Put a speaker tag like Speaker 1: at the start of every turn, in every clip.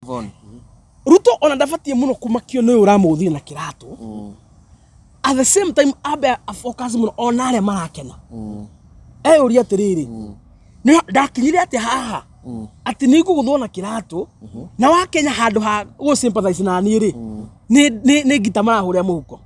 Speaker 1: Move on.
Speaker 2: Ruto ona ndabatiĩ mũno kũmakio nĩ ũyũ ũramũthire na kĩratũ. At the same time ambe a focus mũno ona arĩa marakena. Eyũrie atĩrĩrĩ, nĩ ndakinyire atĩa haha atĩ nĩ ngũgũthwo na kĩratũ na wa Kenya handũ ha gũ sympathize na niĩ rĩ, nĩ ngita marahũrĩra mũhuko.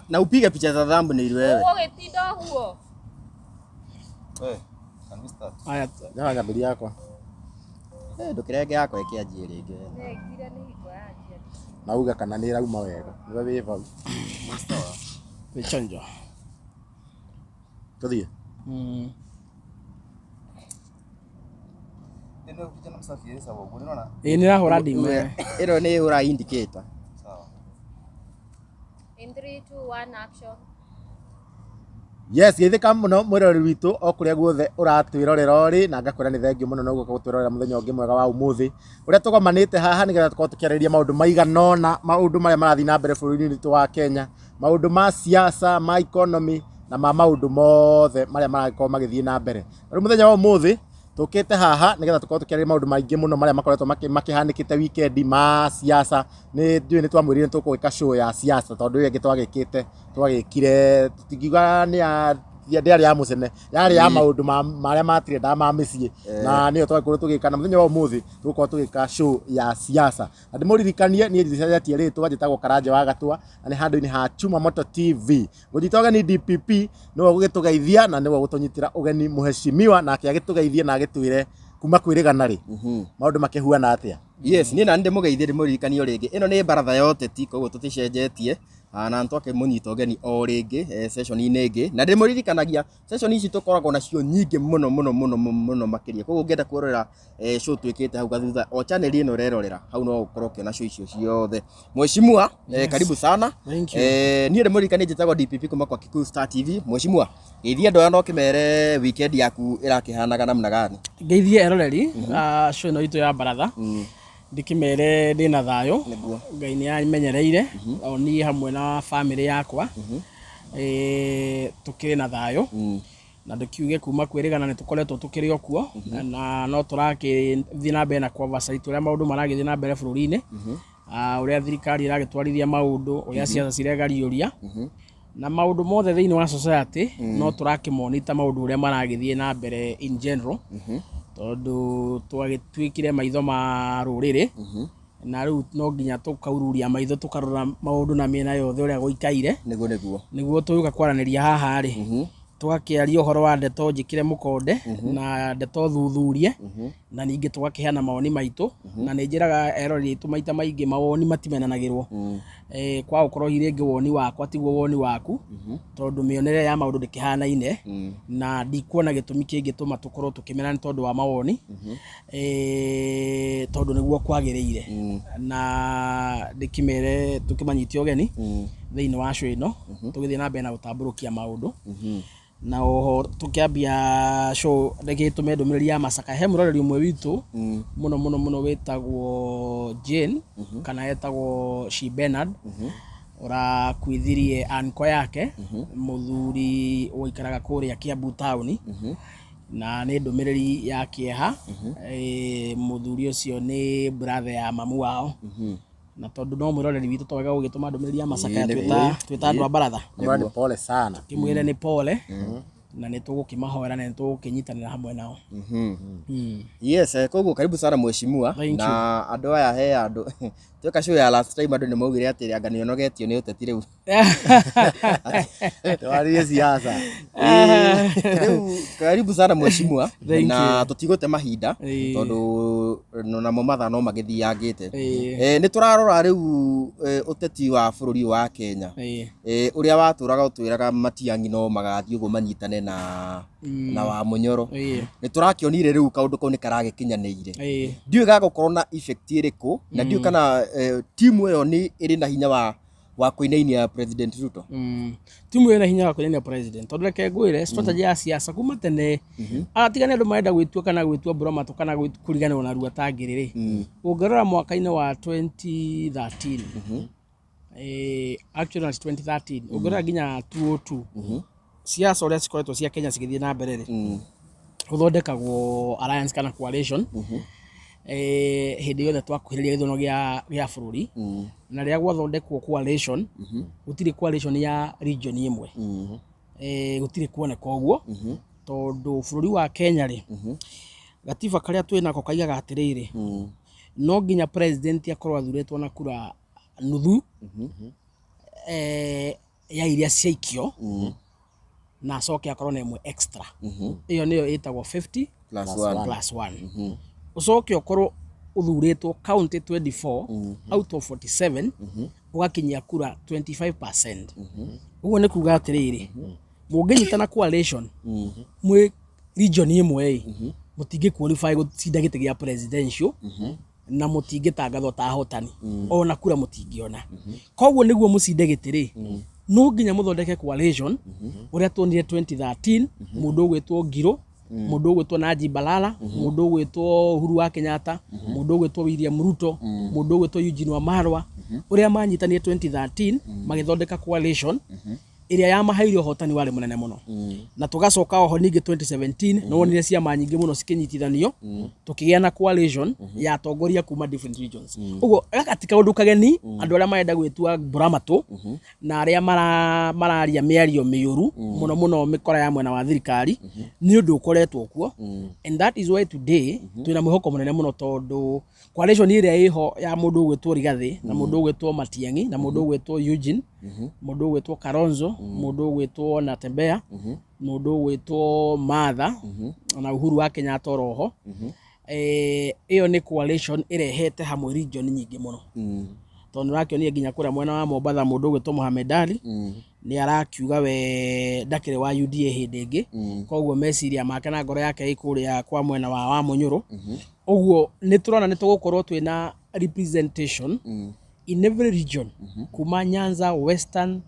Speaker 1: Na upige picha za thumbnail wewe.
Speaker 3: Ũgũgĩtinda ũguo.
Speaker 4: Hey, can we start?
Speaker 2: Aya,
Speaker 5: Nyaga nyambĩria yakwa.
Speaker 1: Eh, ndũkĩrenge yakwa ĩkĩanjie rĩngĩ.
Speaker 3: Nengire nĩ hingo yanjia.
Speaker 5: Na uga kana nĩ ĩrauma wega. Nĩwe wĩ vau.
Speaker 2: wĩchanjo.
Speaker 5: Tũthiĩ.
Speaker 4: Ĩno kijana msafi esa ũguo nĩũrona?
Speaker 2: Ĩĩ nĩ ĩrahũra ndime.
Speaker 1: Ĩno nĩ ĩhũra indicator.
Speaker 4: Sawa.
Speaker 3: In 3, 2, 1, action.
Speaker 5: Yes, geithĩka mũno mwĩroreri witũ o kũrĩa guothe ũratwĩrorera ũrĩ na ngakwĩra nĩ thengiũ mũno na ũgoka gũtwĩrorera mũthenya ũngĩ mwega wa ũmũthĩ ũrĩa tũgomanĩte haha nĩgetha tũkorwo tũkĩarĩrĩria maũndũ maigana ũna, maũndũ marĩa marathiĩ na mbere bũrũri-inĩ witũ wa Kenya, maũndũ ma siasa, ma economy na ma maũndũ mothe marĩa marakorwo magĩthiĩ na mbere. Rĩu mũthenya wa ũmũthĩ tũkĩte haha nĩgetha tũkorwo tũkĩarĩrĩria maũndũ maingĩ mũno marĩa makoretwo makĩhanĩkĩte weekend ma siasa. Nĩ ndiũĩ nĩ twamwĩrire nĩ tũgwĩka show ya siasa tondũ ĩyo ĩngĩ twagĩkĩte twagĩkire tũtingiuga nĩ ya ndĩarĩ ya mũcene, yarĩ ya maũndũ marĩa matirendaga ma mĩciĩ na nĩyo twagĩkorwo tũgĩka, na mũthenya wa ũmũthĩ tũgũkorwo tũgĩka show ya siasa. Na ndĩmũririkanie niĩ ndicenjetie rĩtwa, njĩtagwo Karanja wa Gatua na nĩ handũ-inĩ ha Chuma Moto TV. Ngũnyita ũgeni DPP nĩwe ũgũgĩtũgeithia na nĩwe ũgũtũnyitĩra ũgeni mũheshimiwa, nake agĩtũgeithie na agĩtwĩre kuma kwĩrĩgana rĩ maũndũ makĩhuana atĩa.
Speaker 1: Yes, niĩ nani ndĩmũgeithie ndĩmũririkanie o rĩngĩ. Ĩno nĩ baratha ya ũteti koguo tũticenjetie. Na nĩtwakĩmũnyita ũgeni o rĩngĩ session-inĩ ĩngĩ. Na ndĩmũririkanagia session ici tũkoragwo nacio nyingĩ mũno mũno mũno mũno makĩria. Koguo ũngĩenda kuorera show twĩkĩte hau gathutha o channel ĩno ũrerorera hau no ũkorwo ũkĩona show icio ciothe. Mheshimiwa, karibu sana.
Speaker 2: Thank you.
Speaker 1: Niĩ ndĩmũririkanie njĩtagwo DPP kuma kwa Kikuyu Star TV. Mheshimiwa, geithia andũ aya na ũkĩmere weekend yaku ĩrakĩhanaga namna gani?
Speaker 2: Ngeithie eroreri a show ĩno itũ ya baratha. Ndĩkĩmere ndĩna thayũ.
Speaker 1: Nĩguo.
Speaker 2: Ngai nĩ amenyereire o niĩ hamwe na famĩlĩ yakwa. Tũkĩrĩ na thayũ. Na ndĩkiuge kuma kwĩrĩgana nĩ tũkoretwo tũkĩrĩ o kuo na no tũrakĩthiĩ na mbere na ku oversight ũrĩa maũndũ maragĩthiĩ na mbere bũrũri-inĩ. Ũrĩa thirikari ĩragĩtwarithia maũndũ, ũrĩa ciaca ciregariũria na maũndũ mothe thĩinĩ wa society no tũrakĩmonita maũndũ ũrĩa maragĩthiĩ na mbere in general. Tondũ twagĩtuĩkire maitho ma rũrĩrĩ na rĩu no nginya tũkaururia maitho tũkarora maũndũ na mĩena yothe ũrĩa gũikaire.
Speaker 1: Nĩguo nĩguo.
Speaker 2: Nĩguo tũgĩũka kwaranĩria haha rĩ, tũgakĩaria ũhoro wa ndeto njĩkĩre mũkonde na ndeto thuthurie na ningĩ tũgakĩheana mawoni maitũ na nĩ njĩraga eroreri aitũ maita maingĩ mawoni matimenanagĩrwo. Kwa gũkorwo hihi rĩngĩ woni wakwa tiguo woni waku tondũ mĩonere ya maũndũ ndĩkĩhanaine na ndikuona gĩtũmi kĩngĩtũma tũkorwo tũkĩmenana nĩ tondũ wa mawoni tondũ nĩguo kwagĩrĩire na ndĩkĩmere tũkĩmanyite ũgeni thĩinĩ wa show ĩno tũgĩthiĩ na mbere na gũtambũrũkia maũndũ. Na oho tũkĩambia show ndĩgĩtũme ndũmĩrĩri ya macakaya he mũroreri ũmwe witũ mũno mũno mũno wĩtagwo Jane kana etagwo Shi Bernard ũrakuithirie anko yake mũthuri ũikaraga kũrĩa Kiambu taũni na nĩ ndũmĩrĩri ya kĩeha. Mũthuri ũcio nĩ brother ya mamu wao na tondũ no mwĩroreri witũ twagega gũgĩtũma ndũmĩrĩri ya macakaya twĩta andũ a baratha.
Speaker 5: Mwĩra nĩ pole sana.
Speaker 2: Kĩmwĩre nĩ pole na nĩ tũgũkĩmahoera na nĩ tũgũkĩnyitanĩra hamwe nao.
Speaker 1: Yes, koguo karibu sana mheshimiwa.
Speaker 2: Thank
Speaker 1: Na andũ aya he andũ tweka show ya last time andũ nĩ maugire atĩ anga nĩ ũnogetio nĩ ũteti rĩu.
Speaker 5: Twaririe siasa.
Speaker 1: Rĩu karibu sana mheshimiwa.
Speaker 2: Thank
Speaker 1: Na
Speaker 2: you.
Speaker 1: tũtigũte mahinda tondũ namo mathaa no magĩthiangĩte. Nĩ tũrarora rĩu ũteti wa bũrũri wa Kenya. Ũrĩa watũraga ũtwĩraga Matiang'i no magathiĩ ũguo manyitane na wa Mũnyoro. Nĩ tũrakĩonire rĩu kaũndũ kau nĩ karagĩkinyanĩire. Ndiũĩ gagũkorwo na effect ĩrĩkũ na ndiũĩ kana timu ĩyo nĩ ĩrĩ na hinya wa Wa kũinainia President Ruto.
Speaker 2: Timu ĩna hinya wa kũinainia president, tondũ reke ngwĩre strategy ya siasa kuma tene, atigane andũ marenda gwĩtua kana gwĩtua mbũramatũ kana kũriganĩrwo narua ta ngĩrĩ rĩ. Ũngĩrora mwaka-inĩ wa 2013, actually not 2013, ũngĩrora nginya 202, siasa ũrĩa cikoretwo cia Kenya cigĩthiĩ na mbere rĩ, gũthondekagwo alliance kana coalition hĩndĩ yothe twakuhĩrĩria gĩthurano gĩa bũrũri. Na rĩrĩa gwathondekwo coalition, gũtirĩ coalition ya region ĩmwe, gũtirĩ kuoneka ũguo, tondũ bũrũri wa Kenya rĩ, gatiba karĩa twĩ nako kaigaga atĩrĩrĩ, no nginya president akorwo athurĩtwo na kura nuthu ya iria ciaikio, na acoke akorwo na ĩmwe extra. Ĩyo nĩyo ĩtagwo 50
Speaker 1: plus one.
Speaker 2: Plus one. Ũcoke ũkorwo ũthurĩtwo county 24 out of 47, ũgakinyia kura 25%. Ũguo nĩ kuga atĩrĩrĩ, mũngĩnyitana coalition mwĩ region ĩmwe ĩ, mũtingĩ qualify gũcinda gĩtĩ gĩa presidential, na mũtingĩtangathwo ta ahotani, ona kura mũtingĩona. Koguo nĩguo mũcinde gĩtĩ rĩ, no nginya mũthondeke coalition, ũrĩa tuonire 2013, mũndũ ũgwĩtwo Ngirũ, mũndũ ũgwĩtwo Najib Balala, mũndũ ũgwĩtwo Uhuru wa Kenyatta, mũndũ ũgwĩtwo William Ruto, mũndũ ũgwĩtwo Eugene Wamalwa, ũrĩa manyitanire 2013 magĩthondeka coalition ĩrĩa yamaheire ũhotani warĩ mũnene mũno. Na tũgacoka oho ningĩ 2017 nĩ wonire ciama nyingĩ mũno cikĩnyitithanio, tũkĩgĩa na coalition ya atongoria kuma different regions. Ũguo gaka ti kaũndũ kageni. Andũ arĩa marenda gwĩtua mbũramatũ na arĩa mararia mĩario mĩũru mũno mũno mĩkora ya mwena wa thirikari, nĩ ũndũ ũkoretwo kuo. And that is why today twĩna mwĩhoko mũnene mũno, tondũ coalition ĩrĩa ĩho ya mũndũ ũgwĩtwo Rigathĩ na mũndũ ũgwĩtwo Matiang'i na mũndũ ũgwĩtwo Eugene, mũndũ ũgwĩtwo Kalonzo, mũndũ ũgwĩtwo Natembeya, mũndũ ũgwĩtwo Martha na Uhuru wa Kenyatta oroho, ĩyo nĩ coalition ĩrehete hamwe region nyingĩ mũno, tondũ nĩũrakĩonire nginya kũrĩa mwena wa Mombatha mũndũ ũgwĩtwo Mohamed Ali nĩ arakiuga we ndakĩrĩ wa UDA hĩndĩ ĩngĩ. Koguo meciria make na ngoro yake ĩ kũrĩa kwa mwena wa Wamunyũrũ. Ũguo nĩ tũrona nĩ tũgũkorwo twĩna representation in every region, kuma Nyanza, Western,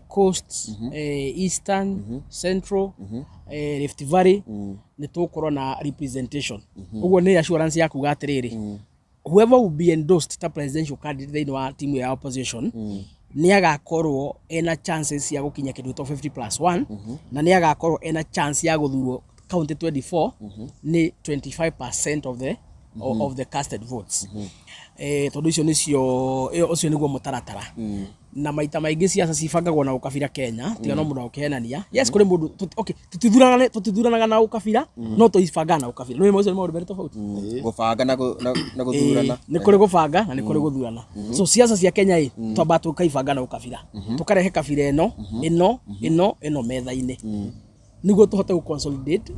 Speaker 2: Coast, Eastern, Central, Rift Valley, nĩ tũgũkorwo na representation. Ũguo nĩ assurance ya kuga atĩrĩrĩ, whoever will be endorsed ta presidential candidate thĩinĩ wa timu ya opposition nĩ agakorwo ena chances ya gũkinya kĩndũ gĩtagwo 50 plus 1, na nĩ agakorwo ena chance ya gũthurwo county 24 nĩ 25% of the casted votes, tondũ icio nĩcio ũcio nĩguo mũtaratara. Na maita maingĩ ciaca cibangagwo na ũkabira Kenya, tiga no mũndũ agũkĩhenania. Yes, kũrĩ mũndũ okay, tũtithuranaga na ũkabira, no tũibangaga na ũkabira. Nĩ macio nĩ maũndũ merĩ tofauti.
Speaker 1: Gũbanga na gũthurana.
Speaker 2: Nĩ kũrĩ gũbanga na nĩ kũrĩ gũthurana. So siasa cia Kenya ĩ, twambaga tũkaibanga na ũkabira, tũkarehe kabira ĩno, ĩno, ĩno, ĩno metha-inĩ, nĩguo tũhote gũ consolidate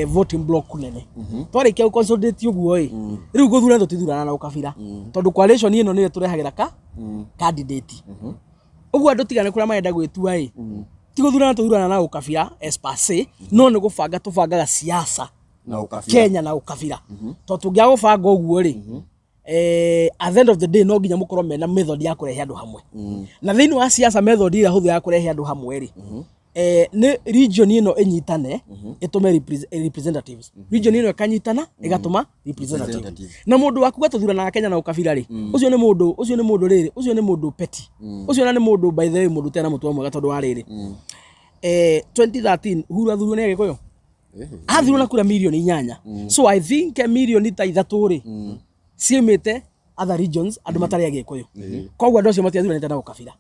Speaker 2: voting block nene. Twarĩkia gũ consolidate ũguo ĩ, rĩu gũthurana tũtithurana na ũkabira, tondũ coalition ĩno nĩyo tũrehagĩra ka candidate. Ũguo andũ tigane kũrĩa marenda gwĩtua ĩ, ti gũthurana tũthurana na ũkabira as per se, no nĩ gũbanga tũbangaga siasa
Speaker 1: na ũkabira
Speaker 2: Kenya na ũkabira, tondũ tũngĩaga gũbanga ũguo rĩ, at the end of the day no nginya mũkorwo mena method ya kũrehe andũ hamwe. Na thĩinĩ wa siasa, method ĩrĩa hũthũ ya kũrehe andũ hamwe rĩ, nĩ region ĩno ĩnyitane ĩtũme representatives, region ĩno ĩkanyitana ĩgatũma representative.
Speaker 1: Representative.
Speaker 2: Na mũndũ wa kuga tũthuranaga Kenya na ũkabira rĩ, ũcio nĩ mũndũ, ũcio nĩ mũndũ rĩrĩ, ũcio nĩ mũndũ petty, ũcio na nĩ mũndũ, by the way, mũndũ ũtarĩ na mũtwe mwega, tondũ wa rĩrĩ, 2013 Uhuru athurirwo nĩ Agĩkũyũ, athurwo na kura mirioni 8. So I think mirioni ta 3 rĩ, ciumĩte other regions, andũ matarĩ Agĩkũyũ. Koguo andũ acio matiathuranĩte na ũkabira.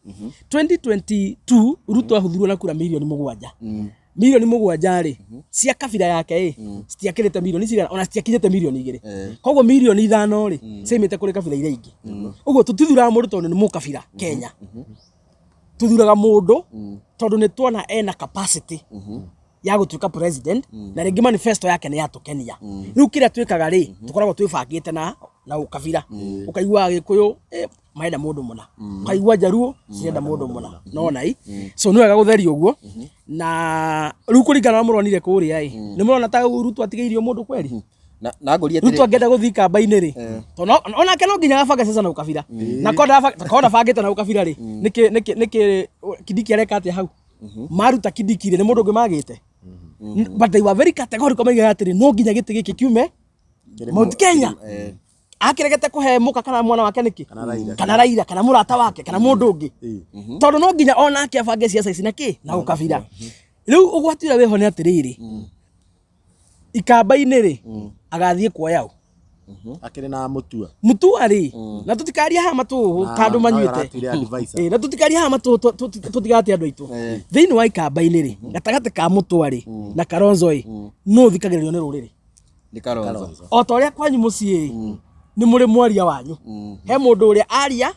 Speaker 2: 2022 Ruto ahuthirwo na kura mirioni 7. Mirioni 7 rĩ, cia kabira yake ĩ, citiakĩrĩte mirioni cigana ona citiakinyĩte mirioni 2. Koguo mirioni 5 rĩ, ciaumĩte kũrĩ kabira iria ingĩ. Ũguo tũtithuraga mũndũ tondũ nĩ mũkabira Kenya, tuthuraga mũndũ tondũ nĩ tuona ena capacity ya gũtuĩka president, na rĩngĩ manifesto yake nĩ yatũkenia. Rĩu kĩrĩa twĩkaga rĩ, tũkoragwo twĩbangĩte na ũkabira. Ũkaigua Agĩkũyũ marenda mũndũ mũna, ũkaigua Njaruo cirenda mũndũ mũna, nona i. So nĩ wega gũtheria ũguo. Na rĩu kũringana na mũronire kũrĩa ĩ, nĩ mũrona ta Ruto atigĩirio mũndũ kweri?
Speaker 1: Na ngũrie
Speaker 2: Ruto angĩenda gũthiĩ ikamba-inĩ rĩ, tondũ onake no nginya agabange ciaca na ũkabira, na korwo ndabangĩte na ũkabira rĩ, nĩkĩ Kindiki areka atĩa hau? Maruta Kindiki rĩ, nĩ mũndũ ũngĩ magĩte, but they were very categorical, maigaga atĩrĩ no nginya gĩtĩ gĩkĩ kiume Mount Kenya. Akĩregete kũhe mũka kana mwana wake nĩkĩ?
Speaker 5: Kana Raila.
Speaker 2: Kana Raila, kana mũrata wake, kana mũndũ ũngĩ, tondũ no nginya onake abange ciaca ici na kĩ? Na ũkabira. Rĩu ũgwati ũrĩa wĩho nĩ atĩrĩrĩ, ikamba-inĩ rĩ, agathiĩ kuoya ũ?
Speaker 5: Akĩrĩ na Mũtua.
Speaker 2: Mutua rĩ, na tũtikaria haha matũhũ
Speaker 5: Na-
Speaker 2: ta andũ
Speaker 5: nowe
Speaker 2: manyuĩte.
Speaker 5: aratuire advisor.
Speaker 2: Na tũtikaria haha matũhũ, tũtigate andũ aitũ thĩinĩ wa ikamba-inĩ rĩ, gatagatĩ ka Mũtũa rĩ na Kalonzo ĩ, no ũthikagĩrĩrio nĩ rũrĩrĩ?
Speaker 1: Nĩ Kalonzo.
Speaker 2: O ta ũrĩa kwanyu mũciĩ ĩ, nĩ mũrĩ mwaria wanyu, he mũndũ ũrĩa aria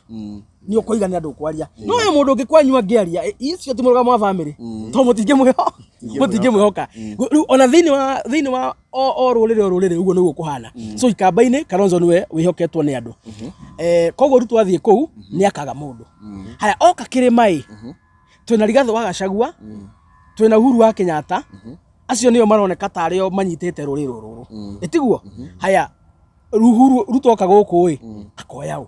Speaker 2: nĩ ũkũiganĩra ndũkwaria, no he mũndũ ũngĩ kwanyu angĩaria, icio ti mũrũgamo wa bamĩrĩ tondũ mũtingĩmwĩhoka. Rĩu ona thĩinĩ wa o rũrĩrĩ, o rũrĩrĩ, ũguo nĩguo kũhana. So ikamba-inĩ Kalonzo nĩwe wĩhoketwo nĩ andũ. Koguo Ruto athiĩ kũu nĩ akaga mũndũ. Haya, oka kĩrĩma ĩ, twĩna Rigathĩ wa Gachagua, twĩna Uhuru wa Kenyatta, acio nĩo maroneka tarĩo manyitĩte rũrĩrĩ rũrũ, ĩtiguo? Haya, Uhuru, Ruto oka gũkũ ĩ, akoya ũ?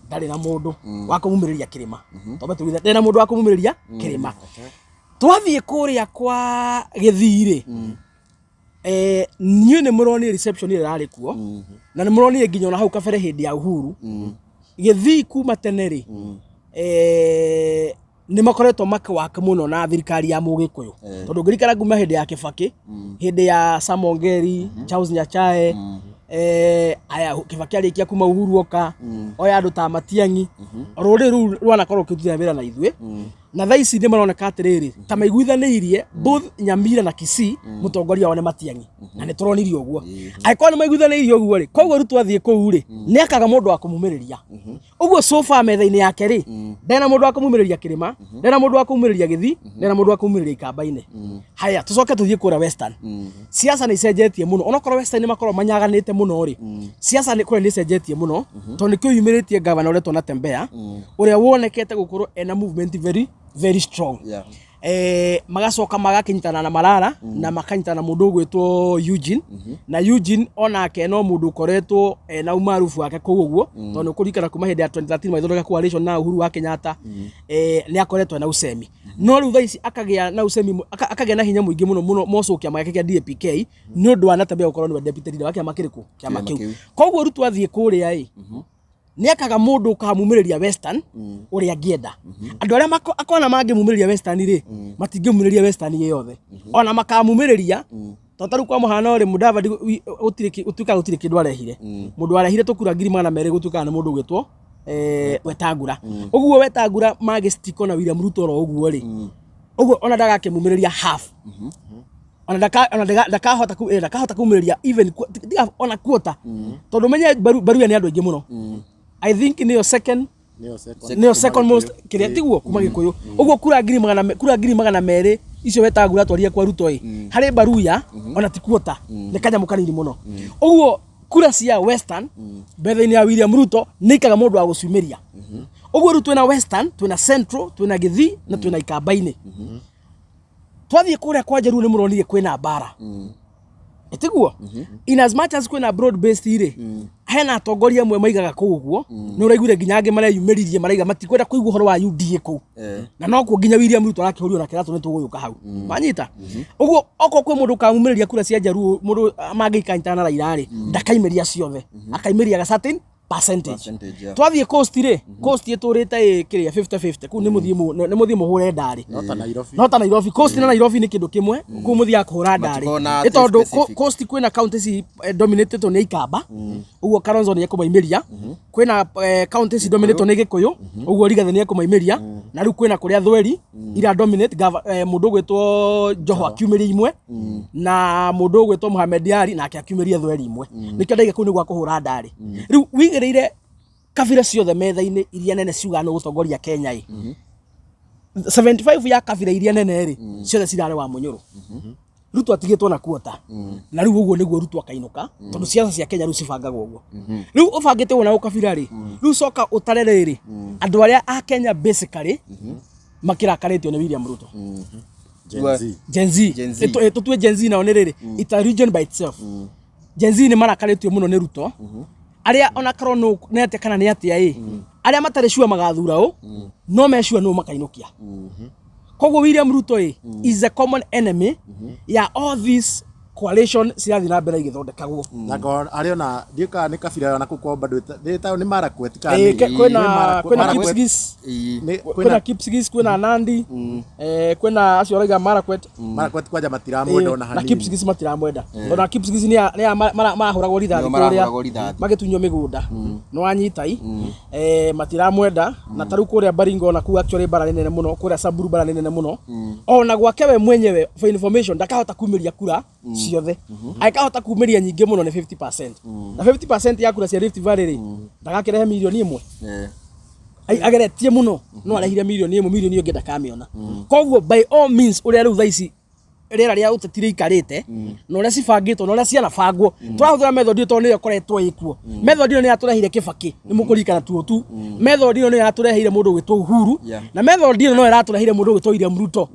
Speaker 2: Ndarĩ na mũndũ wa kũmumĩrĩria kĩrĩma. Twambe tuge ndarĩ na mũndũ wa kũmumĩrĩria kĩrĩma. Twathiĩ kũrĩa kwa Gĩthii rĩ, niĩ nĩ mũronire reception ĩrĩa ĩrarĩ kuo, na nĩ mũronire nginya ona hau kabere hĩndĩ ya Uhuru. Gĩthii kuma tene rĩ, nĩ makoretwo makĩwaka mũno na thirikari ya Mũgĩkũyũ, tondũ ngĩrikana kuma hĩndĩ ya Kibaki, hĩndĩ ya Sam Ongeri, Charles Nyachae, aya Kibaki arĩkia kuma, Uhuru oka oya andũ ta Matiang'i, rũrĩrĩ rũu rwanakorwo rũkĩrutithania wĩra na ithuĩ, na thaa ici nĩ maroneka atĩrĩrĩ ta maiguithanĩirie both Nyamira na Kisii, mũtongoria wao nĩ Matiang'i, na nĩ tũronirie ũguo. Angĩkorwo nĩ maiguithanĩirie ũguo rĩ, koguo Ruto athiĩ kũu rĩ, nĩ akaga mũndũ wa kũmumĩrĩria. Ũguo so far metha-inĩ yake rĩ, ndarĩ na mũndũ wa kũmumĩrĩria kĩrĩma, ndarĩ na mũndũ wa kũmumĩrĩria Gĩthii, ndarĩ na mũndũ wa kũmumĩrĩria ikamba-inĩ. Haya, tũcoke tũthiĩ kũrĩa Western. Siasa nĩ icenjetie mũno, onokorwo Western nĩ makorwo manyaganĩte mũno rĩ, siasa nĩ kũrĩa nĩ icenjetie mũno, tondũ nĩkĩo yumĩrĩtie gavana ũretwo Natembeya, ũrĩa wonekete gũkorwo ena movement very very strong. Magacoka magakĩnyitana na Marara na makanyitana na mũndũ ũgwĩtwo Eugene, na Eugene onake no mũndũ ũkoretwo ena umaarufu wake kũu ũguo, tondũ nĩ ũkũririkana kuma hĩndĩ ya 2013 magĩthondeka coalition na Uhuru wa Kenyatta, nĩ akoretwo ena ucemi, no rĩu thaa ici akagĩa na ucemi, akagĩa na hinya mũingĩ mũno mũno moco kĩama gĩake kĩa DAPK nĩ ũndũ wa Natembeya gũkorwo nĩwe deputy leader wa kĩama kĩrĩkũ? Kĩama
Speaker 1: Kĩama
Speaker 2: kĩu.
Speaker 1: kĩu.
Speaker 2: Koguo Ruto athiĩ kũrĩa ĩ, nĩ akaga mũndũ ũkamumĩrĩria Western ũrĩa angĩenda. Andũ arĩa akona mangĩmumĩrĩria Western rĩ, matingĩmumĩrĩria Western ĩ yothe, ona makamumĩrĩria, tondũ ta rĩu kwa mũhano rĩ, Mudavadi gũtirĩ gũtuĩkaga gũtirĩ kĩndũ arehire. Mũndũ warehire tũkura 200,000 gũtuĩkaga nĩ mũndũ ũgwĩtwo Wetangula. Ũguo Wetangula magĩstiko na William Ruto oro ũguo rĩ, ũguo ona ndagakĩmumĩrĩria half, ona ndakahota ndakahota kumĩrĩria even tiga ona quarter, tondũ menye Baruya nĩ andũ aingĩ mũno. I think nĩyo second
Speaker 5: Nĩyo second.
Speaker 2: Nĩyo second most kĩrĩa, tiguo? Kuma Gĩkũyũ ũguo kura 200,000 icio Wetangula atwarire kwa Ruto ĩ, harĩ Baruya ona ti quarter, nĩ kanyamũ kanini mũno. Ũguo kura cia Western mbere-inĩ ya William Ruto nĩ ikaga mũndũ wa gũciumĩria. Ũguo rĩu twĩna Western, twĩna Central, twĩna Gĩthii na twĩna Ikamba-inĩ. Twathiĩ kũrĩa kwa Njaruo nĩ mũronire kwĩna mbara, ĩtiguo? In as much as kwĩna broad based rĩ, hena atongoria amwe maigaga kũu ũguo, nĩ ũraiguire nginya angĩ mareyumĩririe maraiga matikwenda kũigua ũhoro wa UDA kũu, na nokuo nginya William Ruto arakĩhũrio na kĩratũ nĩ tũgũgĩũka hau wanyita. Ũguo okorwo kwĩ mũndũ ũkamumĩrĩria kura cia Njaruo, mũndũ mangĩikanyitana na Raila rĩ, ndakaimĩria ciothe, akaimĩria ga certain percentage.
Speaker 1: Percentage, yeah.
Speaker 2: Twathiĩ Coast rĩ, Coast ĩtũrĩte ĩ kĩrĩa 50-50 kũu, nĩ mũthiĩ nĩ mũthiĩ mũhũre ndarĩ.
Speaker 5: No ta Nairobi.
Speaker 2: No ta Nairobi, Coast na Nairobi nĩ kĩndũ kĩmwe, kũu mũthiaga kũhũra ndarĩ.
Speaker 1: Matikoragwo na
Speaker 2: Nĩ tondũ
Speaker 1: specific.
Speaker 2: Coast kwĩna county ci dominated nĩ Ikamba, ũguo Kalonzo nĩ ekũmaimĩria. Kwĩna county ci dominated nĩ Gĩkũyũ, ũguo Rigathĩ nĩ ekũmaimĩria. Na rĩu kwĩna kũrĩa Thweri ira dominate mũndũ ũgwĩtwo Joho akiumĩria imwe, na mũndũ ũgwĩtwo Mohamed Ali nake akiumĩria Thweri imwe. Nĩkĩo ndaiga kũu nĩ gwa kũhũra ndarĩ. Rĩu wigĩrĩire kabira ciothe metha-inĩ iria nene ciugaga nĩ gũtongoria Kenya ĩ, 75 ya kabira iria nene rĩ, ciothe cirarĩ wa mũnyũrũ. Ruto atigĩtwo na kuota, na rĩu ũguo nĩguo Ruto akainũka, tondũ ciaca cia Kenya rĩu cibangagwo ũguo. Rĩu ũbangĩte ũguo na ũkabira rĩ, rĩu coka ũtare rĩrĩ, andũ arĩa a Kenya basically makĩrakarĩtio nĩ William Ruto.
Speaker 5: Gen Z.
Speaker 2: Gen Z.
Speaker 1: Gen Z.
Speaker 2: Tũtue Gen Z nao nĩ rĩrĩ, it's a region by itself. Gen Z nĩ marakarĩtio mũno nĩ Ruto arĩa ona korwo nũ nĩ atĩa kana nĩ atĩa ĩ arĩa matarĩ sure magathura ũ no me sure nũ makainũkia. Koguo William Ruto ĩ is a common enemy ya all these coalition cirathiĩ na mbere igĩthondekagwo.
Speaker 5: Na arĩ ona ndiũ kana nĩ kabira ona kũu kwao bado ĩtagwo nĩ Marakwet kana
Speaker 2: Ĩ, kwĩna
Speaker 5: Marakwet-
Speaker 2: kwĩna
Speaker 5: Marakwet.
Speaker 2: Kipsigis,
Speaker 5: Nĩ-
Speaker 2: kwĩna
Speaker 5: kwĩna
Speaker 2: Kipsigis, kwĩna Nandi, kwĩna acio ũrauga Marakwet.
Speaker 5: Marakwet kwanja matiramwenda ona
Speaker 2: Na
Speaker 5: hanini.
Speaker 2: Kipsigis matiramwenda tondũ Kipsigis nĩ marahũragwo rithathi
Speaker 1: Nĩo
Speaker 2: kũrĩa
Speaker 1: marahũragwo rithathi.
Speaker 2: magĩtunywo mĩgũnda nĩ wanyita i matiramwenda. Na tarĩu kũrĩa Baringo ona kuu actually bara nĩ nene mũno, kũrĩa Samburu bara nĩ nene mũno, ona gwake we mwenyewe for information ndakahota kumĩria kura ciothe, angĩkahota kumĩria nyingĩ mũno nĩ 50%, na 50% ya kura cia Rift Valley rĩ ndagakĩrehe 1 mirioni. Ageretie mũno no arehire 1 mirioni, 1 mirioni ĩngĩ ndakamĩona. Koguo by all means ũrĩa rĩu thaa ici rĩera rĩa ũteti rĩikarĩte na ũrĩa cibangĩtwo na ũrĩa cianabangwo, tũrahũthĩra method ĩyo tondũ nĩyo ĩkoretwo ĩkuo. Method ĩyo nĩ yatũreheire Kĩbakĩ, nĩ mũkũririkana tuo tu. Method ĩyo nĩyo yatũreheire mũndũ ũgwĩtwo Uhuru, na method ĩyo no ĩratũreheire mũndũ ũgwĩtwo William Ruto,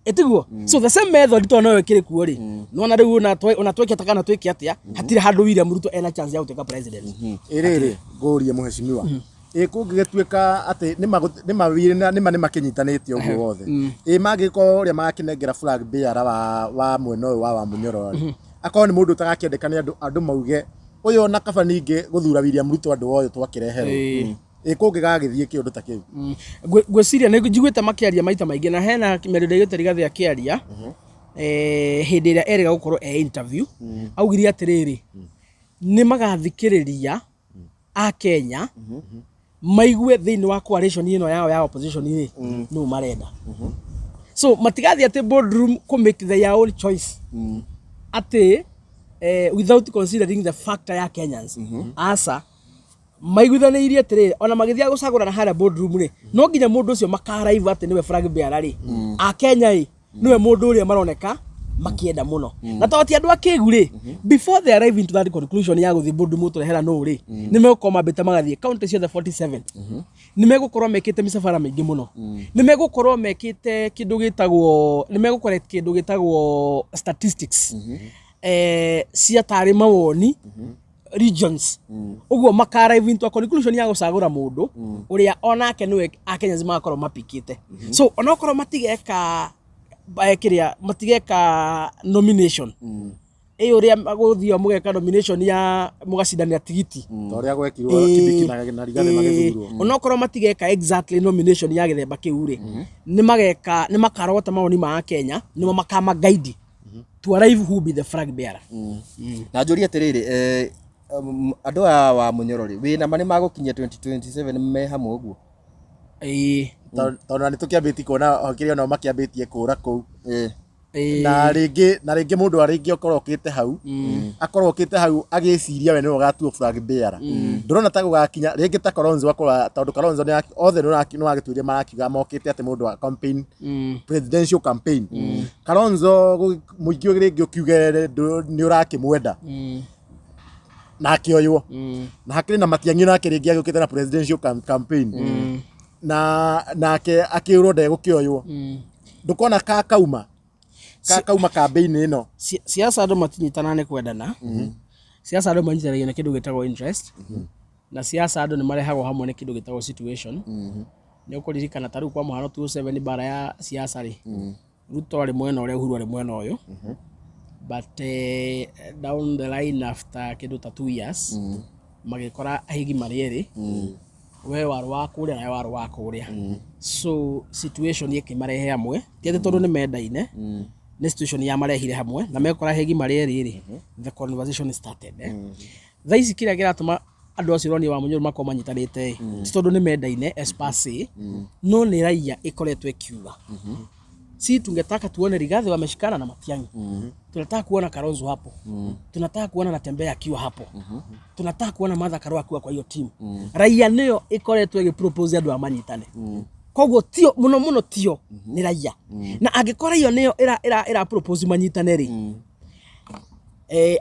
Speaker 2: ĩtiguo? So the same method tondũ noyo ĩkĩrĩ kuo rĩ, nona rĩu ona twĩke ta kana twĩke atĩa, hatirĩ handũ William Ruto ena chance ya gũtuĩka president.
Speaker 5: Ĩrĩrĩ ngũrie mũhecimiwa, ĩ kũngĩgĩtuĩka atĩ nĩma nĩ makĩnyitanĩte ũguo wothe, ĩ mangĩkorwo ũrĩa magakĩnengera flag bearer wa mwena ũyũ wa Wamunyoro rĩ, akorwo nĩ mũndũ ũtagakĩendeka nĩ andũ, andũ mauge ũyũ ona kaba ningĩ gũthura William Ruto andũ ũyũ twakĩreherwo, ĩ kũngĩgagĩthiĩ kĩũndũ ta kĩu?
Speaker 2: Ngwĩciria nĩ njiguĩte makĩaria maita maingĩ, na hena mĩario ndaiguĩte Rigathĩ akĩaria hĩndĩ ĩrĩa erĩga gũkorwo e interview, augire atĩrĩrĩ, nĩ magathikĩrĩria a Kenya maigue thĩinĩ wa coalition ĩno yao ya opposition rĩ nũ marenda. So matigathiĩ atĩ boardroom kũ make their own choice atĩ without considering the factor ya Kenyans. Aca, maiguithanĩirie atĩrĩrĩ, ona magĩthiĩ gũcagũrana harĩa boardroom rĩ, no nginya mũndũ ũcio makaraiva atĩ nĩwe flag bearer rĩ, a Kenya ĩ nĩwe mũndũ ũrĩa maroneka makĩenda mũno. Na tondũ ti andũ akĩgu rĩ, before they arrive into that conclusion ya gũthiĩ boardroom gũtũrehera nũ rĩ, nĩ megũkorwo mambĩte magathiĩ county ciothe 47, nĩ megũkorwo mekĩte mĩcabara mĩingĩ mũno, nĩ megũkorwo mekĩte kĩndũ gĩtagwo, nĩ megũkorwo kĩndũ gĩtagwo statistics cia tarĩ mawoni regions ũguo, makaraive into a conclusion ya gũcagũra mũndũ ũrĩa onake nĩwe Akenyans magakorwo mapikĩte. So onokorwo matigeka kĩrĩa matigeka nomination ĩ ũrĩa gũthio mũgeka nomination ya mũgacindanĩra tigiti.
Speaker 5: Ta ũrĩa gwekirwo Kibaki na Rigathĩ magĩthurwo.
Speaker 2: Onokorwo matigeka exactly nomination ya gĩthemba kĩu rĩ, nĩ mageka, nĩ makarogota mawoni ma Kenya, nĩmo makama-guide to arrive who be the flag bearer.
Speaker 1: Na njũrie atĩrĩrĩ, andũ aya wa Munyoro rĩ, wĩna ma nĩ magũkinyia 2027 me hamwe ũguo?
Speaker 2: Ĩĩ.
Speaker 5: Tondũ na nĩ tũkĩambĩtie kuona kĩrĩa onao makĩambĩtie kũra kũu.
Speaker 2: Ĩĩ.
Speaker 5: Na rĩngĩ mũndũ arĩngĩ akorwo okĩte hau, akorwo okĩte hau agĩciria we nĩwe ũgatuo flag bearer, ndũrona ta gũgakinya rĩngĩ ta Kalonzo akorwo, tondũ Kalonzo nĩ othe nĩ wagĩtuire marakiuga mokĩte atĩ mũndũ wa campaign, presidential campaign. Kalonzo mũingĩ rĩngĩ ũkiuge nĩ ũrakĩmwenda na akĩoywo, na hakĩrĩ na Matiang'i nake rĩngĩ agĩũkĩte na presidential campaign na nake akĩũrwo ndegũkĩoywo, ndũkona ka kauma campaign ĩno?
Speaker 2: Siasa andũ matinyitanaga nĩ kwendana. Siasa andũ manyitanagia nĩ kĩndũ gĩtagwo interest, na siasa andũ nĩ marehagwo hamwe nĩ kĩndũ gĩtagwo situation. Nĩ ũkũririkana ta rĩu kwa mũhano 2007 bara ya siasa rĩ, Ruto arĩ mwena ũrĩa, Uhuru arĩ mwena ũyũ, but down the line after kĩndũ ta 2 years magĩkora ahigi marĩ erĩ, we warũ wa kũrĩa nawe warũ wa kũrĩa. So situation ĩkĩmarehe hamwe, ti atĩ tondũ nĩ mendaine, nĩ situation ya marehire hamwe na mekora hegi marĩ erĩ rĩ, the conversation started. Thaa ici kĩrĩa kĩratũma andũ acio ũronia wa Mũnyoro makorwo manyitanĩte ĩ ti tondũ nĩ mendaine as per se, no nĩ raia ĩkoretwo ĩkiuga, si tungetaka tuone Rigathi wameshikana na Matiang'i, tunataka kuona Kalonzo hapo, tunataka kuona Natembeya akiwa hapo, tunataka kuona Martha Karua akiwa kwa hiyo team. Raia nĩyo ĩkoretwo ĩgĩpropose andũ aya manyitane. Koguo tio mũno mũno, tio nĩ raia, na angĩkorwo iyo nĩyo ĩra propose manyitane rĩ,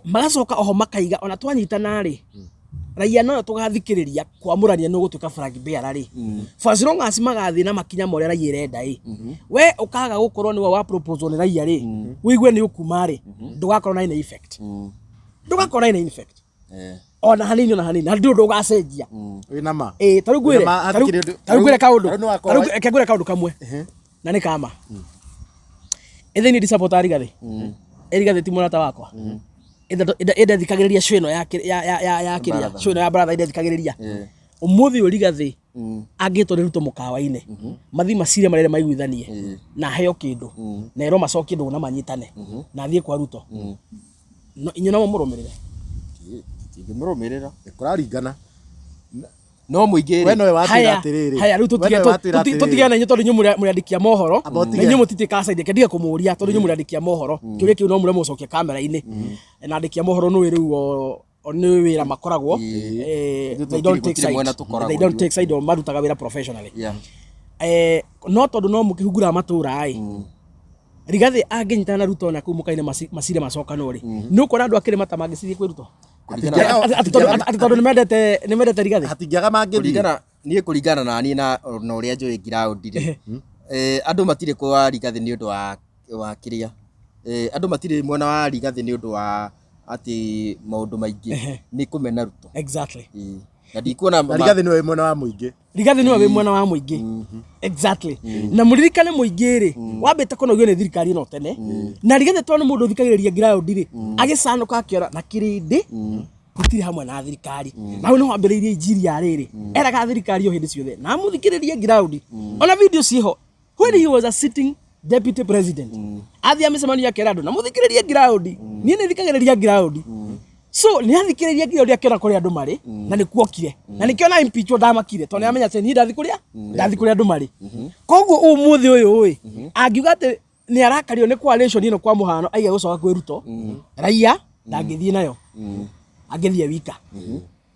Speaker 2: magacoka oho makaiga ona twanyitana rĩ, raia noyo tũgathikĩrĩria kwamũrania nũ gũtuĩka flag bearer rĩ. For as long as magathiĩ na makinya ma ũrĩa raia ĩrenda ĩ, we ũkaga gũkorwo nĩwe wa proposal nĩ raia rĩ, wĩigue nĩ ũkuma rĩ, ndũgakorwo na any effect. Ndũgakora ina infect
Speaker 1: Eh.
Speaker 2: ona hanini, ona hanini, na ndũ ndũgacenjia.
Speaker 5: Wĩna ma.
Speaker 2: Ĩ tarĩu ngwĩre,
Speaker 5: Wĩna ma, hatikĩrĩ ũndũ-
Speaker 2: tarĩu ngwĩre kaũndũ,
Speaker 5: tarĩu nĩwakorwo-
Speaker 2: tarĩu reke ngwĩre kaũndũ kamwe na nĩ kama ĩthĩ niĩ ndisapota Rigathĩ. Rigathĩ ti mũrata wakwa. Ĩndethikagĩrĩria show ĩno ya ya kĩrĩa,
Speaker 1: Baratha.
Speaker 2: show ĩno ya baratha ĩndethikagĩrĩria.
Speaker 1: Eh.
Speaker 2: Ũmũthĩ ũyũ Rigathĩ angĩtwo nĩ Ruto mũkawa-inĩ, mathiĩ macire marere maiguithanie na aheo kĩndũ na erwo macokie ndũgũ na manyitane na athiĩ kwa Ruto, no inyuĩ no mũmũrũmĩrĩre?
Speaker 1: Tingĩmũrũmĩrĩra.
Speaker 5: Kũraringana.
Speaker 1: No mũingĩ
Speaker 5: We
Speaker 1: rĩ.
Speaker 5: nowe watwĩra
Speaker 2: Haya,
Speaker 5: atĩrĩrĩ.
Speaker 2: haya, rĩu
Speaker 5: We
Speaker 2: tũtige
Speaker 5: nowe watwĩra
Speaker 2: tũtige
Speaker 5: atĩrĩrĩ.
Speaker 2: na inyuĩ tondũ inyuĩ mũrĩandikia mohoro.
Speaker 5: Amba
Speaker 2: Na
Speaker 5: ũtige.
Speaker 2: inyuĩ mũtitĩkaga side, reke ndige kũmũria tondũ inyuĩ mũrĩandikia mohoro. Kĩũria kĩu no mũremwo gũcokia kamera-inĩ na andikia mohoro nĩũĩ rĩu o nĩ wĩra makoragwo.
Speaker 1: Ithuĩ
Speaker 2: They don't take
Speaker 1: gũtirĩ mwena
Speaker 2: side.
Speaker 1: tũkoragwo
Speaker 2: They don't
Speaker 1: ithuĩ.
Speaker 2: take side, o marutaga wĩra professionally.
Speaker 1: Yeah.
Speaker 2: No tondũ no mũkĩhunguraga matũra ĩ, Rigathĩ angĩnyitana na Ruto na kũu mũkaine macire macokanwo rĩ, nĩ ũkuona andũ akĩrĩ mata mangĩcirie kwĩ Ruto?
Speaker 1: Kũringana-
Speaker 2: Atĩ tondũ nĩmendete Rigathĩ.
Speaker 5: Hatingĩaga mangĩthiĩ.
Speaker 1: Kũringana niĩ, kũringana na niĩ na ũrĩa njũĩ ground rĩ, andũ matirĩ kwa Rigathĩ nĩ ũndũ wa kĩrĩa, andũ matirĩ mwena wa Rigathĩ nĩ ũndũ wa atĩ maũndũ maingĩ, nĩ kũmena Ruto.
Speaker 2: Exactly.
Speaker 1: Ĩĩ. Na ndikuona
Speaker 5: Na Rigathĩ nĩwe wĩ mwena wa mũingĩ.
Speaker 2: Rigathĩ nĩwe wĩ mwena wa mũingĩ, exactly. Na mũririkane mũingĩ rĩ wambĩte kũnogio nĩ thirikari ĩno tene, na Rigathĩ tondũ nĩ mũndũ ũthikagĩrĩria ground rĩ, agĩcanũka akĩora na kĩrĩndĩ gũtirĩ hamwe na thirikari, na hau nĩho ambĩrĩirie injiri ya rĩrĩ eraga thirikari o hĩndĩ ciothe na amũthikĩrĩrie ground. Ona video ciĩho when he was a sitting deputy president, athiĩ mĩcemanio akera andũ na mũthikĩrĩrie ground, niĩ nĩ thikagĩrĩria ground. So nĩ athikĩrĩria ground akĩona kũrĩa andũ marĩ na nĩ kuokire na nĩkĩo na impeachwo ndamakire tondũ nĩ amenya atĩ niĩ ndathi kũrĩa andũ marĩ. Koguo ũmũthĩ ũyũ ĩ angiuga atĩ nĩ arakario nĩ coalition ĩno, kwa mũhano aige gũcoka kwĩ Ruto, raia ndangĩthiĩ nayo, angĩthiĩ wika.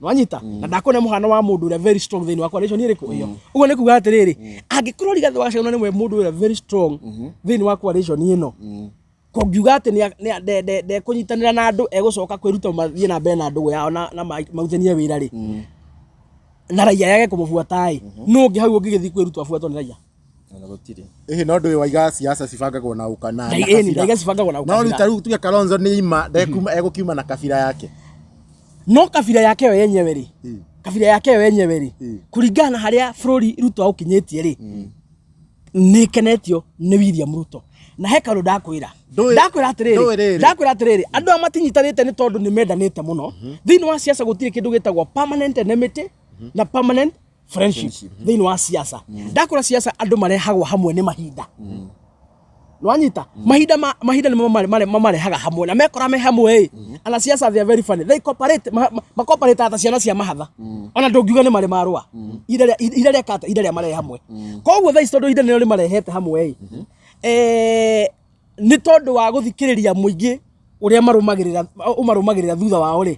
Speaker 2: Nwanyita na ndakona mũhano wa mũndũ ũrĩa very strong thĩinĩ wa coalition ĩrĩkũ ĩyo. Ũguo nĩ kuga atĩrĩrĩ, angĩkorwo Rigathĩ wa Gachagua nĩwe mũndũ ũrĩa very strong thĩinĩ wa coalition ĩno, kũngiuga atĩ ndekũnyitanĩra na andũ, egũcoka kwĩ Ruto mathiĩ na mbere na ndũgũ yao na marutithanie wĩra rĩ, na raia yage kũmũbuata ĩ, nũ ũngĩ hau ũngĩgĩthiĩ kwĩ Ruto abuatwo nĩ raia?
Speaker 1: Ona gũtirĩ.
Speaker 5: Ĩhĩ, no ndũĩ waiga siasa cibangagwo na ũka na na
Speaker 2: Ĩni,
Speaker 5: kabira.
Speaker 2: ndaiga cibangagwo na
Speaker 5: No rĩu
Speaker 2: ũkabira.
Speaker 5: ta rĩu tuge Kalonzo nĩ ima ndekuma egũkiuma na kabira yake.
Speaker 2: No kabira yake yo yenyewe rĩ, kabira yake yo yenyewe rĩ, kũringana na harĩa bũrũri Ruto aũkinyĩtie rĩ, nĩ kenetio nĩ William Ruto. Na he kaũndũ ndakwĩra, ndakwĩra
Speaker 5: Ndũĩ
Speaker 2: atĩrĩrĩ,
Speaker 5: rĩrĩ.
Speaker 2: ndakwĩra atĩrĩrĩ, andũ aya matinyitanĩte nĩ tondũ nĩ mendanĩte mũno. Thĩinĩ wa siasa gũtirĩ kĩndũ gĩtagwo permanent enmity na permanent friendship thĩinĩ wa siasa. Ndakwĩra siasa andũ marehagwo hamwe nĩ mahinda. Nwanyita mahinda mahinda nĩmo mamarehaga hamwe na mekora me hamwe ĩ. Ana siasa, they are very funny, they cooperate, macooperate ta ciana cia mahatha. Ona ndũngiuga nĩ marĩ marũa ihinda rĩa kata, ihinda rĩa marehe hamwe. Koguo thaa ici tondũ ihinda nĩrĩo rĩmarehete hamwe ĩ, nĩ tondũ wa gũthikĩrĩria mũingĩ ũrĩa marũmagĩrĩra, ũmarũmagĩrĩra thutha wao rĩ,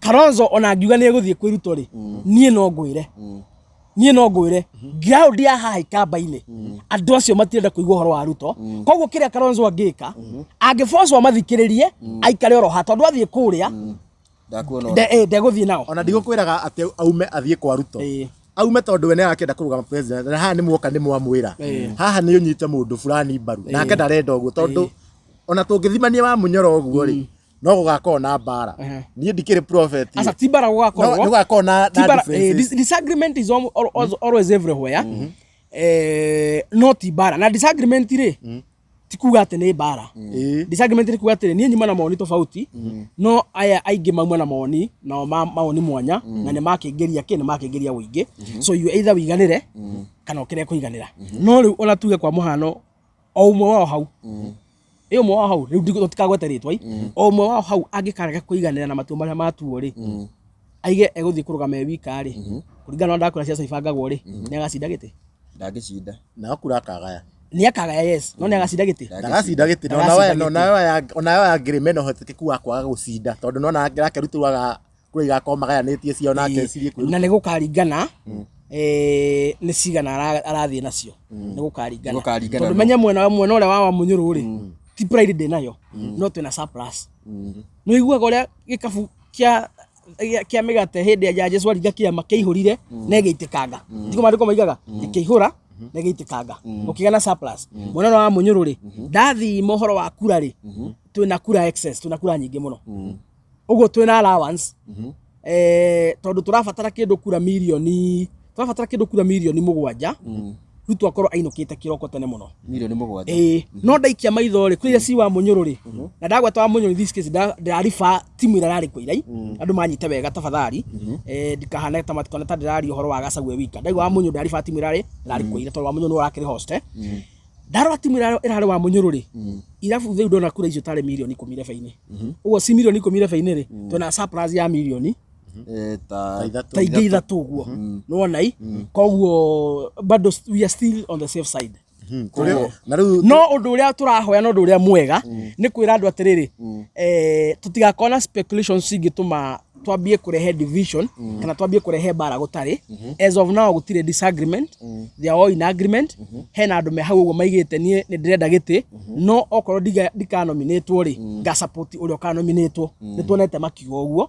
Speaker 2: Kalonzo ona angiuga nĩ egũthiĩ kwĩ Ruto rĩ, niĩ no ngwĩre ground ya haha ikamba-inĩ andũ acio matirenda kũigua ũhoro wa Ruto. Koguo kĩrĩa Kalonzo angĩka, angĩbocwo amathikĩrĩrie, aikare oro haha tondũ athiĩ kũrĩa
Speaker 1: Ndakuona.
Speaker 2: Ndegũthiĩ nao.
Speaker 5: Ona ndigũkwĩraga atĩ aume athiĩ kwa Ruto. Aume tondũ we nĩ arakĩenda kũrũgama president na haha nĩ muoka nĩ mwamwĩra haha nĩ ũnyite mũndũ fulani mbaru, nake ndarenda ũguo tondũ ona tũngĩthimania wa mũnyoro ũguo rĩ, no gũgakorwo na mbara. Niĩ ndikĩrĩ prophet.
Speaker 2: Aca, ti mbara gũgakorwo.
Speaker 5: No, nĩ gũgakorwo na
Speaker 2: Ti mbara,
Speaker 5: differences.
Speaker 2: Disagreement is always everywhere. No ti mbara na disagreement rĩ, ti kuga atĩ nĩ mbara. Disagreement nĩ kuga atĩrĩ, niĩ nyuma na mawoni tofauti, no aya aingĩ mauma na mawoni nao mawoni mwanya na nĩ makĩingĩria kĩ, nĩ makĩingĩria ũingĩ. So you either wiganĩre kana ũkĩrege kũiganĩra. No rĩu ona tuge kwa mũhano o ũmwe wao hau, ĩ ũmwe wao hau rĩu tũtikagwete rĩtwa i, o ũmwe wao hau angĩkarega kũiganĩra na matua marĩa matuo rĩ, aige egũthiĩ kũrũgama e wika rĩ, kũringana na ndakwĩra ciaca ibangagwo rĩ, nĩ agacinda gĩtĩ?
Speaker 1: Ndangĩcinda.
Speaker 5: Nayo kura akagaya.
Speaker 2: Nĩ akagaya, yes, no nĩ agacinda gĩtĩ?
Speaker 5: Ndagacinda gĩtĩ.
Speaker 2: Ndagacinda
Speaker 5: Onawe
Speaker 2: gĩtĩ.
Speaker 5: onawe yangĩrĩ mena ũhotekeku wa kwaga gũcinda tondũ nona nake rutuaga kura igakorwo magayanĩtie ciao nake ecirie kwĩruta.
Speaker 2: Na nĩ gũkaringana nĩ cigana arathiĩ nacio, nĩ gũkaringana.
Speaker 1: Nĩ gũkaringana
Speaker 2: Tondũ
Speaker 1: no.
Speaker 2: menye mwena ũrĩa wa Wamunyũrũ rĩ, ti pride ndĩ nayo, no twĩna surplus. Nĩ ũiguaga ũrĩa gĩkabu kĩa mĩgate hĩndĩ ya Jesu aringa kĩama kĩihũrire na ĩgĩitĩkanga, tiko maandĩko maigaga ĩkĩihũra na ĩgĩitĩkanga, gũkĩgĩa na surplus. Mwena ũrĩa wa Mũnyũrũ rĩ, ndathima ũhoro wa kura rĩ, twĩna kura excess, twĩna kura nyingĩ mũno. Ũguo twĩna allowance tondũ tũrabatara kĩndũ kura mirioni, tũrabatara kĩndũ kura mirioni 7, Ruto akorwo ainũkĩte kĩroko tene mũno.
Speaker 1: Mirioni 7.
Speaker 2: Ĩĩ, no ndaikia maitho rĩ, kwĩ iria ci wa Mũnyũrũ rĩ, na ndagweta wa Mũnyũrũ in this case ndĩrariba timu ĩrĩa ĩrarĩ kuo irai, andũ manyite wega tafadhali, ndikahane ta matikone ta ndĩraria ũhoro wa Gachagua e wika. Ndaigua wa Mũnyũrũ ndĩrariba timu ĩrĩa ĩrarĩ kuo ira, tondũ wa Mũnyũrũ nĩwe ũrakĩrĩ host. Ndarora timu ĩrĩa ĩrarĩ wa Mũnyũrũ rĩ, irabu rĩu ndona kura icio tarĩ mirioni 10 irebe-inĩ. Ũguo ci mirioni 10 irebe-inĩ rĩ, twĩna surplus ya mirioni
Speaker 1: ta
Speaker 5: 3.
Speaker 2: Ta ingĩ 3 ũguo. Nĩwona i? Koguo bado we are still on the safe side.
Speaker 5: Na rĩu
Speaker 2: No ũndũ ũrĩa tũrahoya na ũndũ ũrĩa mwega nĩ kwĩra andũ atĩrĩrĩ, tũtigakorwo na speculations cingĩtũma twambie kũrehe division kana twambie kũrehe mbara gũtarĩ. As of now gũtirĩ disagreement, they are all in agreement. Hena andũ me hau ũguo maigĩte niĩ nĩ ndĩrenda gĩtĩ, no okorwo ndikanominĩtwo rĩ, ngasupport ũrĩa ũkanominĩtwo. Nĩ tuonete makiuga ũguo.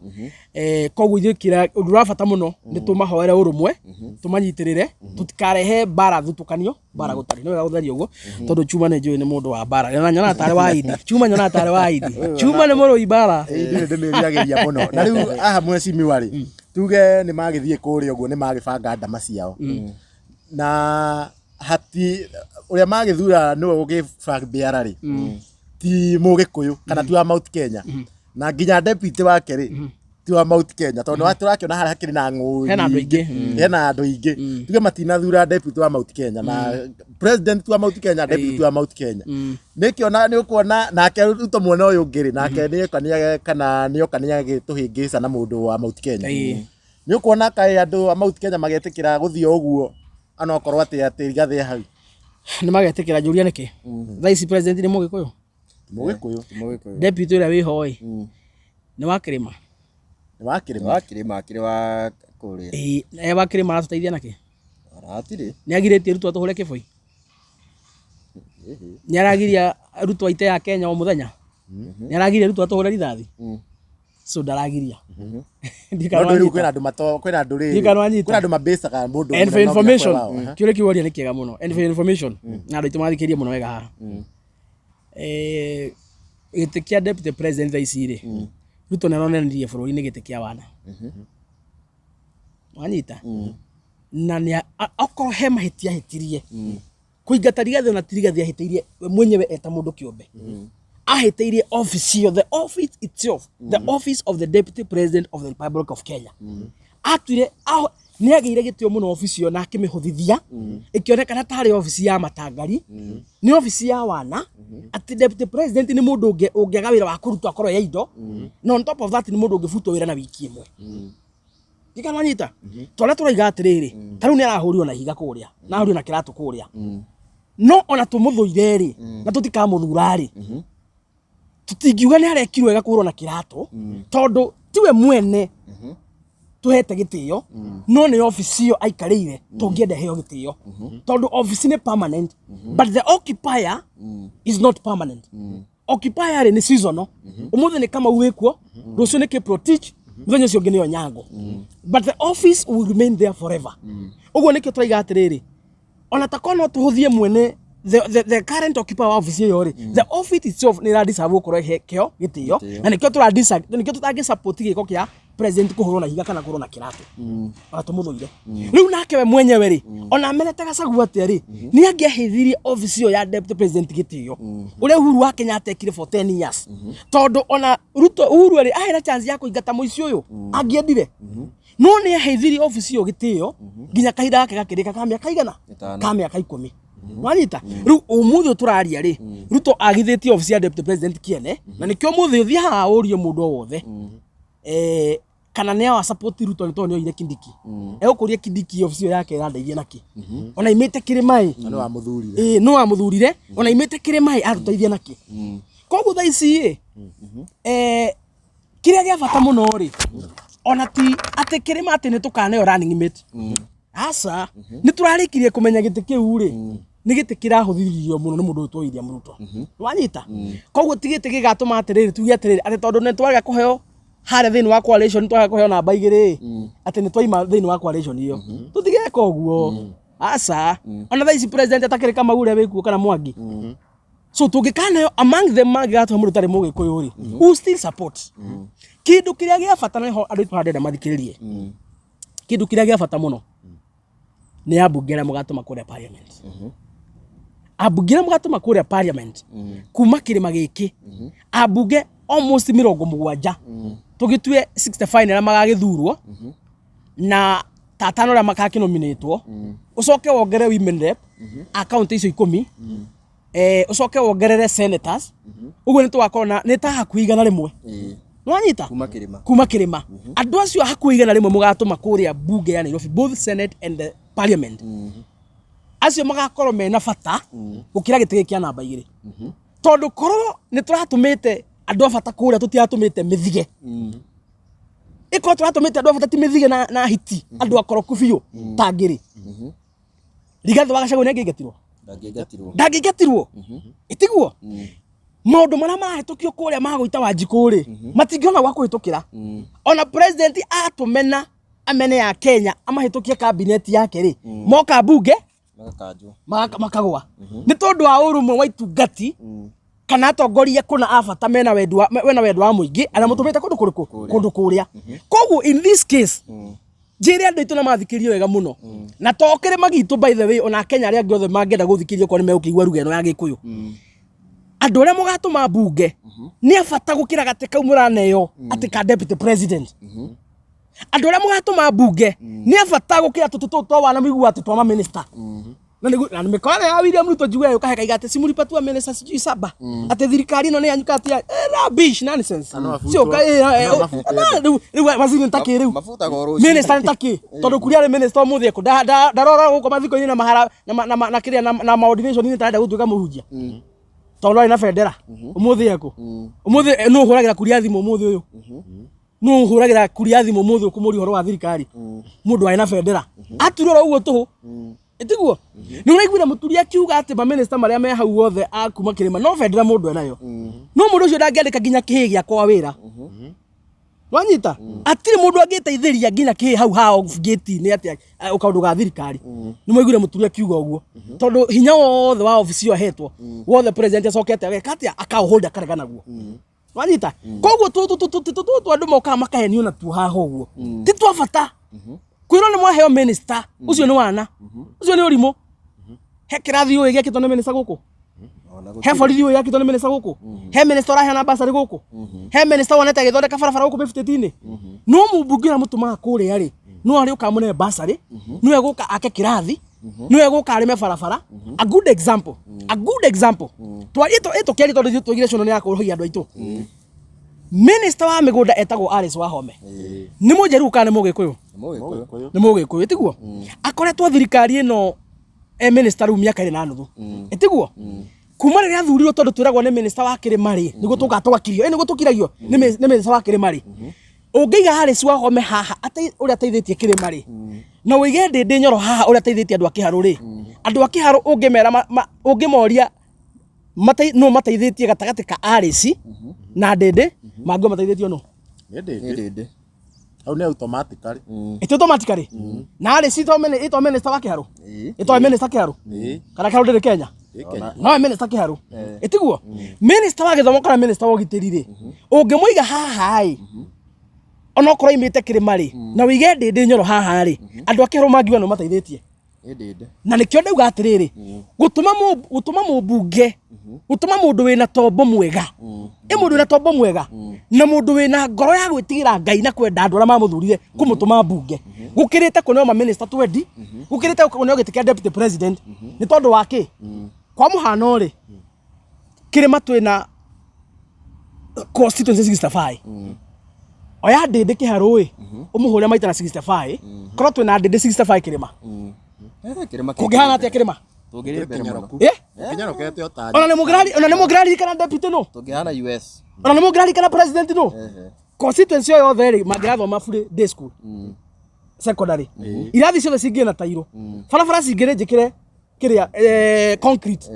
Speaker 2: Koguo ithuĩ kĩrĩa ũndũ wa bata mũno nĩ tũmahoere ũrũmwe, tũmanyitĩrĩre, tũtikarehe mbara thutũkanio, mbara gũtarĩ. Nĩ wega gũtheria ũguo tondũ Chuma nĩ njũĩ nĩ mũndũ wa mbara. Na nyonaga tarĩ wa Idi. Chuma nyonaga tarĩ wa Idi. Chuma nĩ mũrũi mbara.
Speaker 5: Ĩĩ, nĩ ndĩmĩriragĩria mũno. Na rĩu haha mwecimiwa rĩ, tuge nĩ magĩthiĩ kũrĩa ũguo nĩ magĩbanga ndama ciao, na hati ũrĩa magĩthura nĩwe ũgĩ flag bearer rĩ, ti mũgĩkũyũ kana ti wa Mount Kenya, na nginya deputy wake rĩ ti wa Mount Kenya, tondũ nĩ tũrakĩona harĩa hakĩrĩ na ng'ũĩ.
Speaker 2: Hena andũ aingĩ.
Speaker 5: Hena andũ aingĩ. Tuge matinathura deputy wa Mount Kenya na president wa Mount Kenya, deputy wa Mount Kenya, nĩkĩona nĩ ũkuona nake Ruto mwena ũyũ ũngĩ rĩ, nake nĩoka nĩ kana nĩoka nĩagĩtũhĩngĩca na mũndũ wa Mount Kenya. Nĩ ũkuona kaĩ andũ a Mount Kenya magetĩkĩra gũthiĩ o ũguo anokorwo atĩ Rigathĩ e hau?
Speaker 2: Nĩ magetĩkĩra. Njũria nĩkĩ thaa ici president nĩ mũgĩkũyũ?
Speaker 5: Mũgĩkũyũ.
Speaker 1: Mũgĩkũyũ.
Speaker 2: Deputy ũrĩa wĩho ĩ nĩ wa kĩrĩma?
Speaker 5: Nĩ wa kĩrĩma.
Speaker 1: Wa kĩrĩma, akĩrĩ wa kũrĩa.
Speaker 2: Ĩĩ, e wa kĩrĩma aratũteithia nakĩ?
Speaker 1: Aratirĩ.
Speaker 2: Nĩ agirĩtie Ruto atũhũre kĩboi? Nĩ aragiria Ruto aite ya Kenya o mũthenya? Nĩ aragiria Ruto atũhũre rithathi? So ndaragiria.
Speaker 5: No rĩu kwĩna andũ mato kwĩna andũ rĩrĩ
Speaker 2: Ndiũĩ kana wanyita.
Speaker 5: kwĩna andũ mabĩcaga mũndũ
Speaker 2: And for
Speaker 5: mũnene no nginya
Speaker 2: information,
Speaker 5: kwe wao, aha.
Speaker 2: kĩũria kĩu woria nĩ kĩega mũno. And for information, na andũ aitũ mathikĩrĩrie mũno wega haha, gĩtĩ kĩa deputy president thaa ici rĩ, Ruto nĩ aronanirie bũrũri nĩ gĩtĩ kĩa wana. Wanyita? Na nĩ okorwo he mahĩtia ahĩtirie kũingata Rigathĩ, ona ti Rigathĩ ahĩtĩirie we mwenyewe eta mũndũ kĩũmbe, ahĩtĩirie office ĩyo, the office itself, the office of the deputy president of the Republic of Kenya. Atuire nĩ agĩire gĩtĩo mũno obici ĩyo na akĩmĩhũthithia ĩkĩonekana tarĩ obici ya matangari, nĩ obici ya wana, atĩ deputy president nĩ mũndũ ũngĩaga wĩra wa kũrutwo akorwo ya indo, na on top of that nĩ mũndũ ũngĩbutwo wĩra na wiki ĩmwe. Ndikananyita twana tũraiga atĩrĩrĩ, ta rĩu nĩ arahũrirwo na ihiga kũrĩa na ahũrirwo na kĩratũ kũrĩa, no ona tũmũthũire rĩ na tũtikamũthura rĩ, tũtingiuga nĩ arekirwo wega kũhũrwo na kĩratũ, tondũ tiwe mwene tuhete gĩtĩo, no nĩ obici ĩyo aikarĩire tũngĩenda heo gĩtĩo, tondũ obici nĩ permanent but the occupier is not permanent. Occupier rĩ nĩ seasonal. Ũmũthĩ nĩ Kamau wĩkuo, rũciũ nĩ Kiprotich, mũthenya ũcio ũngĩ nĩ Onyango, but the office will remain there forever. Ũguo nĩkĩo tũraiga atĩrĩrĩ, ona ta korwo no tũhũthie mwene the current occupier wa office ĩyo rĩ, the office itself nĩ ĩra gũkorwo ĩhekeo gĩtĩo, na nĩkĩo tũra nĩkĩo tũtangĩ support gĩko kĩa president kũhũrwo na ihiga kana kũhũrwo na kĩratũ, ona tũmũthũire. Rĩu nake we mwenyewe rĩ, ona amenete Gachagua atĩa rĩ, nĩ angĩahithirie office ĩyo ya deputy president gĩtĩo ũrĩa Uhuru wa Kenyatta ekire for 10 years, tondũ ona Ruto Uhuru rĩ ahera chance ya kũingata mũici ũyũ angĩendire, no nĩ aheithirie office ĩyo gĩtĩo nginya kahinda gake gakĩrĩka ka mĩaka igana?
Speaker 1: 5.
Speaker 2: Ka mĩaka 10. Wanyita? Rĩu ũmũthĩ ũyũ tũraria rĩ, Ruto agithĩtie office ya deputy president kĩene, na nĩkĩo ũmũthĩ ũthiĩ haha ũrie mũndũ o wothe kana nĩ awa support Ruto nĩ tondũ nĩ oire Kindiki, egũkũria Kindiki office ĩyo yake ĩrandeithia nakĩ ona imĩte kĩrĩma ĩ?
Speaker 5: Na nĩ wamũthurire.
Speaker 2: Ĩĩ, no wamũthurire ona imĩte kĩrĩma ĩ, arũteithia nakĩ? Koguo thaa ici ĩ, kĩrĩa gĩa bata mũno rĩ, ona ti atĩ kĩrĩma atĩ nĩ tũkaneo running mate, aca. Nĩ tũrarĩkirie kũmenya gĩtĩ kĩu rĩ nĩ gĩtĩ kĩrahũthĩrĩrio mũno nĩ mũndũ ũyũ William Ruto. Wanyita? Koguo ti gĩtĩ gĩgatũma atĩrĩrĩ tuge atĩrĩrĩ atĩ tondũ nĩ twarega kũheo harĩa thĩinĩ wa coalition, twarega kũheo namba 2 ĩ, atĩ nĩ twaima thĩinĩ wa coalition ĩyo. Tũtigeka ũguo, aca. Ona thaa ici president atakĩrĩ Kamau ũrĩa wĩkuo kana Mwangi, so tũngĩkaneo among them mangĩgatũhe mũndũ ũtarĩ mũgĩkũyũ rĩ, we will still support. Kĩndũ kĩrĩa gĩa bata na nĩho andũ aitũ haha ndĩrenda mathikĩrĩrie, kĩndũ kĩrĩa gĩa bata mũno nĩ ambunge arĩa mũgatũma kũrĩa parliament. Ambunge arĩa mũgatũma kũrĩa parliament kuma kĩrĩma gĩkĩ, ambunge almost 70, tũgĩtue 65 arĩa magagĩthurwo na ta atano arĩa makakĩnominĩtwo, ũcoke wongerere women rep a kaunti icio 10, ũcoke wongerere senators, ũguo nĩ tũgakorwo na nĩ ta hakuhĩ 100. Nĩwanyita?
Speaker 1: Kuma kĩrĩma.
Speaker 2: Kuma kĩrĩma. Andũ acio hakuhĩ 100 mũgatũma kũrĩa bunge ya Nairobi, both senate and the parliament, acio magakorwo mena bata gũkĩra gĩtĩ gĩkĩ kĩa namba 2, tondũ korwo nĩ tũratũmĩte andũ a bata kũrĩa, tũtiratũmĩte mĩthige. Ĩkorwo tũratũmĩte andũ a bata, ti mĩthige na hiti, andũ akoroku biũ ta ngĩrĩ Rigathĩ wa Gachagua nĩ angĩingatirwo.
Speaker 1: Ndangĩingatirwo.
Speaker 2: Ndangĩingatirwo, ĩtiguo maũndũ marĩa marahĩtũkio kũrĩa magũita Wanjikũ rĩ, matingĩona gwa kũhĩtũkĩra. Ona president atũmena amene ya Kenya amahĩtũkie cabinet yake rĩ, moka bunge
Speaker 1: Magakanjwo.
Speaker 2: Makagwa nĩ tondũ wa ũrũmwe wa itungati kana atongoria kũna a bata mena wendi wa mena wendi wa mũingĩ arĩa mũtũmĩte kũndũ kũrĩkũ, kũndũ kũrĩa. Koguo in this case njĩre andũ aitũ na mathikĩrie wega mũno, na to kĩrĩma gitũ, by the way, ona Kenya arĩa angĩ othe mangĩenda gũthikĩria okorwo nĩ megũkĩigua ruga ĩno ya Gĩkũyũ, andũ arĩa mũgatũma mbunge nĩ a bata gũkĩra gatĩ kau mũraneo atĩ ka deputy president. Andũ arĩa mũgatũma mbunge nĩ a bata gũkĩra tũtũ tũtũ twa wana mũigua atĩ twa maminista. Na nĩguo na mĩkora ya William Ruto njigua yũka heka atĩ simulipatiwa minista sijui saba, atĩ thirikari ĩno nĩ yanyu kati ya rubbish, nonsense.
Speaker 5: No
Speaker 2: Sio ka
Speaker 5: no mabutwo.
Speaker 2: Rĩu waziri nĩ takĩ rĩu?
Speaker 1: Mabutagwo rũciũ.
Speaker 2: Minister nĩ takĩ? Tondũ kuria arĩ minister ũmũthĩ ekũ ndarora gũkũ mathiko-inĩ na mahara na kĩrĩa na maordination-inĩ tarenda gũtuĩka mũhunjia tondũ arĩ na bendera. Ũmũthĩ ekũ? Ũmũthĩ nũ ũhũragĩra kuria thimũ? Ũmũthĩ ũyũ nũ ũhũragĩra kuria thimũ ũmũthĩ ũkũmũria ũhoro wa thirikari? Mũndũ arĩ na bendera aturwo oro ũguo tũhũ, ĩtiguo? Nĩ ũraiguire mũturi akiuga atĩ maminista marĩa me hau othe a kuma kĩrĩma no bendera mũndũ enayo, no mũndũ ũcio ndangĩandĩka nginya kĩhĩ gĩakwa wĩra. Wanyita? Atirĩ mũndũ angĩteithĩria nginya kĩhĩ hau hao ngĩti-inĩ atĩ kaũndũ ga thirikari. Nĩ mwaiguire mũturi akiuga ũguo, tondũ hinya wothe wa obici ĩyo ahetwo wothe, president acokete ageka atĩa? Akaũhold, akarega naguo. Wanyita? Koguo tũtũ andũ mokaga makahenio natuo haha ũguo ti twa bata. Kwĩrwo nĩ mwaheo minister ũcio nĩ wana, ũcio nĩ ũrimũ. He kĩrathi ũĩ gĩakĩtwo nĩ minister gũkũ? He borithi ũĩ yakĩtwo nĩ minister gũkũ? He minister ũraheana basarĩ gũkũ? He minister wonete agĩthondeka barabara gũkũ mĩbutĩti-inĩ? No mũmbunge ũrĩa mũtũmaga kũrĩa rĩ, no arĩ ũka mũne basarĩ, no egũka ake kĩrathi, no egũka arĩme barabara. A good example, a good example, twarie tũkĩaria tondũ ithuĩ tũigire cũno nĩ ya kũrũhia andũ aitũ. Minister wa mĩgũnda etagwo Alice Wahome. Nĩ mũnjaruo kana nĩ mũgĩkũyũ?
Speaker 1: Mũgĩkũyũ.
Speaker 2: Nĩ mũgĩkũyũ, ĩtiguo? Akoretwo thirikari ĩno e minister rĩu mĩaka 2.5, ĩtiguo? Kuma rĩrĩa athurirwo, tondũ twĩragwo nĩ minister wa kĩrĩma rĩ, nĩguo tũkaga tũgakirio, ĩ nĩguo tũkiragio nĩ minister wa kĩrĩma rĩ, ũngĩiga Alice Wahome haha atĩ ũrĩa ateithĩtie kĩrĩma rĩ, na ũige Ndĩndĩ Nyoro haha ũrĩa ateithĩtie andũ a Kĩharũ rĩ, andũ a Kĩharũ ũngĩmera ũngĩmoria nũ mateithĩtie gatagatĩ ka Alice na Ndĩndĩ, mangĩuga mateithĩtio nũ?
Speaker 5: Nĩ
Speaker 1: Nĩ
Speaker 5: ndĩndĩ.
Speaker 1: Ndĩndĩ.
Speaker 5: Hau nĩ automatically.
Speaker 2: Ĩti automatically na Alice ĩto minister wa Kĩharũ? Ĩto minister Kĩharũ? Kana Kĩharũ ndĩrĩ Kenya?
Speaker 5: Ĩ Kenya.
Speaker 2: No minister Kĩharũ, ĩtiguo? Minister wa gĩthomo kana minister wa ũgitĩri rĩ, ũngĩmũiga haha ĩ, onokorwo aimĩte kĩrĩma rĩ, na ũige Ndĩndĩ Nyoro haha rĩ, andũ a Kĩharũ mangiuga nĩ mateithĩtie?
Speaker 1: Nĩ Ndĩndĩ.
Speaker 2: Na nĩkĩo ndauga atĩrĩrĩ, gũtũma mũmbunge, gũtũma mũndũ wĩna tombo mwega, ĩ mũndũ wĩna tombo mwega na mũndũ wĩna ngoro ya gwĩtigĩra Ngai na kwenda andũ arĩa mamũthurire, kũmũtũma mbunge gũkĩrĩte kũneo maminista twendi, gũkĩrĩte kũneo gĩtĩ kĩa deputy president. Nĩ tondũ wa kĩ? Kwa mũhano rĩ, kĩrĩma twĩna constituency 65. Oya Ndĩndĩ Kĩharũ ĩ, ũmũhũre maita na 65, korwo twĩna Ndĩndĩ 65 kĩrĩma,
Speaker 1: Kĩrĩma.
Speaker 2: Kũngĩhana atĩa kĩrĩma?
Speaker 1: Tũngĩrĩ mbere mũno.
Speaker 2: Ĩ?
Speaker 5: Ũkĩnyorokete o ta
Speaker 2: Ona nĩ mũngĩraririkana deputy no?
Speaker 1: Tũngĩhana US.
Speaker 2: Ona nĩ mũngĩraririkana president no? Constituency o yothe rĩ, mangĩrathoma burĩ day school, secondary, irathi ciothe cingĩ na tairo, barabara cingĩrĩ njĩkĩre kĩrĩa concrete,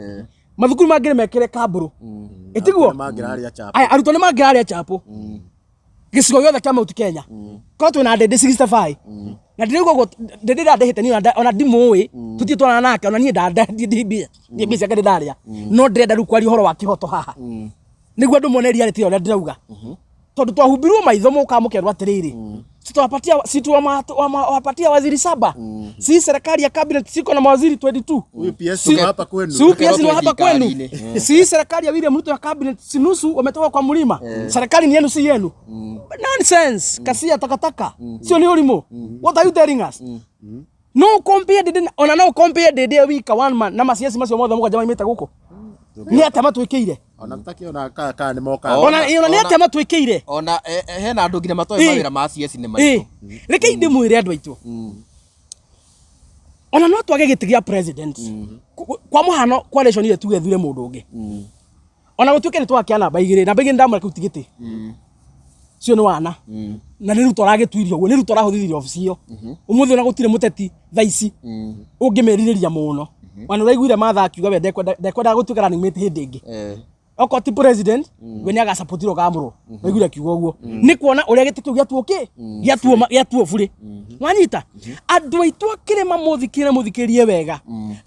Speaker 2: mathukuru mangĩrĩ mekĩre kambũrũ, ĩtiguo?
Speaker 5: Mangĩrarĩa chapa.
Speaker 2: Aya, arutwo nĩ mangĩrarĩa chapo gĩcigo gĩothe kĩa Mount Kenya korwo twĩna Ndĩndĩ 65. Na ndĩrauga ũguo, Ndĩndĩ ndandĩhĩte niĩ ona ndimũĩ, tũtirĩ twanana nake, ona niĩ mbia niĩ mbia ciake ndĩndarĩa, no ndĩrenda rĩu kwaria ũhoro wa kĩhoto haha nĩguo andũ mone reality ya ũrĩa ndĩrauga. Tondu twahumbirwo maitho muka mukerwo atiriri, situwapatia waziri 7, si serikali ya cabinet siko na mawaziri 22.
Speaker 5: Huyu PS ni hapa kwenu.
Speaker 2: Si UPS ni wa hapa kwenu.
Speaker 1: Thirikari-inĩ.
Speaker 2: Si serikali ya William Ruto ya cabinet si nusu wametoka kwa mlima. Serikali ni yenu, si yenu. Nonsense. Kasia takataka. Sio ni ulimo. What are you telling us? No compare dede, ona no compare dede wika one man na masiasi macio mothe mũgwanja maimĩte gũkũ. Nĩ atĩa matwĩkĩire?
Speaker 5: Ona mtakiona ka ka nĩ moka.
Speaker 2: Ona ona nĩ atĩa matwĩkĩire?
Speaker 1: Ona hena andũ nginya matoĩ
Speaker 2: Ĩ.
Speaker 1: mawĩra ma CS nĩ
Speaker 2: Ĩ.
Speaker 1: marĩkũ.
Speaker 2: Reke ndĩmwĩre andũ aitũ. Ona no twage gĩtĩ gĩa president. Kwa mũhano coalition ile tuge thure mũndũ ũngĩ. Ona gũtuĩke nĩ twakĩa namba 2, namba 2 ndamwĩra kĩu ti gĩtĩ. Cio nĩ wana. Na nĩ Ruto aragĩtuirie ũguo, nĩ Ruto arahũthithirie obici ĩyo. Ũmũthĩ ona gũtirĩ mũteti thaa ici ũngĩmerirĩria mũno. Ona ũraiguire Martha akiuga we ndekwendaga gũtuĩka running mate hĩndĩ ĩngĩ. Okorwo ti president we nĩ agacapotirwo kamũrwo, waiguire akiuga ũguo nĩ kuona ũrĩa gĩtĩ kĩu gĩatuo kĩ gĩatuo gĩatuo burĩ. Wanyita andũ aitũ a kĩrĩma, mũthikĩre mũthikĩrie wega,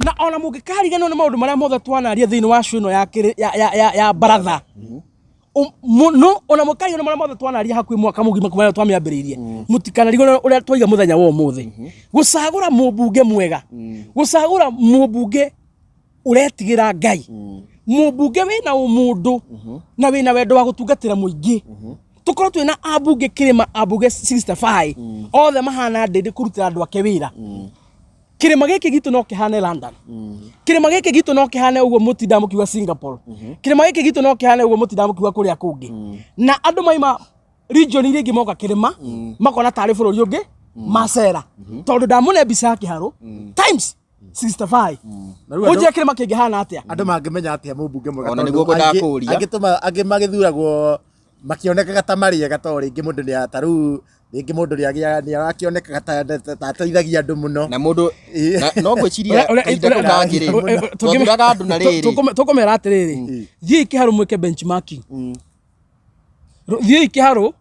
Speaker 2: na ona mũngĩkariganĩrwo nĩ maũndũ marĩa mothe twanaria thĩinĩ wa show ĩno ya ya baratha no ona mũkariganĩrwo nĩ marĩa mothe twanaria hakuhĩ mwaka mũgima kuma rĩrĩa twamĩambĩrĩirie, mũtikanarigwo nĩ ũrĩa twaiga mũthenya wa ũmũthĩ. Gũcagũra mũmbunge mwega, gũcagũra mũmbunge ũretigĩra Ngai, mũmbunge wĩna ũmũndũ na wĩna wendo wa gũtungatĩra mũingĩ. Tũkorwo twĩna ambunge kĩrĩma, ambunge 65 othe mahana ndĩndĩ kũrutĩra andũ ake wĩra. Kĩrĩma gĩkĩ gitũ no kĩhane London, kĩrĩma gĩkĩ gitũ no kĩhane ũguo mũtinda mũkiuga Singapore, kĩrĩma gĩkĩ gitũ no kĩhane ũguo mũtinda mũkiuga kũrĩa kũngĩ. Na andũ maima region iria ingĩ moka kĩrĩma makona tarĩ bũrũri ũngĩ macera, tondũ ndamũne mbica ya kĩharũ times 65.
Speaker 5: Na rĩu andũ-
Speaker 2: Ũnjĩre kĩrĩma kĩngĩhana atĩa?
Speaker 5: Andũ mangĩmenya atĩa mũmbunge mwega?
Speaker 1: Ona
Speaker 5: Tondũ
Speaker 1: nĩguo ngwendaga kũũria.
Speaker 5: Angĩ magĩthuragwo makĩonekaga ta marĩ ega, to rĩngĩ mũndũ nĩ ta rĩu rĩngĩ mũndũ nĩ arakĩonekaga ta ateithagia andũ mũno.
Speaker 1: Na mũndũ
Speaker 5: Ĩ.
Speaker 1: no ngwĩciria kahinda kau kangĩ rĩ, twathuraga andũ na rĩrĩ.
Speaker 2: Tũkũmera atĩrĩrĩ, thiĩi kĩharũ mwĩke benchmarking. Thiĩi kĩharũ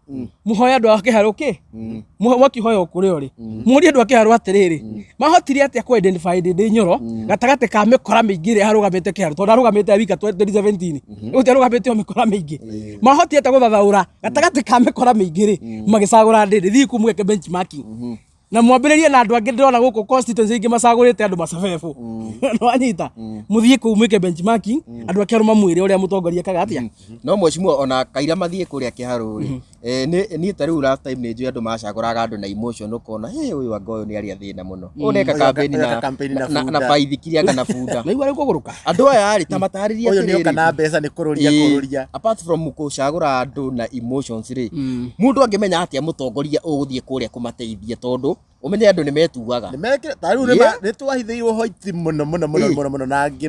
Speaker 2: mũhoe andũ a kĩharũ kĩ mwakihoya kũrĩa ũrĩ, mũrie andũ a kĩharũ atĩrĩrĩ, mahotire atĩa kũ identify Ndĩndĩ Nyoro gatagatĩ ka mĩkora mĩingĩ ĩrĩa arũgamĩte kĩharũ, tondũ arũgamĩte wika 2017 rĩu arũgamĩte o mĩkora mĩingĩ. Mahotire atĩa gũthathaũra gatagatĩ ka mĩkora mĩingĩ rĩ magĩcagũra Ndĩndĩ? Thiĩi kũu mwĩke benchmarking na mwambĩrĩrie na andũ angĩ ndĩrona gũkũ constituency ingĩ macagũrĩte andũ macabebũ. Nĩwanyita? Mũthiĩ kũu mwĩke benchmarking, andũ a kĩharũ mamwĩre ũrĩa mũtongoria ekaga atĩa.
Speaker 1: No mheshimiwa, ona kaira mathiĩ kũrĩa kĩharũ rĩ, niĩ ta rĩu last time nĩ njũĩ andũ macagũraga andũ na emotion, ũkona hey, ũyũ anga ũyũ nĩ arĩa thĩna mũno, ũyũ neka
Speaker 5: Ũyũ
Speaker 1: campaign
Speaker 5: eka
Speaker 1: na
Speaker 5: campaign na
Speaker 1: na
Speaker 5: bunda.
Speaker 1: baithikiri anga na bunda.
Speaker 2: Naigua rĩu kũgũrũka.
Speaker 1: Andũ aya rĩ, ta matarĩrie
Speaker 5: Ũyũ nĩ oka
Speaker 1: atĩrĩrĩ,
Speaker 5: na mbeca nĩ kũrũria kũrũria.
Speaker 1: Apart from gũcagũra andũ na emotions rĩ, mũndũ angĩmenya atĩa mũtongoria ũgũthiĩ kũrĩa kũmateithia? Tondũ ũmenye andũ nĩ metuaga.
Speaker 5: Nĩmekire ta rĩu nĩ twahithĩirwo hoiti mũno mũno mũno mũno mũno, na angĩ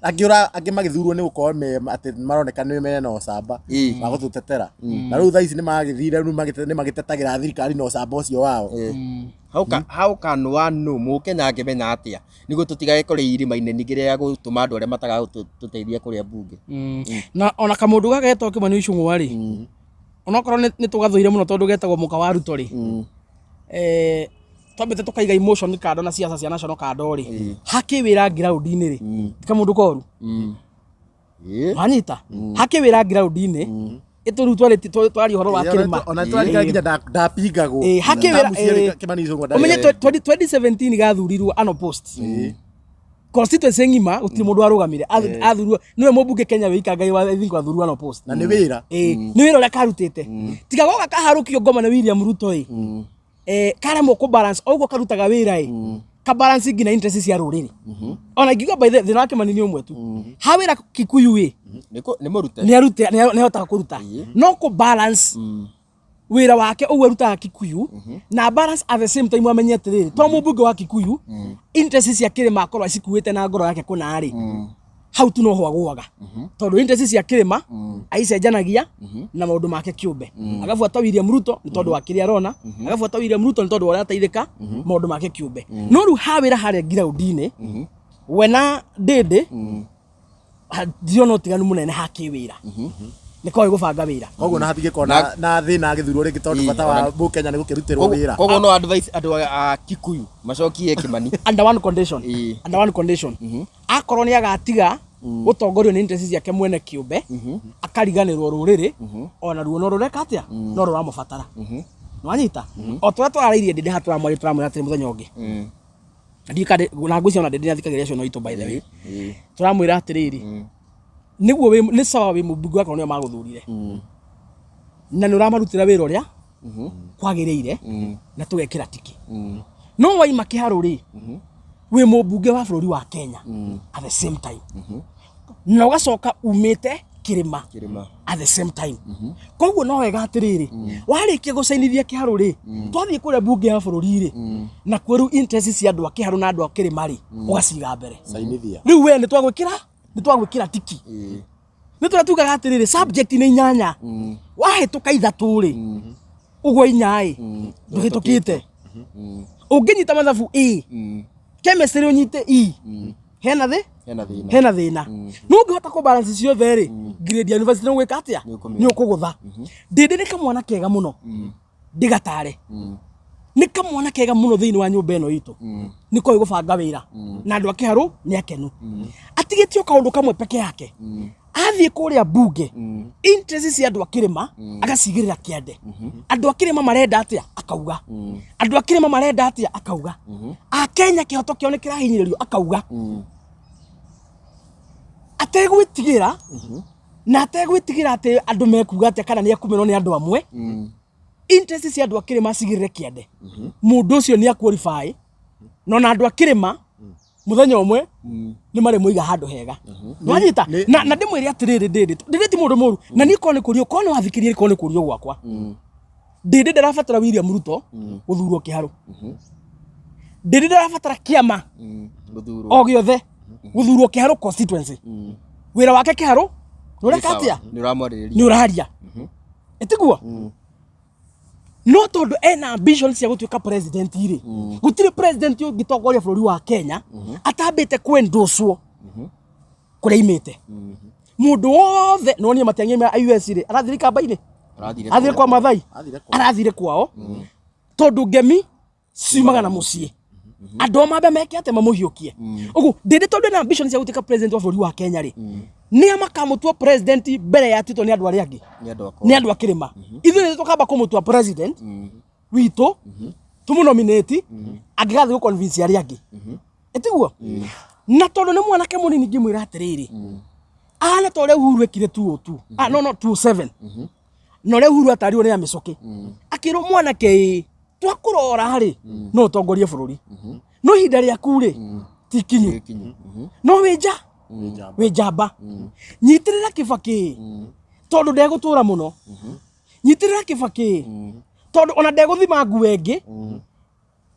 Speaker 5: angĩ magĩthurwo nĩ gũkorwo atĩ maroneka nĩ mena ũcamba wa gũtũtetera, na rĩu thaa ici nĩ magĩthire, rĩu nĩ magĩtetagĩra thirikari na ũcamba ũcio wao.
Speaker 1: How can one know, mũkenya angĩmenya atĩa nĩguo tũtigagĩkore irima-inĩ ningĩ rĩa gũtũma andũ arĩa matagagũtũteithia kũrĩa mbunge?
Speaker 2: Na ona kamũndũ gaka getagwo Kĩmani Ichung'wa rĩ, onokorwo nĩ tũgathũire mũno tondũ getagwo mũka wa Ruto rĩ, twambĩte tũkaiga emotion kando na ciaca cia national kando rĩ, hakĩ wĩra ground-inĩ rĩ, ti kamũndũ koru. Wanyita? Hakĩ wĩra ground-inĩ ĩtũ rĩu twaria ũhoro wa kĩrĩma.
Speaker 5: Ona twarikara nginya ndapingagwo.
Speaker 2: Hakĩ wĩra
Speaker 5: Ndamuciarĩ Kĩmani Ichung'wa ndarĩ-
Speaker 2: ũmenye 2017 gathurirwo ano post constituency ng'ima gũtirĩ mũndũ warũgamire. Athurirwo nĩwe mũmbunge Kenya wĩika Ngai wa I think wathurirwo ano post.
Speaker 5: Na nĩ wĩra.
Speaker 2: Nĩ wĩra ũrĩa karutĩte, tiga goka kaharũkio ngoma nĩ William Ruto ĩ, karemwo kũ balance o ũguo karutaga wĩra ĩ, ka balance nginya interest cia rũrĩrĩ. Ona ingiuga by the thĩna wa Kĩmani nĩ ũmwe tu ha wĩra Kikuyu ĩ.
Speaker 1: Nĩ mũrute.
Speaker 2: Nĩ arute, nĩ ahotaga kũruta, no kũ balance wĩra wake ũguo arutaga Kikuyu na balance at the same time amenye atĩrĩrĩ, to mũmbunge wa Kikuyu, interest cia kĩrĩma akorwo acikuĩte na ngoro yake kũna rĩ, hau tu noho agũaga, tondũ interest cia kĩrĩma aicenjanagia na maũndũ make kĩũmbe, agabuata William Ruto nĩ tondũ wa kĩrĩa arona, agabuata William Ruto nĩ tondũ wa ũrĩa ateithĩka maũndũ make kĩũmbe. No rĩu ha wĩra harĩa ground-inĩ we na Ndĩndĩ ndirona ũtiganu mũnene ha kĩwĩra, nĩ koĩ gũbanga wĩra.
Speaker 5: Koguo na hatingĩkorwo na thĩna agĩthurwo rĩngĩ, tondũ bata wa mũkenya nĩ gũkĩrutĩrwo wĩra.
Speaker 1: Koguo no advice andũ a Kikuyu macokie Kĩmani.
Speaker 2: Under one condition.
Speaker 1: Ĩĩ.
Speaker 2: Under one condition, akorwo nĩ agatiga Gũtongorio nĩ interest ciake mwene kĩũmbe, akariganĩrwo rũrĩrĩ ona ruo no rũreka atĩa, no rũramũbatara. Nĩwanyita? O tũrĩa tũrarĩirie ndĩndĩ haha, tũramwaria, tũramwĩra atĩrĩ mũthenya ũngĩ, ndiũĩ kana na ngwĩciria ona ndĩndĩ nĩathikagĩrĩria ciana itũ, by the way, tũramwĩra atĩrĩrĩ, nĩguo nĩ sawa wĩ mũmbunge, akorwo nĩo magũthurire na nĩ ũramarutĩra wĩra ũrĩa kwagĩrĩire na tũgekĩra tiki, no waima kĩharũ rĩ, wĩ mũmbunge wa bũrũri wa Kenya at the same time, na ũgacoka umĩte kĩrĩma
Speaker 1: Kĩrĩma.
Speaker 2: at the same time. Koguo no wega atĩrĩrĩ, warĩkia gũcainithia kĩharũ rĩ, twathiĩ kũrĩa mbunge ya bũrũri rĩ, na kuo rĩu interest cia andũ a kĩharũ na andũ a kĩrĩma rĩ, ũgaciga mbere.
Speaker 5: Sainithia.
Speaker 2: Rĩu we nĩ twagwĩkĩra tiki. Nĩ tũrĩa tugaga atĩrĩrĩ, subject nĩ inyanya, wahĩtũka ithatũ rĩ, ũguo inya ĩ ndũhĩtũkĩte. Ũngĩnyita mathabu A, chemistry ũnyite E, hena thĩ
Speaker 1: Hena thĩna.
Speaker 2: Hena thĩna. No ũngĩhota kũ balance ciothe rĩ, grade ya university nĩ ũgwĩka atĩa?
Speaker 1: Nĩ ũkũmĩona.
Speaker 2: Nĩ ũkũgũtha. Ndĩndĩ nĩ kamwana kega mũno, ndĩgatare nĩ kamwana kega mũno thĩinĩ wa nyũmba ĩno itũ, nĩ koĩ gũbanga wĩra na andũ a kĩharũ nĩ akenu. Atigĩtio kaũndũ kamwe peke yake, athiĩ kũrĩa mbunge, interest cia andũ a kĩrĩma agacigĩrĩra kĩande. Andũ a kĩrĩma marenda atĩa, akauga. Andũ a kĩrĩma marenda atĩa, akauga. Akenya kĩhoto kĩao nĩ kĩrahinyĩrĩrio, akauga ategwĩtigĩra, na ategwĩtigĩra atĩ andũ mekuga atĩa kana nĩ ekumenwo nĩ andũ amwe. Interest cia andũ a kĩrĩma acigĩrĩre kĩande, mũndũ ũcio nĩ aqualify, no na andũ a kĩrĩma mũthenya ũmwe nĩ marĩ mũiga handũ hega. Nwanyita? Na ndĩmwĩre atĩrĩrĩ, ndĩndĩ ndĩndĩ ti mũndũ mũru, na niĩ korwo nĩ kũrio, korwo nĩ wathikĩrĩria, korwo nĩ kũrio gwakwa, ndĩndĩ ndarabatara William Ruto gũthurwo kĩharũ, ndĩndĩ ndarabatara kĩama
Speaker 1: Gũthurwo.
Speaker 2: o gĩothe gũthurwo kĩharũ constituency. Wĩra wake kĩharũ nĩ ũreka atĩa?
Speaker 1: Nĩ ũramwarĩrĩria.
Speaker 2: Nĩ ũraria, ĩtiguo? No tondũ ena ambition cia gũtuĩka president rĩ, gũtirĩ president ũngĩtongoria bũrũri wa Kenya atambĩte kwendocwo kũrĩa imĩte. Mũndũ wothe nonire Matiang'i ma US rĩ, arathire ikamba-inĩ.
Speaker 1: Arathire.
Speaker 2: Athire kwa Mathai.
Speaker 5: Athire kwao.
Speaker 2: Arathire kwao tondũ ngemi ciumaga na mũciĩ. Andũ a mambe meke atĩ mamũhiũkie ũguo ndĩndĩ, tondũ ena ambition cia gũtuĩka president wa bũrũri wa Kenya rĩ, nĩa makamũtua president mbere ya tito nĩ andũ arĩa angĩ?
Speaker 1: Nĩ andũ akwa.
Speaker 2: Nĩ andũ a kĩrĩma. Ithuĩ nĩ tũkamba kũmũtua president witũ, tũmũnominate, angĩgathiĩ gũconvince arĩa angĩ, ĩtiguo? Na tondũ nĩ mwanake mũnini, ngĩmwĩra atĩrĩrĩ, ahana ta ũrĩa Uhuru ekire 202, ah, no, 27, na ũrĩa Uhuru atarirwo nĩ amĩcoke akĩrwo, mwanake ĩ twakũrora rĩ, no ũtongorie bũrũri, no ihinda rĩaku rĩ ti kinyu.
Speaker 1: Kinyu.
Speaker 2: No wĩ nja, wĩ njamba, nyitĩrĩra Kĩbakĩ tondũ ndegũtũra mũno, nyitĩrĩra Kĩbakĩ tondũ ona ndegũthima nguo ĩngĩ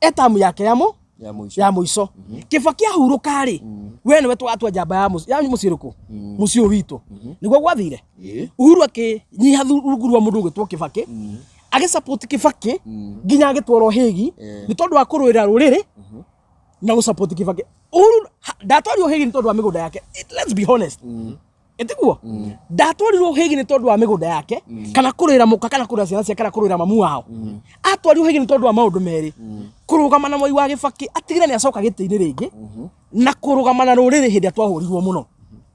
Speaker 2: etamu yake ya mũ
Speaker 1: Ya mũico.
Speaker 2: Ya mũico. Kĩbakĩ ahurũka rĩ, we nĩwe tũgatua njamba ya mũciĩ ũrĩkũ? Mũciĩ ũyũ witũ. Nĩguo gwathire. Uhuru akĩnyiha rungu rwa mũndũ ũgwĩtwo Kĩbakĩ, agĩsupport Kĩbakĩ nginya agĩtwarwo Hague nĩ tondũ wa kũrũĩra rũrĩrĩ na gũsupport Kĩbakĩ. Uhuru ndatwarirwo Hague nĩ tondũ wa mĩgũnda yake. Let's be honest, ĩtiguo? Ndatwarirwo Hague nĩ tondũ wa mĩgũnda yake, kana kũrũĩra mũka, kana kũrũĩra ciana ciake, kana kũrũĩra mamu wao. Atwarirwo Hague nĩ tondũ wa maũndũ merĩ: kũrũgama na Mwai wa Gĩbakĩ atigĩre nĩ acoka gĩtĩ-inĩ rĩngĩ, na kũrũgama na rũrĩrĩ hĩndĩ ĩrĩa twahũrirwo mũno.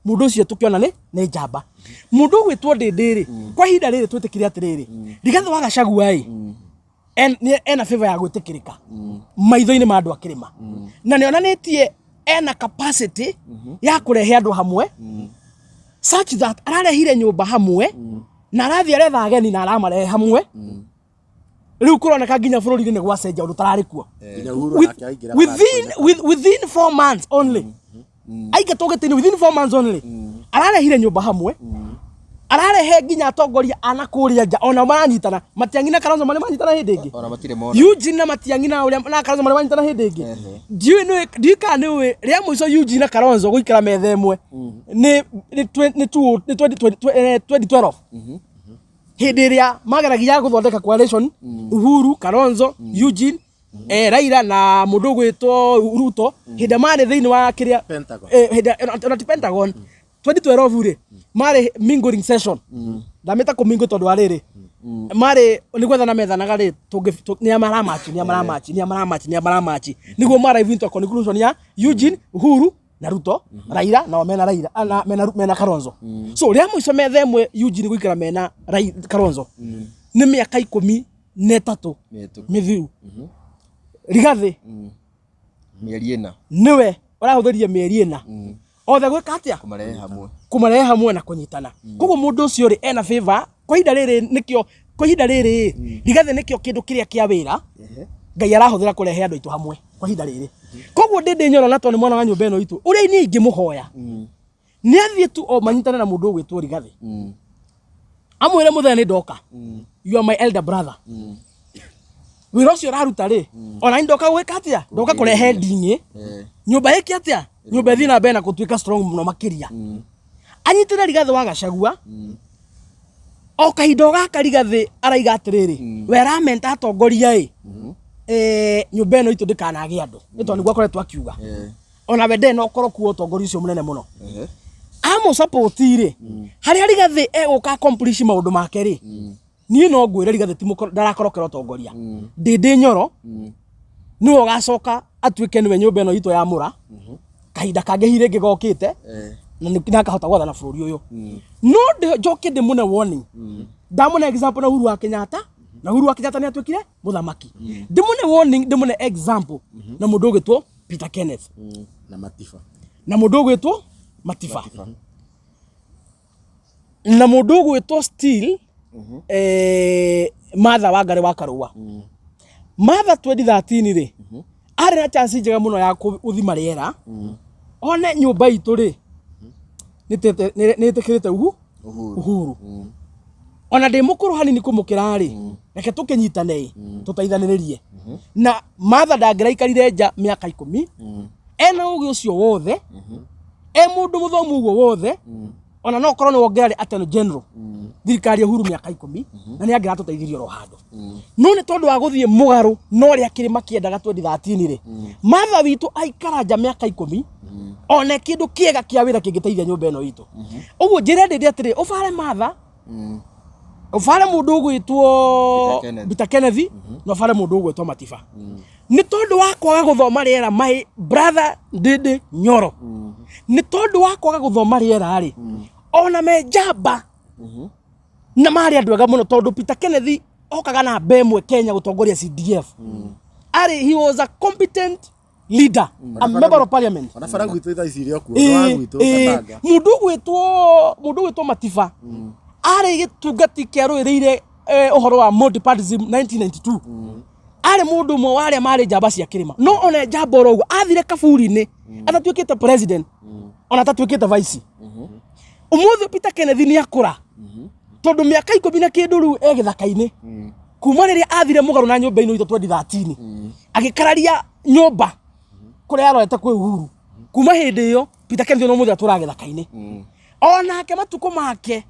Speaker 2: Mũndũ ũcio tũkĩona nĩ njamba. Mũndũ ũgwĩtwo Ndĩndĩ rĩ, kwa ihinda rĩrĩ twĩtĩkire atĩrĩrĩ, Rigathĩ wa Gachagua ĩ ena favor ya gwĩtĩkĩrĩka maitho-inĩ ma andũ a kĩrĩma, na nĩ onanĩtie ena capacity ya kũrehe andũ hamwe, such that ararehire nyũmba hamwe na arathiĩ aretha ageni na aramarehe hamwe. Rĩu kũroneka nginya bũrũri-inĩ nĩ gwacenjia ũndũ tararĩ kuo.
Speaker 5: Nginya Uhuru nake aingĩra.
Speaker 2: Within 4 months only, aingatwo gĩtĩ-inĩ, within 4 months only ararehire nyũmba hamwe, ararehe nginya atongoria ana kũrĩa nja ona maranyitana. Matiang'i na Kalonzo marĩ manyitana hĩndĩ ĩngĩ?
Speaker 1: Ona matirĩ mona.
Speaker 2: Eugene na Matiang'i na ũrĩa na Kalonzo marĩ manyitana hĩndĩ ĩngĩ? Ndiũĩ ndiũĩ kana nĩ ũĩ rĩa mũico Eugene na Kalonzo gũikara metha ĩmwe nĩ 2012, hĩndĩ ĩrĩa mageragia gũthondeka coalition, Uhuru, Kalonzo, Eugene, Raila na mũndũ ũgwĩtwo Ruto, hĩndĩ ĩrĩa marĩ thĩinĩ wa kĩrĩa
Speaker 5: Pentagon.
Speaker 2: Hĩndĩ ona ti Pentagon, 2012 rĩ, marĩ mingling session. Ndamĩta kũmingo tondũ wa rĩrĩ, marĩ nĩ gwethana methanaga rĩ, nĩ maramachi, nĩ maramachi, nĩ maramachi, nĩ maramachi, nĩguo maraivu into a conclusion ya Eugene, Uhuru. Na Ruto, Raila nao mena Raila, na mena Kalonzo. So rĩa mũico metha ĩmwe Eugene gũikara mena Kalonzo nĩ mĩaka 13
Speaker 1: Mĩhĩtũku.
Speaker 2: mĩthiru. Rigathĩ
Speaker 1: Mĩeri 4.
Speaker 2: Nĩwe ũrahũthĩrire mĩeri 4 othe gwĩka atĩa?
Speaker 1: Kũmarehe hamwe.
Speaker 2: Kũmarehe hamwe na kũnyitana. Koguo mũndũ ũcio rĩ, ena favor kwa ihinda rĩrĩ. Nĩkĩo kwa ihinda rĩrĩ Rigathĩ nĩkĩo kĩndũ kĩrĩa kĩa wĩra Ngai arahũthĩra kũrehe andũ aitũ hamwe kwa ihinda rĩrĩ. Koguo Ndĩndĩ Nyoro, na tondũ nĩ mwana wa nyũmba ĩno itũ, ũrĩa niĩ ingĩmũhoya nĩ athiĩ tu o manyitane na mũndũ ũgwĩtwo Rigathĩ, amwĩre, "Mũthenya nĩ ndoka, you are my elder brother. Wĩra ũcio ũraruta rĩ, ona niĩ ndoka gwĩka atĩa? Ndoka kũrehe nding'ĩ nyũmba ĩke atĩa? Nyũmba ĩthiĩ na mbere na gũtuĩka strong mũno makĩria." Anyitĩre Rigathĩ wa Gachagua o kahinda o gaka. Rigathĩ araiga atĩrĩrĩ, we aramenta atongoria ĩ, nyũmba ĩno itũ ndĩkanagĩe andũ, nĩ tondũ nĩguo akoretwo akiuga. Ona we ndarĩ na ũkoroku wa ũtongoria ũcio mũnene mũno. Amũsupport rĩ, harĩa Rigathĩ egũka accomplish maũndũ make rĩ, niĩ no ngwĩre Rigathĩ ti ndarakorokera ũtongoria. Ndĩndĩ Nyoro nĩwe ũgacoka atuĩke nĩwe nyũmba ĩno itũ ya mũra kahinda kangĩ hihi rĩngĩ gokĩte, na na akahota gwathana bũrũri ũyũ. No njoke ndĩmũne warning. Ndamũne example na Uhuru wa Kenyatta, na Uhuru wa Kenyatta nĩ atuĩkire mũthamaki. Ndĩmũne warning, ndĩmũne example na mũndũ ũgwĩtwo Peter Kenneth.
Speaker 5: Na Matiba.
Speaker 2: Na mũndũ ũgwĩtwo Matiba, na mũndũ ũgwĩtwo still Martha Wangari wa Karũa. Martha 2013 rĩ, arĩ na chance njega mũno ya gũthima rĩera one nyũmba itũ rĩ nĩ ĩtĩkĩrĩte uhu
Speaker 1: Uhuru.
Speaker 2: Uhuru. Ona ndĩ mũkũrũ hanini kũmũkĩra rĩ, reke tũkĩnyitane ĩ, tũteithanĩrĩrie. Na Martha ndangĩraikarire nja mĩaka 10 ena ũgĩ ũcio wothe, e mũndũ mũthomu ũguo wothe. Ona no korwo nĩ wongerere attorney general thirikari ya Uhuru mĩaka 10, na nĩ angĩratũteithirie oro handũ. No nĩ tondũ wa gũthiĩ mũgarũ na ũrĩa kĩrĩma kĩendaga 2013 rĩ, Martha witũ aikara nja mĩaka 10 one kĩndũ kĩega kĩa wĩra kĩngĩteithia nyũmba ĩno itũ. Ũguo njĩre Ndĩndĩ atĩrĩ, ũbare Martha, ũbare mũndũ ũgwĩtwo
Speaker 1: Peter Kenneth.
Speaker 2: Peter Kenneth, na ũbare mũndũ ũgwĩtwo Matiba, nĩ tondũ wa kwaga gũthoma rĩera. My brother Ndĩndĩ Nyoro, nĩ tondũ wa kwaga gũthoma rĩera rĩ, ona me njamba na marĩ andũ ega mũno, tondũ Peter Kenneth okaga namba 1 Kenya gũtongoria CDF. Arĩ, he was a competent leader, a member of parliament.
Speaker 5: Ona bara gwitũ thaa ici irĩ o kuo wa gwitũ Gatanga.
Speaker 2: Mũndũ ũgwĩtwo Matiba arĩ gĩtungati kĩarũĩrĩire ũhoro wa multipartyism 1992. Arĩ mũndũ ũmwe wa arĩa marĩ njamba cia kĩrĩma. No ona njamba oro ũguo, athire kaburi-inĩ atatuĩkĩte president, ona atatuĩkĩte vice. Ũmũthĩ Peter Kenneth nĩ akũra, tondũ mĩaka 10 na kĩndũ rĩu e gĩthaka-inĩ kuma rĩrĩa athire mũgarũ na nyũmba ĩno itũ 2013, agĩkararia nyũmba kũrĩa arorete kwĩ Uhuru. Kuma hĩndĩ ĩyo Peter Kenneth no mũthĩ atũraga gĩthaka-inĩ. Onake matukũ make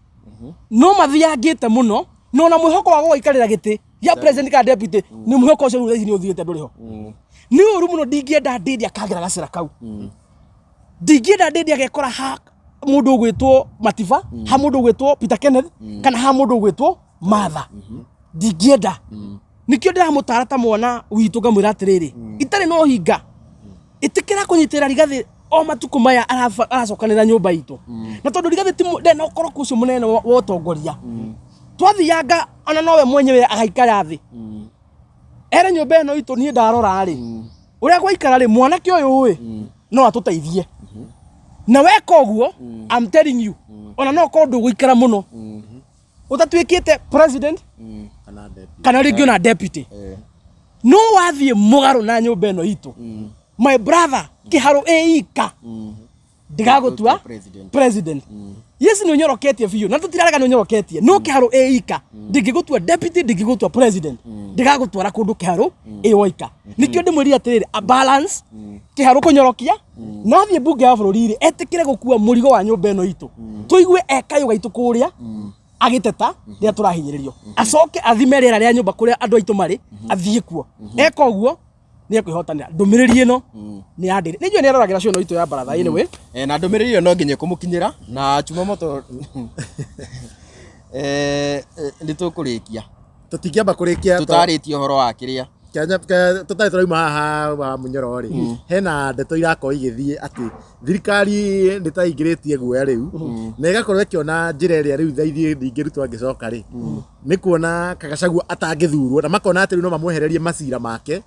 Speaker 2: no mathiangĩte mũno, na ona mwĩhoko wa gũgaikarĩra gĩtĩ gĩa president kana deputy, nĩ mwĩhoko ũcio rĩu thaa ici nĩ ũthirĩte, ndũrĩ ho. Nĩ ũru mũno. Ndingĩenda Ndĩndĩ akagera gacĩra kau. Ndingĩenda Ndĩndĩ agekora ha mũndũ ũgwĩtwo Matiba, ha mũndũ ũgwĩtwo Peter Kenneth, kana ha mũndũ ũgwĩtwo Martha. Ndingĩenda. Nĩkĩo ndĩramũtara ta mwana witũ, ngamwĩra atĩrĩrĩ, itarĩ na ũhinga, ĩtĩkĩra kũnyitĩrĩra Rigathĩ o matukũ maya aracokanĩra nyũmba itũ. Na tondũ Rigathĩ ti ndarĩ na ũkoroku ũcio mũnene wa ũtongoria twathianga, ona nowe mwenyewe agaikara thĩ ere nyũmba ĩno itũ, niĩ ndarora rĩ, ũrĩa gwaikara rĩ, mwanake ũyũ ĩ no atũteithie. Na weka ũguo, I'm telling you, ona no korwo ndũgũikara mũno ũtatuĩkĩte president
Speaker 5: Kana deputy.
Speaker 2: Kana rĩngĩ ona deputy. No wathiĩ mũgarũ na nyũmba ĩno itũ, my brother, kĩharũ ĩika ndigagũtua
Speaker 1: President.
Speaker 2: President. Yes, nĩ ũnyoroketie biũ, na tũtirarega nĩ ũnyoroketie, no kĩharũ ĩika ndingĩgũtua deputy, ndingĩgũtua president, ndigagũtwara kũndũ kĩharũ ĩ woika. Nĩkĩo ndĩmwĩrire atĩrĩrĩ, a balance kĩharũ kũnyorokia na athiĩ mbunge ya bũrũri rĩ, etĩkĩre gũkua mũrigo wa nyũmba ĩno itũ, tũigue ekayũ gaitũ kũrĩa agĩteta rĩrĩa tũrahinyĩrĩrio, acoke athime rĩera rĩa nyũmba kũrĩa andũ aitũ marĩ, athiĩ kuo. Eka ũguo nĩ ekwĩhotanĩra. Ndũmĩrĩri ĩno nĩ ya ndĩrĩ, nĩ njũĩ nĩ aroragĩra cio ĩno itũ ya baratha. Anyway.
Speaker 1: Na ndũmĩrĩri ĩyo no nginya ĩkũmũkinyĩra na Jumamoto. Nĩ tũkũrĩkia.
Speaker 5: Tũtingĩamba kũrĩkia
Speaker 1: Tũtarĩtie ũhoro wa kĩrĩa.
Speaker 5: Tũtarĩ tũrauma haha wa Munyoro rĩ, hena ndeto irakorwo igĩthiĩ atĩ thirikari nĩ ta ingĩrĩtie guoya rĩu na ĩgakorwo ĩkĩona njĩra ĩrĩa rĩu thaa ithiĩ ningĩ Ruto angĩcoka rĩ, nĩ kuona Gachagua atangĩthurwo, na makona atĩ rĩu no mamwehererie macira make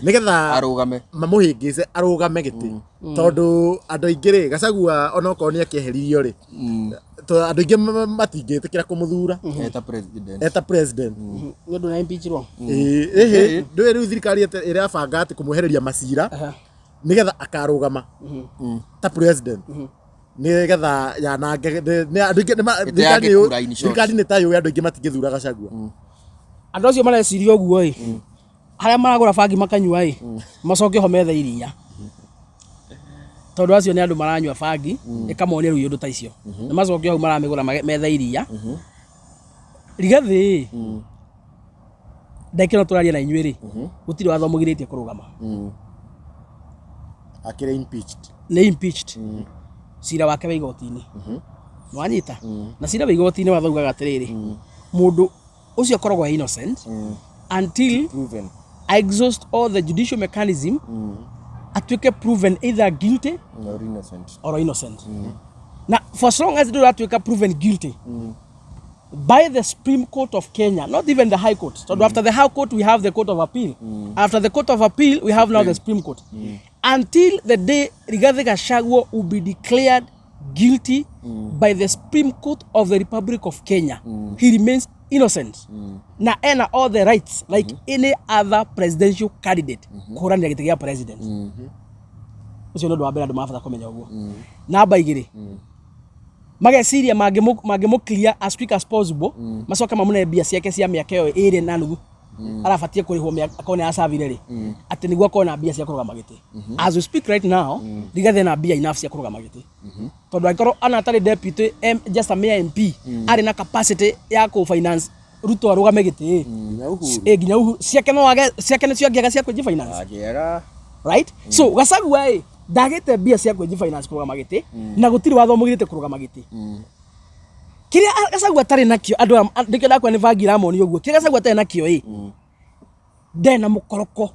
Speaker 5: nĩgetha
Speaker 1: arũgame.
Speaker 5: Mamũhĩngĩce arũgame gĩtĩ, tondũ andũ aingĩ rĩ, Gachagua onokorwo nĩ akĩeheririo rĩ, andũ aingĩ matingĩtĩkĩra kũmũthura
Speaker 1: eta president.
Speaker 5: Eta president.
Speaker 2: Nĩ ũndũ na impeachirwo.
Speaker 5: Ĩĩ, ĩhĩ, ndũĩ rĩu thirikari ĩrabanga atĩ kũmwehereria macira nĩgetha akarũgama ta president, nĩgetha yanange andũ aingĩ
Speaker 1: Ĩteange
Speaker 5: thirikari
Speaker 1: kura in short.
Speaker 5: Thirikari nĩ ta yũĩ andũ aingĩ matingĩthura Gachagua.
Speaker 2: Andũ acio mareciria ũguo ĩ, harĩa maragũra bangi makanyua ĩ, macoke ho methe iria, tondũ acio nĩ andũ maranyua bangi ĩkamonia rĩu ũndũ ta icio, na macoke hau maramĩgũra methe iria. Rigathĩ ĩ, ndagĩka ĩno tũraria na inyuĩ rĩ, gũtirĩ watho mũgirĩtie kũrũgama.
Speaker 5: Akĩrĩ impeached.
Speaker 2: Nĩ impeached, cira wake wĩ igoti-inĩ, nĩwanyita? Na cira wĩ igoti-inĩ, watho ugaga atĩrĩrĩ, mũndũ ũcio akoragwo e innocent until
Speaker 1: proven
Speaker 2: exhaust all the judicial mechanism, atuĩke proven either guilty
Speaker 1: or innocent.
Speaker 2: Or innocent. Na for as long as ndũratuĩka atuĩka proven guilty by the Supreme Court of Kenya, not even the High Court, so after the High Court we have the Court of Appeal, after the Court of Appeal we have now the Supreme Court, until the day Rigathi Gachagua will be declared guilty by the Supreme Court of the Republic of Kenya, he remains innocent na ena all the rights like any other presidential candidate kũhũranĩra gĩtĩ gĩa president. Ũcio nĩ ũndũ wa mbere andũ mabata kũmenya ũguo. Namba igĩrĩ, mageciria mangĩmũ clear as quick as possible, macoke mamũne mbia ciake cia mĩaka ĩyo 2.5 arabatie kũrĩhwo akorwo nĩ acabire rĩ, atĩ nĩguo akorwo na mbia cia kũrũgama gĩtĩ. As we speak right now, Rigathi ena mbia enough cia kũrũgama gĩtĩ, tondũ angĩkorwo ana atarĩ deputy just a mere MP, arĩ na capacity ya kũ finance Ruto arũgame gĩtĩ.
Speaker 1: Nginya Uhuru.
Speaker 2: Ĩ, nginya Uhuru ciake no age, ciake nĩcio angĩaga cia kwĩji finance.
Speaker 1: Angĩaga.
Speaker 2: Right, so Gachagua ĩ, ndagĩte mbia cia kwĩji finance kũrũgama gĩtĩ, na gũtirĩ watho mũgirĩte kũrũgama gĩtĩ. Kĩrĩa Gachagua atarĩ nakĩo, andũ aya nĩkĩo ndakwa nĩ bangi iramonio ũguo, kĩrĩa Gachagua atarĩ nakĩo ĩ, ndarĩ na mũkoroko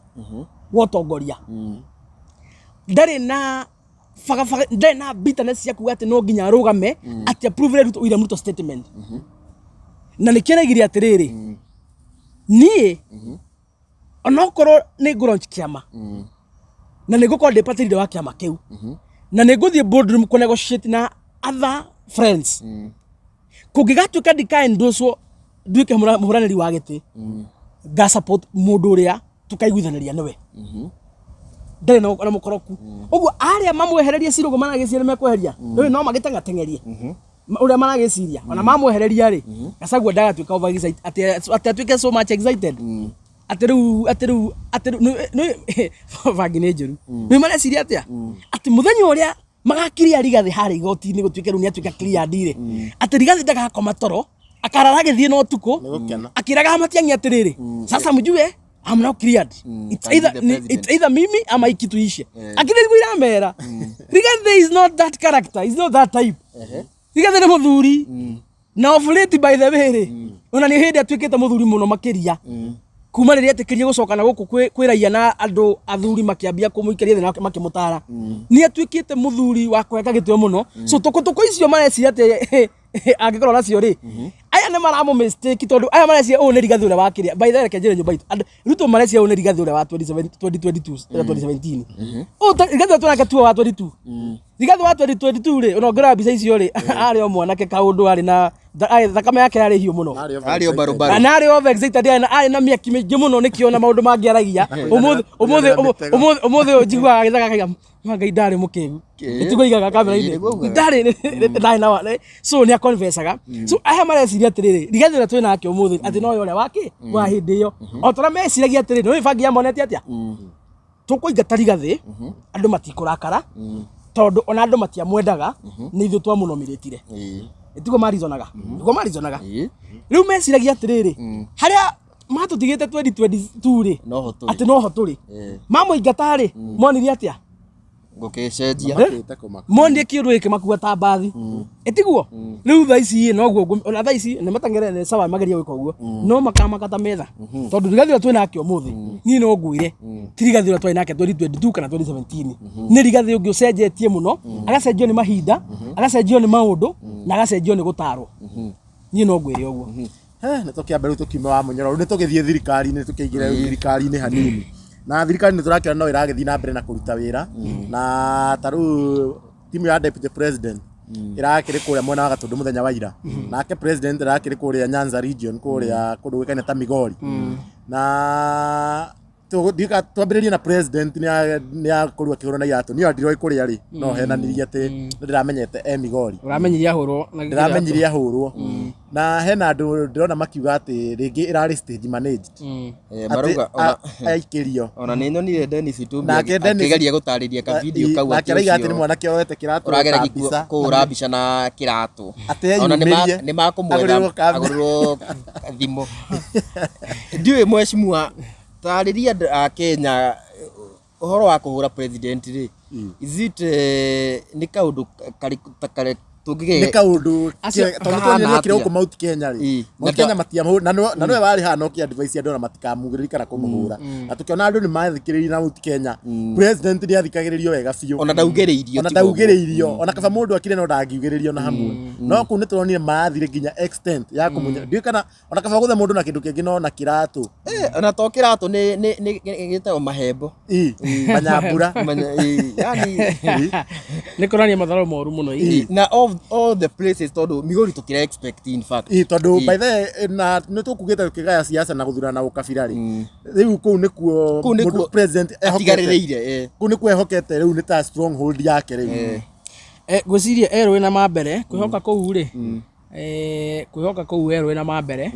Speaker 2: wa ũtongoria, ndarĩ na bagabaga, ndarĩ na bitterness cia kuga atĩ no nginya arũgame atĩ approve Ruto, William Ruto statement. Na nĩkĩo raigire atĩrĩrĩ, niĩ onokorwo nĩ ngũ launch kĩama na nĩ ngũkorwo ndĩ party leader wa kĩama kĩu na nĩ ngũthiĩ boardroom kũ negotiate na other friends, kũngĩgatuĩka ndikaendorsewo nduĩke mũhũranĩri wa gĩtĩ, nga support mũndũ ũrĩa tũkaiguithanĩria nĩwe. Ndarĩ na mũkoroku ũguo. Arĩa mamwehererie cirũgũ maragĩciria nĩ mekweheria rĩu, no magĩteng'ateng'erie ũrĩa maragĩciria. Ona mamwehereria rĩ, Gachagua ndagatuĩka over excited atĩ atuĩke so much excited atĩ rĩu bangi nĩ njũru. Rĩu mareciria atĩa? Atĩ mũthenya ũrĩa magakiria Rigathi harĩa igoti-inĩ, gũtuĩke rĩu nĩ atuĩka cleared rĩ, atĩ Rigathi ndagakoma toro, akarara agĩthiĩ na ũtukũ
Speaker 5: Nĩ gũkena.
Speaker 2: Akĩraga Matiang'i atĩrĩrĩ, "Sasa mjue I'm now cleared. It's
Speaker 1: Can be
Speaker 2: either,
Speaker 1: the
Speaker 2: it's
Speaker 1: president."
Speaker 2: either mimi ama hii kitu ishe." Akili nĩguo iramera. Rigathi is not that character, is not that type. Rigathi nĩ mũthuri na of late, by the way rĩ, ona nĩ hĩndĩ atuĩkĩte mũthuri mũno makĩria kuma rĩrĩa etĩkĩrie gũcoka na gũkũ kwĩ raia, na andũ athuri makĩambia kũmũikaria thĩ na makĩmũtara, nĩ atuĩkĩte mũthuri wa kũheka gĩtĩo mũno. So tũkũtũkũ icio mareciria atĩ angĩkorwo nacio rĩ, aya nĩ maramũ mistake, tondũ aya mareciria ũyũ nĩ Rigathi ũrĩa wakĩrĩa. By the way, reke njĩre nyũmba itũ, Ruto mareciria ũyũ nĩ Rigathi ũrĩa wa 2022, 2017. Ũyũ Rigathi ũrĩa tũnake tuo wa 22, Rigathi wa 2022 rĩ, ona ũngĩrora mbica icio rĩ, arĩ o mwanake kaũndũ, arĩ na thakame yake yarĩ hiũ mũno.
Speaker 1: Arĩ o barobaro.
Speaker 2: Na arĩ over excited, arĩ na mĩaki mĩingĩ mũno, nĩkĩo na maũndũ mangĩ aragia ũmũthĩ ũmũthĩ
Speaker 5: mĩtego.
Speaker 2: Ũmũthĩ ũyũ njiguaga agĩthaka akaiga, "Ma Ngai, ndarĩ mũkĩgu." Nĩtiguo aigaga kamera-inĩ.
Speaker 1: Ĩĩ, nĩguo augaga.
Speaker 2: Ndarĩ na so nĩ aconfessaga. So aya mareciria atĩrĩrĩ, Rigathi ũrĩa twĩ nake ũmũthĩ atĩ nowe ũrĩa wake wa hĩndĩ ĩyo, o ta ũrĩa meciragia atĩrĩrĩ, nĩ bangi yamonete atĩa, tũkũingata Rigathi, andũ matikũrakara, tondũ ona andũ matiamwendaga, nĩ ithuĩ twamũnominĩtire. Nĩtiguo marizonaga, nĩguo marizonaga. Rĩu meciragia atĩrĩrĩ, harĩa matũtigĩte 2022 rĩ,
Speaker 1: Noho tũrĩ.
Speaker 2: Atĩ noho tũrĩ. Mamũingata rĩ, monire atĩa?
Speaker 1: Gũgĩcenjia.
Speaker 5: Makĩte kũmaka.
Speaker 2: Monire kĩũndũ gĩkĩ makua ta mbathi, ĩtiguo rĩu thaa ici ĩ, noguo ona thaa ici nĩ mateng'erere, nĩ sawa magerie gwĩka ũguo, no makamaka ta metha, tondũ Rigathi ũrĩa twĩ nake ũmũthĩ, niĩ no ngwĩre ti Rigathi ũrĩa twarĩ nake 2022 kana 2017. Nĩ Rigathi ũngĩ ũcenjetie mũno, agacenjio nĩ mahinda, agacenjio nĩ maũndũ, na agacenjio nĩ gũtarwo. Niĩ no ngwĩre ũguo.
Speaker 5: He, nĩ tũkĩambe rĩu tũkiume wa mũnyoro, rĩu nĩ tũgĩthiĩ thirikari-inĩ, tũkĩingĩre rĩu thirikari-inĩ hanini. Na thirikari nĩ tũrakĩona no ĩragĩthiĩ na mbere na kũruta wĩra, na ta rĩu timu ya deputy president ĩrakĩrĩ kũrĩa mwena wa Gatũndũ mũthenya wa ira, nake president ĩrakĩrĩ kũrĩa Nyanza region, kũrĩa kũndũ gũĩkaine ta Migori. Na twambĩrĩrie na president nĩ akorirwo akĩhũrwo na iratũ. Niĩ ndiroĩ kũrĩa rĩ, no henanirie atĩ nĩ ndĩramenyete e Migori.
Speaker 2: Ũramenyirie ahũrwo na gĩkĩro?
Speaker 5: Ndĩramenyire ahũrwo, na hena andũ ndĩrona makiuga atĩ rĩngĩ ĩrarĩ stage managed.
Speaker 1: Eh,
Speaker 5: Atĩ
Speaker 1: marauga ona
Speaker 5: aikĩrio.
Speaker 1: Ona nĩ nyonire Dennis Itumbi
Speaker 5: Nake Dennis-
Speaker 1: akĩgeria gũtarĩria ka video kau
Speaker 5: nake
Speaker 1: atĩ
Speaker 5: araiga atĩ nĩ
Speaker 1: ũcio
Speaker 5: mwanake oete kĩratũ
Speaker 1: ũrageragia
Speaker 5: ka mbica.
Speaker 1: kũhũra mbica na kĩratũ.
Speaker 5: Atĩ
Speaker 1: Ona
Speaker 5: eyumĩrie,
Speaker 1: nĩ makũmwetha
Speaker 5: agũrĩrwo kamera.
Speaker 1: agũrĩrwo thimũ. Ndiũĩ mheshimiwa, tarĩria andũ a Kenya ũhoro wa kũhũra president rĩ, is it nĩ kaũndũ karĩkũ ta karĩ
Speaker 5: Nĩ
Speaker 1: tũngĩgĩa
Speaker 5: kaũndũ
Speaker 2: Acio-
Speaker 5: tondũ
Speaker 1: kahana
Speaker 5: tuonire kĩrĩa
Speaker 1: atĩa?
Speaker 5: gũkũ Mount Kenya rĩ, Mount
Speaker 1: Na
Speaker 5: Kenya matiamũ na nĩwe warĩ haha na ũkĩ advice andũ ona matikamugĩrĩrie kana kũmũhũra, na tũkĩona andũ nĩ mathikĩrĩirie na Mount Kenya president nĩ athikagĩrĩrio wega biũ.
Speaker 1: Ona ndaugĩrĩirio.
Speaker 5: Ona
Speaker 1: Tiga ũguo.
Speaker 5: ndaugĩrĩirio, ona kaba mũndũ akire no ndangiugĩrĩrio na hamwe, no kũu nĩ tũronire marathire nginya extent ya kũmunya, ndiũĩ kana ona kaba gũthe mũndũ na kĩndũ kĩngĩ no na kĩratũ.
Speaker 1: Eh, ona to kĩratũ, nĩ gĩtagwo mahembo.
Speaker 5: Ĩ, manyambura.
Speaker 1: Yani
Speaker 2: Nĩ kũrania matharũ moru mũno ĩ.
Speaker 1: Na of all the places, tondũ Migori tũkĩra expect in fact.
Speaker 5: Ĩ, tondũ by the way, na nĩ tũkugĩte tũkĩgaya siasa na gũthurana na ũkabira rĩ, rĩu kũu nĩkuo
Speaker 1: Kũu nĩkuo
Speaker 5: mũndũ president ehokete.
Speaker 1: Atigarĩrĩire eh.
Speaker 5: Kũu nĩkuo ehokete, rĩu nĩ ta stronghold yake rĩu.
Speaker 2: Eh, ngwĩciria erũ na mambere kwĩhoka kũu rĩ, kwĩhoka kũu erũ na mambere,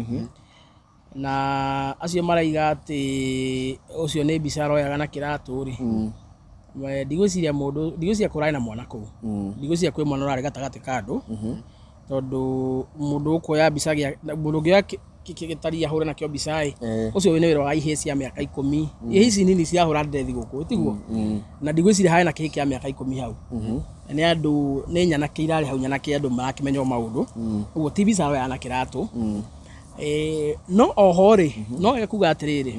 Speaker 2: na acio maraiga atĩ ũcio nĩ mbica aroyaga na kĩratũ rĩ, ndigwĩciria mũndũ, ndigwĩciria kũrarĩ na mwana kũu, ndigwĩciria kwĩ mwana ũrarĩ gatagatĩ ka andũ, tondũ mũndũ ũkuoya mbica mũndũ ũngĩoya gĩtari ahũre nakĩo mbica ĩ, ũcio nĩ wĩra wa ihĩĩ cia mĩaka 10, ihĩĩ ici nini ciahũra ndethi gũkũ, tiguo? Na ndigwĩciria harĩ na kĩhĩĩ kĩa mĩaka 10 hau. Nĩ andũ, nĩ nyanake irarĩ hau, nyanake andũ marakĩmenya o maũndũ ũguo, ti mbica aroya na kĩratũ. No oho rĩ, no wega kuga atĩrĩrĩ,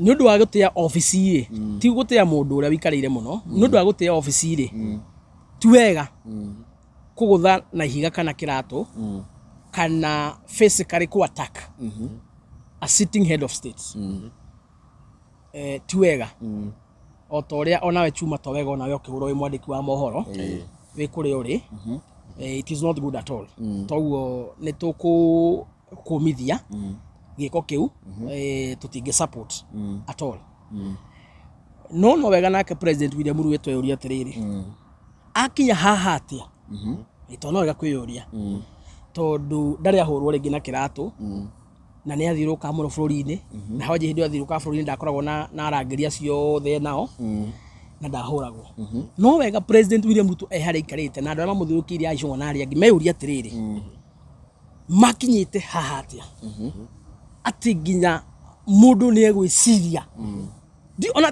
Speaker 2: nĩ ũndũ wa gũtĩa obici rĩ, ti gũtĩa mũndũ ũrĩa wĩikarĩire mũno, nĩ ũndũ wa gũtĩa obici rĩ, ti wega kũgũtha na ihiga kana kĩratũ kana physically kũ attack a sitting head of state. Ti wega, o ta ũrĩa onawe chuma to wega onawe ũkĩhũrwo wĩ mwandĩki wa mohoro wĩ kũrĩa ũrĩ. It is not good at all. Toguo nĩ tũkũmithia gĩko kĩu, tũtingĩ support at all. No wega nake President William Ruto eyũrie atĩrĩrĩ, akinya haha atĩa? Tondũ no wega kwĩyũria, tondũ ndarĩ ahũrwo rĩngĩ na kĩratũ, na nĩ athiũrũrũkaga mũno bũrũri-inĩ, na honje hĩndĩ ĩyo athiũrũrũkaga bũrũri-inĩ ndakoragwo na arangĩri acio othe nao na ndahũragwo. No wega President William Ruto e harĩa aikarĩte na andũ arĩa mamũthiũrũrũkĩirie a Icũng'wa na arĩa angĩ meyũrie atĩrĩrĩ, makinyĩte haha atĩa atĩ nginya mũndũ nĩ egwĩciria ona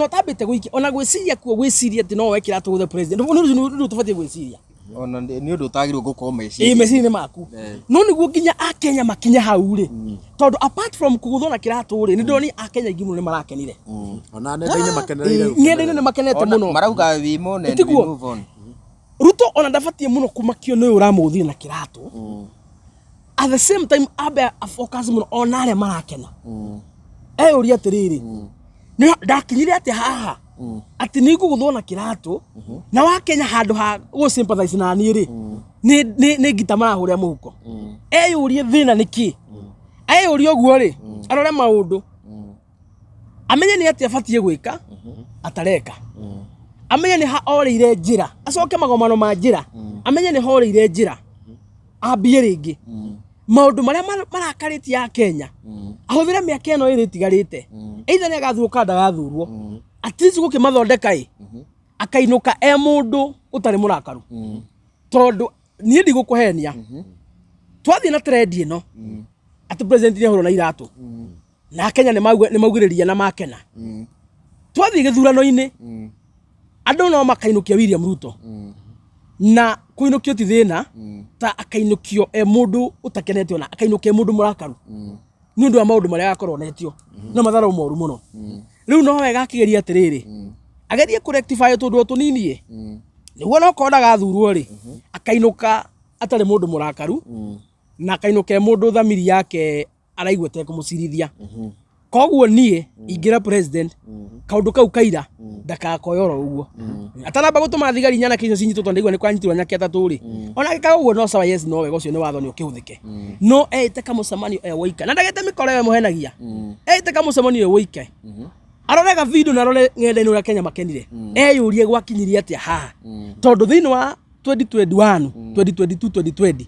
Speaker 2: ũtambĩte gũikia ona gwĩciria kuo gwĩciria atĩ no woe kĩratũ gũthe president? Nĩ ũndũ tũbatiĩ gwĩciria.
Speaker 1: Ona nĩ ũndũ ũtagĩrĩirwo gũkorwo
Speaker 2: ĩ
Speaker 1: meciria
Speaker 2: meciria-inĩ maku. No nĩguo nginya akenya makinye hau rĩ, tondũ apart from kũgũthwo na kĩratũ rĩ, nĩ ndĩrona akenya aingĩ mũno nĩ marakenire.
Speaker 5: Ona nenda-inĩ makenereire.
Speaker 2: Ng'enda-inĩ nĩ makenete
Speaker 1: Ona
Speaker 2: mũno.
Speaker 1: Marauga we mourn and we
Speaker 2: Tiguo.
Speaker 1: move on.
Speaker 2: Ruto ona ndabatiĩ mũno kũmakio nĩ ũyũ ũramũthire na kĩratũ. At the same time ambe afocus mũno ona arĩa marakena, eyũrie atĩrĩrĩ, nĩ ndakinyire atĩ haha atĩ nĩ ngũgũthwo na kĩratũ, na wakenya handũ ha gũ sympathize na niĩ rĩ, nĩ ngita marahũrĩra mũhuko? Eyũrie thĩna nĩ kĩ. Eyũrie ũguo rĩ, arore maũndũ, amenye nĩ atĩa abatiĩ gwĩka atareka, amenye nĩ ha orĩire njĩra, acoke magomano ma njĩra, amenye nĩ horĩire njĩra, ambie rĩngĩ maũndũ marĩa marakarĩtie a Kenya, ahũthĩre mĩaka ĩno ĩrĩ ĩtigarĩte, either nĩ agathurwo kana ndagathurwo, at least gũkĩmathondeka ĩ akainũka e mũndũ ũtarĩ mũrakaru. Tondũ niĩ ndigũkũhenia, twathiĩ na trend ĩno atĩ president nĩ ahũrwo na iratũ na Kenya nĩ maugĩrĩria na makena. Twathiĩ gĩthurano-inĩ, andũ no makainũkia William Ruto, na kũinũkio ti thĩna, ta akainũkio e mũndũ ũtakenete, ona akainũkio e mũndũ mũrakaru nĩ ũndũ wa maũndũ marĩa agakorwo onetio no matharau moru mũno. Rĩu no wega akĩgeria atĩrĩrĩ, agerie kũ rectify tũndũ o tũnini ĩ, nĩguo no korwo ndagathurwo rĩ, akainũka atarĩ mũndũ mũrakaru, na akainũka e mũndũ thamiri yake araigua tekũmũcirithia. Koguo niĩ ingĩra president, kaũndũ kau kaira ndakakoya oro ũguo atanamba gũtũma thigari nyanake icio cinyitwo, tondũ ndaigua nĩ kwanyitirwo anake atatũ rĩ, ona angĩkaga ũguo no sawa. Yes, no wega ũcio nĩ watho nĩ ũkĩhũthĩke, no eĩte kamũcemanio e woika na ndagete mĩkora ĩyo ĩmũhenagia, eĩte kamũcemanio e woika, arore ga video na arore ng'enda-inĩ ũrĩa Kenya makenire, eyũrie gwakinyirie atĩa haha, tondũ thĩinĩ wa 2021, 2022, 2020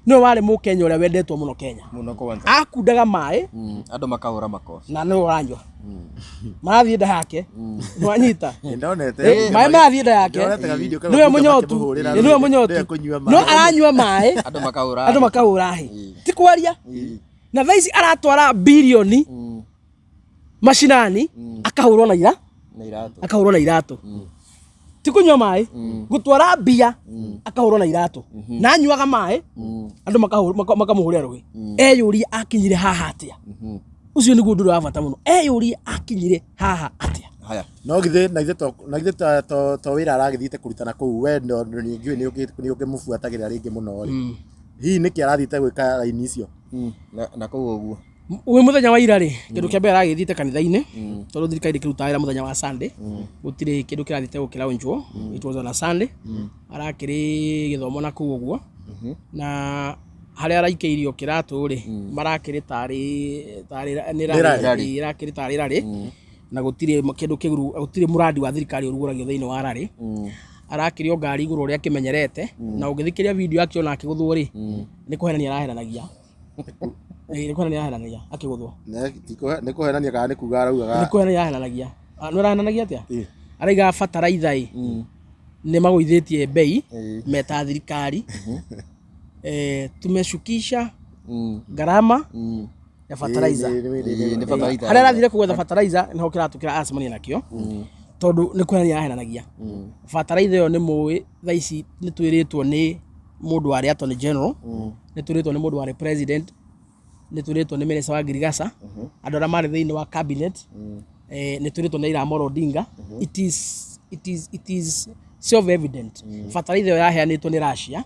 Speaker 2: nĩwe warĩ mũkenya ũrĩa wendetwo mũno Kenya.
Speaker 1: Mũno kwanza.
Speaker 2: Akundaga maĩ
Speaker 1: Andũ makahũra makobi.
Speaker 2: Na nĩwe ũranyua marathiĩ nda yake, nĩwanyita?
Speaker 5: Ndonete.
Speaker 2: Maĩ marathiĩ nda yake.
Speaker 5: Ndonete ka video
Speaker 2: Nĩwe mũnyotu.
Speaker 5: makĩmũhũrĩra
Speaker 2: Ĩ, nĩwe mũnyotu.
Speaker 5: nĩwe kũnyua
Speaker 2: No
Speaker 5: maĩ.
Speaker 2: aranyua maĩ,
Speaker 1: Andũ makahũra.
Speaker 2: Andũ makahũra hĩ, ti kwaria. Na thaa ici aratwara birioni macinani, akahũrwo na ira
Speaker 1: Na iratũ.
Speaker 2: Akahũrwo na iratũ. Ti kũnyua maĩ, gũtwara mbia, akahũrwo na iratũ, na anyuaga maĩ, andũ makamũhũrĩra rũhĩ. Eyũrie akinyire haha atĩa. Ũcio nĩguo ũndũ ũrĩa wa bata mũno, eyũrie akinyire haha atĩa.
Speaker 1: Haya.
Speaker 5: No githĩ na githĩ to na githĩ to wĩra aragĩthiĩte kũruta na kũu, we no ningĩ nĩ ũkĩmũbuatagĩrĩra rĩngĩ mũno rĩ, hihi nĩkĩ arathiĩte gwĩka raini icio?
Speaker 1: Na kũu ũguo.
Speaker 2: Wĩ mũthenya wa ira rĩ, kĩndũ kĩa mbere aragĩthiĩte kanitha-inĩ, tondũ thirikari ndĩkĩrutaga wĩra mũthenya wa Sunday. Gũtirĩ kĩndũ kĩrathiĩte gũkĩlaunchwo, it was on a Sunday. Arakĩrĩ gĩthomo na kũu ũguo, na harĩa araikĩirio kĩratũ rĩ, marakĩrĩ tarĩ tarĩ nĩ
Speaker 5: Nĩ
Speaker 2: rarĩ
Speaker 1: rally.
Speaker 2: Ĩrakĩrĩ tarĩ rarĩ, na gũtirĩ kĩndũ kĩguru, gũtirĩ mũrandi wa thirikari ũrugũragio thĩinĩ wa rarĩ. Arakĩrĩ o ngari igũrũ ũrĩa akĩmenyerete, na ũngĩthikĩrĩria video yake ona akĩgũthwo rĩ, nĩ kũhenania arahenanagia. Ĩ, nĩ kũhenania arahenanagia akĩgũthwo.
Speaker 5: Nĩ kũhenania kana nĩ kuga
Speaker 2: Nĩ
Speaker 5: araugaga?
Speaker 2: kũhenania arahenanagia. Ah, nĩ arahenanagia atĩa?
Speaker 5: Ĩ.
Speaker 2: Araiga bataraitha ĩ nĩ magũithĩtie bei meta thirikari, tumeshukisha gharama ya fertilizer.
Speaker 1: Nĩ bataraitha.
Speaker 2: Harĩa arathire kũgetha fertilizer nĩho kĩratũ kĩrĩa aracemania nakĩo, tondũ nĩ kũhenania arahenanagia. Bataraitha ĩyo nĩ mũĩ thaa ici nĩ twĩrĩtwo nĩ mũndũ warĩ attorney general, nĩ twĩrĩtwo nĩ mũndũ warĩ president, nĩ twĩrĩtwo nĩ minister wa ngirigaca, andũ arĩa marĩ thĩinĩ wa cabinet, nĩ twĩrĩtwo nĩ Raila Amolo Odinga. It is self evident bataraitha ĩyo yaheanĩtwo nĩ Russia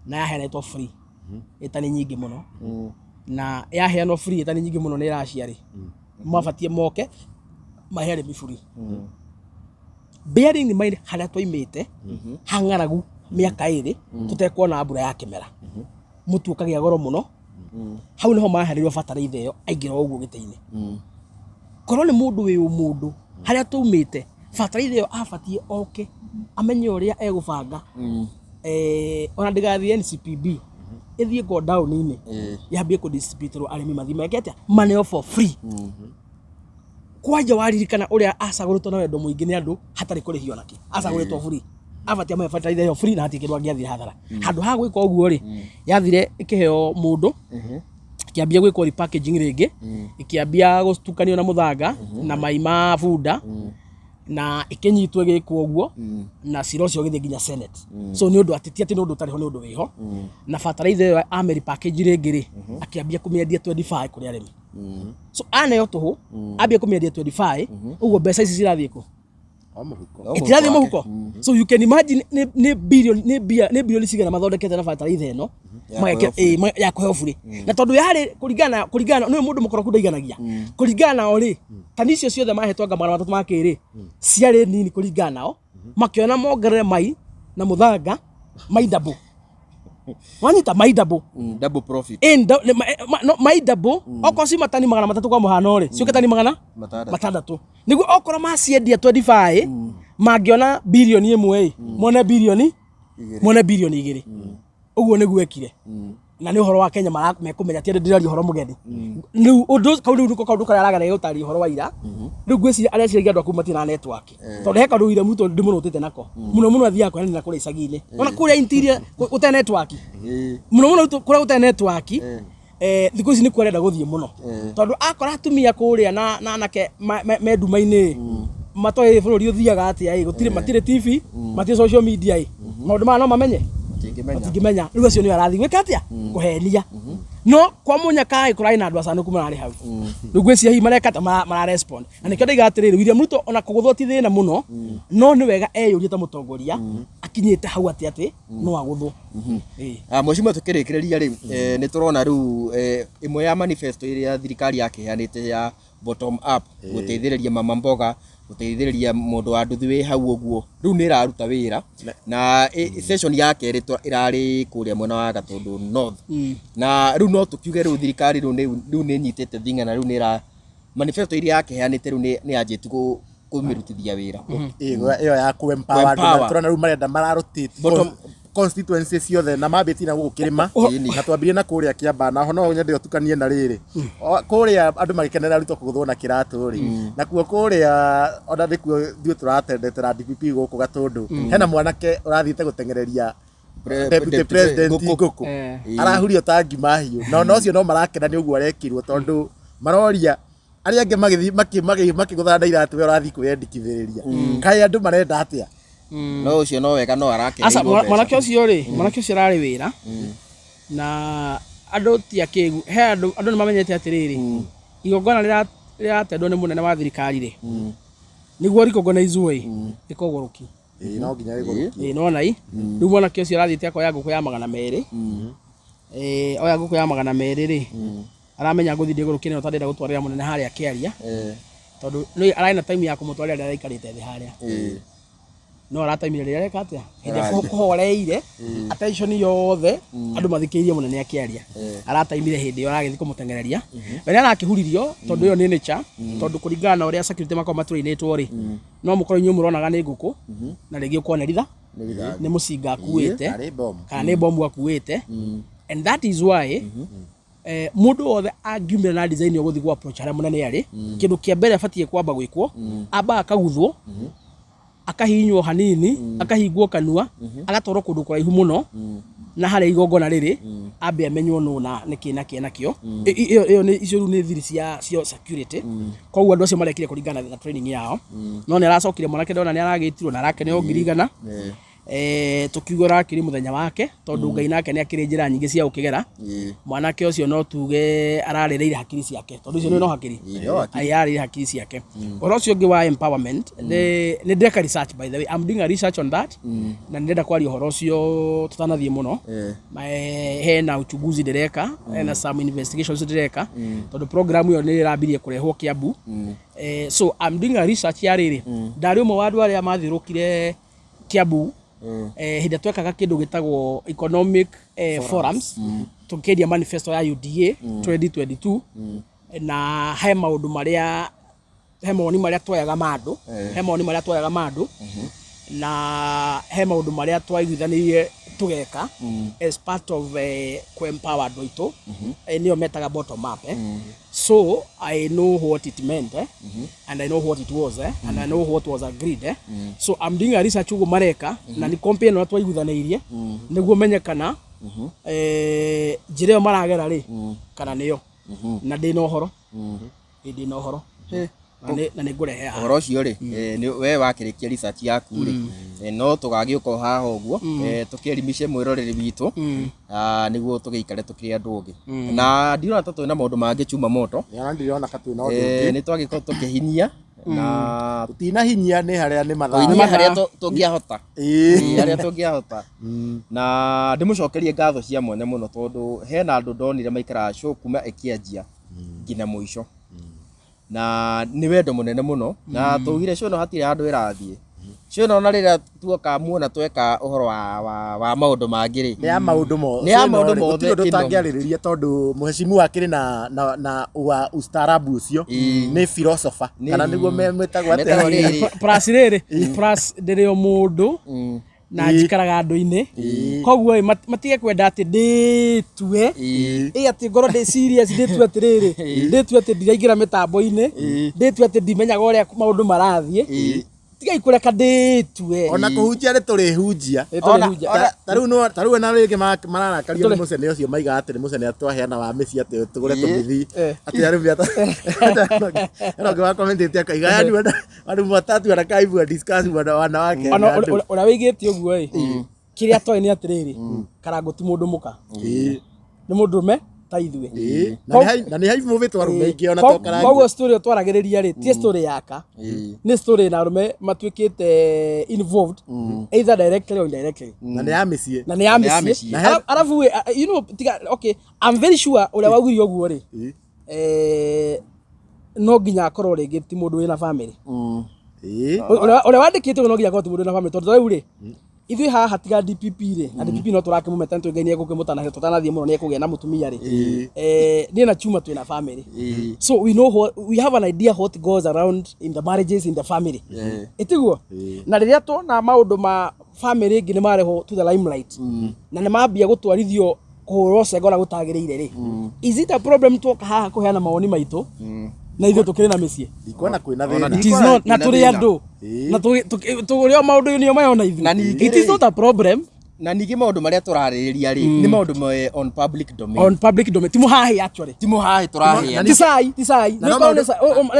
Speaker 2: na yaheanĩtwo free ĩtani nyingĩ mũno, na yaheanwo free ĩtani nyingĩ mũno nĩ Russia rĩ, mabatie moke mahe arĩmi free, bearing in mind harĩa twaimĩte ha ng'aragu mĩaka 2 tũtekuona mbura ya kĩmera, mũtu ũkagĩa goro mũno. Hau nĩho mahereirwo bataraitha ĩyo aingĩra o ũguo gĩtĩ-inĩ. Korwo nĩ mũndũ wĩ ũmũndũ, harĩa tũmĩte bataraitha ĩyo abatie oke amenye ũrĩa egũbanga, ona ndĩgathiĩ NCPB, ĩthiĩ godown-inĩ, yambie kũdistributerwo arĩmi mathiĩ meke atĩa, maneo for free. Kwanja waririkana ũrĩa acagũrĩtwo na wendo mũingĩ nĩ andũ hatarĩ kũrĩhio nakĩ, acagũrĩtwo free, abatie amahe bataraitha ĩyo free na hatirĩ kĩndũ angĩathire hathara. Handũ ha gwĩka ũguo rĩ, yathire ĩkĩheo mũndũ, ĩkĩambia gwĩkwo repackaging rĩngĩ, ĩkĩambia gũtukanio na mũthanga na mai ma bunda, na ĩkĩnyitwo ĩgĩkwo ũguo, na cira ũcio ũgĩthiĩ nginya Senate. So nĩ ũndũ atĩ ti atĩ nĩ ũndũ ũtarĩ ho, nĩ ũndũ wĩho. Na bataraitha ĩyo amĩ repackage rĩngĩ rĩ, akĩambia kũmĩendia 25 kũrĩ arĩmi. So aneo tũhũ, ambia kũmĩendia 25 ũguo, mbeca ici cirathiĩ kũ?
Speaker 5: O mũhuko.
Speaker 1: O
Speaker 2: Itirathiĩ
Speaker 1: mũhuko.
Speaker 2: Mũhuko. So you can imagine nĩ billion, nĩ mbia, nĩ bilioni cigana mathondekete na bataraitha ĩno.
Speaker 1: Ya
Speaker 2: Magekĩra
Speaker 1: kũheo.
Speaker 2: ĩ, ya kũheo bure, na tondũ yarĩ kũringana nĩ mũndũ mũkoroku ndaiganagia kũringana nao rĩ, tani icio ciothe mahetwo anga 300 ma kĩrĩ ciarĩ nini kũringana nao, makĩona mongerere mai na mũthanga mai double, wanyita, mai double.
Speaker 1: Double profit.
Speaker 2: Ĩ, no, mai double, okorwo ci matani 300 kwa mũhano rĩ, ciũke tani magana
Speaker 1: 6.
Speaker 2: 6, nĩguo okorwo maciendia 25 mangĩona bilioni 1 ĩ, mone bilioni
Speaker 1: 2.
Speaker 2: Mone bilioni 2. Ũguo nĩguo ekire, na nĩ ũhoro wa Kenya mekũmenya, ti atĩ ndĩraria ũhoro mũgeni. Rĩu ũndũ kau rĩu nĩko kaũndũ karĩa arageragia gũtarĩria ũhoro wa ira. Rĩu ngwĩciria areciragia andũ aku matirĩ na network, tondũ he kaũndũ William Ruto ndĩmũnũtĩte nako mũno mũno, athiaga kwenania kũrĩa icagi-inĩ, ona kũrĩa interior gũtarĩ network mũno mũno. Kũrĩa gũtarĩ network, thikũ ici nĩkuo arenda gũthiĩ mũno, tondũ akora atumia kũrĩa na anake me nduma-inĩ. Matoĩ bũrũri ũthiaga atĩa ĩ, gũtirĩ, matirĩ TV, matirĩ social media ĩ, maũndũ maya no mamenye?
Speaker 1: Matingĩmenya.
Speaker 2: Matingĩmenya. Rĩu acio nĩo arathiĩ gwĩka atĩa? Kũhenia. No kwa mũnyaka ĩ, kũrarĩ na andũ acanũku mararĩ hau. Rĩu ngwĩciria hihi mareka ta mara respond, na nĩkĩo ndaiga atĩrĩrĩ, William Ruto ona kũgũthwo ti thĩna mũno, no nĩ wega eyũrie ta mũtongoria akinyĩte hau atĩ no agũthwo. Ĩĩ.
Speaker 1: Ah, mheshimiwa, tukĩrĩkĩrĩria rĩ, nĩ tũrona rĩu ĩmwe ya manifesto ĩrĩa thirikari yakĩheanĩte ya bottom up, gũteithĩrĩria mama mboga, gũteithĩrĩria mũndũ wa nduthi wĩ hau ũguo, rĩu nĩ ĩraruta wĩra na session ya kerĩ ĩrarĩ kũrĩa mwena wa Gatũndũ North, na rĩu no tũkiuge rĩu thirikari rĩu nĩ ĩnyitĩte thing'a, na rĩu nĩ ĩra manifesto ĩrĩa yakĩheanĩte rĩu nĩ yanjĩtie kũmĩrutithia wĩra.
Speaker 5: Ĩyo ya kũ empower andũ.
Speaker 1: Kũ-empower.
Speaker 5: Na tũrona rĩu marenda mararotate constituency ciothe na mambĩtie na gũkũ kĩrĩma na twambirie na kũrĩa Kĩambaa, na ho no nyende ũtukanie na rĩrĩ. Kũrĩa andũ magĩkenera Ruto kũgũthwo na kĩratũ rĩ, nakuo kũrĩa ona nĩkuo ithuĩ tũratendetera DPP gũkũ Gatũndũ, hena mwanake ũrathiĩte gũteng'ereria deputy
Speaker 1: deputy
Speaker 5: president
Speaker 1: ngũkũ.
Speaker 5: ngũkũ. Arahurio ta ngima hiũ, na ona ũcio no marakena nĩ ũguo arekirwo, tondũ maroria arĩa angĩ magĩthiĩ makĩgũthana na iratũ, we ũrathiĩ kwĩyandĩkithĩrĩria, kaĩ andũ marenda atĩa?
Speaker 1: No ũcio no wega no
Speaker 2: Aca.
Speaker 1: arakereirwo mbeca.
Speaker 2: Mwanake ũcio rĩ, mwanake ũcio ararĩ wĩra na andũ ti akĩgu. He andũ nĩ mamenyete atĩrĩrĩ, igongona rĩratendwo nĩ mũnene wa thirikari rĩ, nĩguo rĩkongonaizwo ĩ, rĩkogũrũki.
Speaker 5: Ĩĩ, no nginya rĩgũrũkie.
Speaker 2: Ĩ, nona i rĩu mwanake ũcio arathiĩte akoya ngũkũ ya 200. Oya ngũkũ ya 200 rĩ, aramenya ngũthiĩ ndĩgũrũkie nĩyo, tondũ ndĩrenda gũtwarĩra mũnene harĩa akĩaria, tondũ nĩ ararĩ na time ya kũmũtwarĩra rĩrĩa aikarĩte thĩ harĩa, no arataimire rĩrĩa areka atĩa, hĩndĩ ĩrĩa kũhoreire, attention yothe andũ mathikĩrĩirie mũnene akĩaria. Arataimire hĩndĩ ĩyo aragĩthiĩ kũmũteng'ereria. We nĩ arakĩhuririo, tondũ ĩyo nĩ nature, tondũ kũringana na ũrĩa security makoragwo matũrainĩtwo rĩ, no mũkorwo inyuĩ mũronaga nĩ ngũkũ na rĩngĩ ũkorwo nĩ ritha nĩ mũcinga akuĩte
Speaker 5: Arĩ bomu.
Speaker 2: Kana nĩ bomu akuĩte. And that is why mũndũ wothe angiumĩra na design ya gũthiĩ gũ approach harĩa mũnene arĩ, kĩndũ kĩa mbere abatiĩ kwamba gwĩkwo, amba akaguthwo, akahihinywo hanini, akahingwo kanua, agatwarwo kũndũ kũraihu mũno na harĩa igongona rĩrĩ, ambe amenywo nũ na nĩkĩ na kĩ nakĩo. Ĩyo nĩ icio rĩu nĩ thiri cia security. Koguo andũ acio marekire kũringana na training yao, no nĩ aracokire mwanake ndona nĩ aragĩtirwo na arakeneo 100,000. Tukiuga ũrakĩrĩ mũthenya wake, tondũ Ngai nake nĩ akĩrĩ njĩra nyingĩ cia gũkĩgera. Mwanake ũcio no tuge ararĩrĩire hakiri ciake, tondũ icio no hakiri.
Speaker 1: No hakiri.
Speaker 2: Ararĩrĩire hakiri ciake. Ũhoro ũcio ũngĩ wa empowerment, nĩ ndĩreka research, by the way, I'm doing a research on that, na nĩ ndĩrenda kwaria ũhoro ũcio tũtanathiĩ mũno. Hena uchunguzi ndĩreka, hena some investigations ndĩreka, tondũ program ĩyo nĩ ĩrambirie kũrehwo Kiambu. So I'm doing a research ya rĩrĩ, ndarĩ ũmwe wa andũ arĩa mathiũrũkire Kiambu hĩndĩ ĩrĩa twekaga kĩndũ gĩtagwo economic forums, tũkĩendia manifesto ya UDA 2022, na he maũndũ marĩa, he mawoni marĩa twoyaga ma andũ, he mawoni marĩa twoyaga ma andũ, na he maũndũ marĩa twaiguithanĩirie tũgeka as part of kũ-empower andũ aitũ, nĩyo metaga bottom up. So I know what it meant, and I know what it was, and I know what was agreed. So I'm doing a research ũguo mareka na nĩ compare na ũrĩa twaiguithanĩirie, nĩguo menye kana njĩra ĩyo maragera rĩ, kana nĩyo, na ndĩna ũhoro. Ĩ, ndĩna ũhoro na nĩ ngũrehe haha.
Speaker 1: Ũhoro ũcio rĩ, we wakĩrĩkia research yaku rĩ, no tũgagĩũka o haha ũguo, tũkĩelimishe mwĩroreri witũ, nĩguo tũgĩikare tũkĩrĩ andũ ũngĩ, na ndirona ta twĩna maũndũ mangĩ chuma moto.
Speaker 5: Ona ndirona ka twĩna ũndũ ũngĩ.
Speaker 1: Nĩ twagĩkorwo tũkĩhinyia na
Speaker 5: Tũtinahinyia, nĩ harĩa nĩ mathaa.
Speaker 1: tũhinyia harĩa tũngĩahota.
Speaker 5: Ĩĩ.
Speaker 1: Ĩĩ, harĩa tũngĩahota, na ndĩmũcokerie ngatho cia mwanya mũno, tondũ hena andũ ndonire maikaraga show kuma ĩkĩanjia nginya mũico, na nĩ wendo mũnene mũno, na tũgire show ĩno hatirĩ handũ ĩrathiĩ. Show ĩno ona rĩrĩa tuoka muona tweka ũhoro wa maũndũ mangĩ rĩ,
Speaker 5: Nĩ ya maũndũ mothe.
Speaker 1: Nĩ ya maũndũ mothe
Speaker 5: Gũtirĩ ũndũ
Speaker 1: ĩno.
Speaker 5: ũtangĩarĩrĩria, tondũ mheshimiwa akĩrĩ na wa ustaarabu ũcio, nĩ philosopher kana nĩguo metagwo
Speaker 1: Metagwo
Speaker 5: atĩa?
Speaker 1: rĩrĩ.
Speaker 2: Plus rĩrĩ, plus ndĩrĩ o mũndũ na njikaraga andũ-inĩ, koguo ĩ, matige kwenda atĩ ndĩtue ĩ atĩ ngorwo ndĩ serious, ndĩtue atĩrĩrĩ, ndĩtue atĩ ndiraingĩra mĩtambo-inĩ, ndĩtue atĩ ndimenyaga ũrĩa maũndũ marathiĩ. Tigai kũreka ndĩtue.
Speaker 5: Ona kũhunjia nĩ tũrĩhunjia.
Speaker 2: Nĩ tũrĩhunjia.
Speaker 5: Ta rĩu ta rĩu ona rĩngĩ mararakario nĩ
Speaker 2: Tũrĩ-
Speaker 5: mũcene ũcio maigaga atĩ nĩ mũcene atwaheana wa mĩciĩ atĩ tũgũre tũmĩthi.
Speaker 2: Eh.
Speaker 5: Atĩ arũme hena ũngĩ wa commentĩte akaiga yani andũ matatu anakaibua discuss wanawake
Speaker 2: Ona
Speaker 5: na andũ.
Speaker 2: ũrĩa wĩigĩte ũguo ĩ, kĩrĩa atoĩ nĩ atĩrĩrĩ, Karangũ ti mũndũ mũka, nĩ mũndũrũme ta ithuĩ.
Speaker 5: Ĩĩ. Na nĩ haimũvĩtwo arũme aingĩ ona to Karangũ.
Speaker 2: Koguo story ĩyo twaragĩrĩria rĩ, ti story yaka, nĩ story na arũme matuĩkĩte involved either directly or indirectly,
Speaker 5: Na nĩ ya mĩciĩ.
Speaker 2: na nĩ ya
Speaker 1: Na nĩ ya
Speaker 2: mĩciĩ.
Speaker 1: mĩciĩ.
Speaker 5: Na he-
Speaker 2: Arabu ĩ, you know, tiga, okay, I'm very sure ũrĩa waugire ũguo rĩ,
Speaker 5: Ĩĩ.
Speaker 2: no nginya akorwo rĩngĩ ti mũndũ wĩna family.
Speaker 5: Ĩĩ.
Speaker 2: Ũrĩa wandĩkĩte ũguo no nginya akorwo ti mũndũ wĩna family, tondũ rĩu rĩ, ithuĩ haha tiga DPP rĩ, na DPP no tũrakĩmũmeta nĩ Ngai nĩegũkĩmũtana tũtanathiĩ mũno nĩekũgĩa na mũtumia rĩ, niĩ na Chuma twĩna family, so we know what, we have an idea what goes around in the marriages, in the family, ĩtiguo? Na rĩrĩa tuona maũndũ ma family ĩngĩ nĩ marehwo to the limelight na nĩ mambia gũtwarithio kũhũrwo cengo na gũtagĩrĩire rĩ, is it a problem twoka haha kũheana mawoni maitũ na ithuĩ tũkĩrĩ na mĩciĩ?
Speaker 5: Ndikuona kwĩna
Speaker 1: Ona
Speaker 5: thĩna.
Speaker 2: It is not, na
Speaker 1: Kwĩna
Speaker 2: tũrĩ
Speaker 1: thĩna.
Speaker 2: andũ
Speaker 5: Ĩĩ.
Speaker 2: na tũrĩ o maũndũ nĩo maya ona ithuĩ.
Speaker 1: Na ningĩ
Speaker 2: It is
Speaker 1: rĩ-
Speaker 2: not a problem.
Speaker 1: Na ningĩ maũndũ marĩa tũrarĩrĩria rĩ, nĩ maũndũ me on public domain.
Speaker 2: On public domain, ti mũhahi actually.
Speaker 1: Ti mũhaĩ tũrahĩa.
Speaker 2: Ti cai, ti cai.
Speaker 5: Na no maũndũ-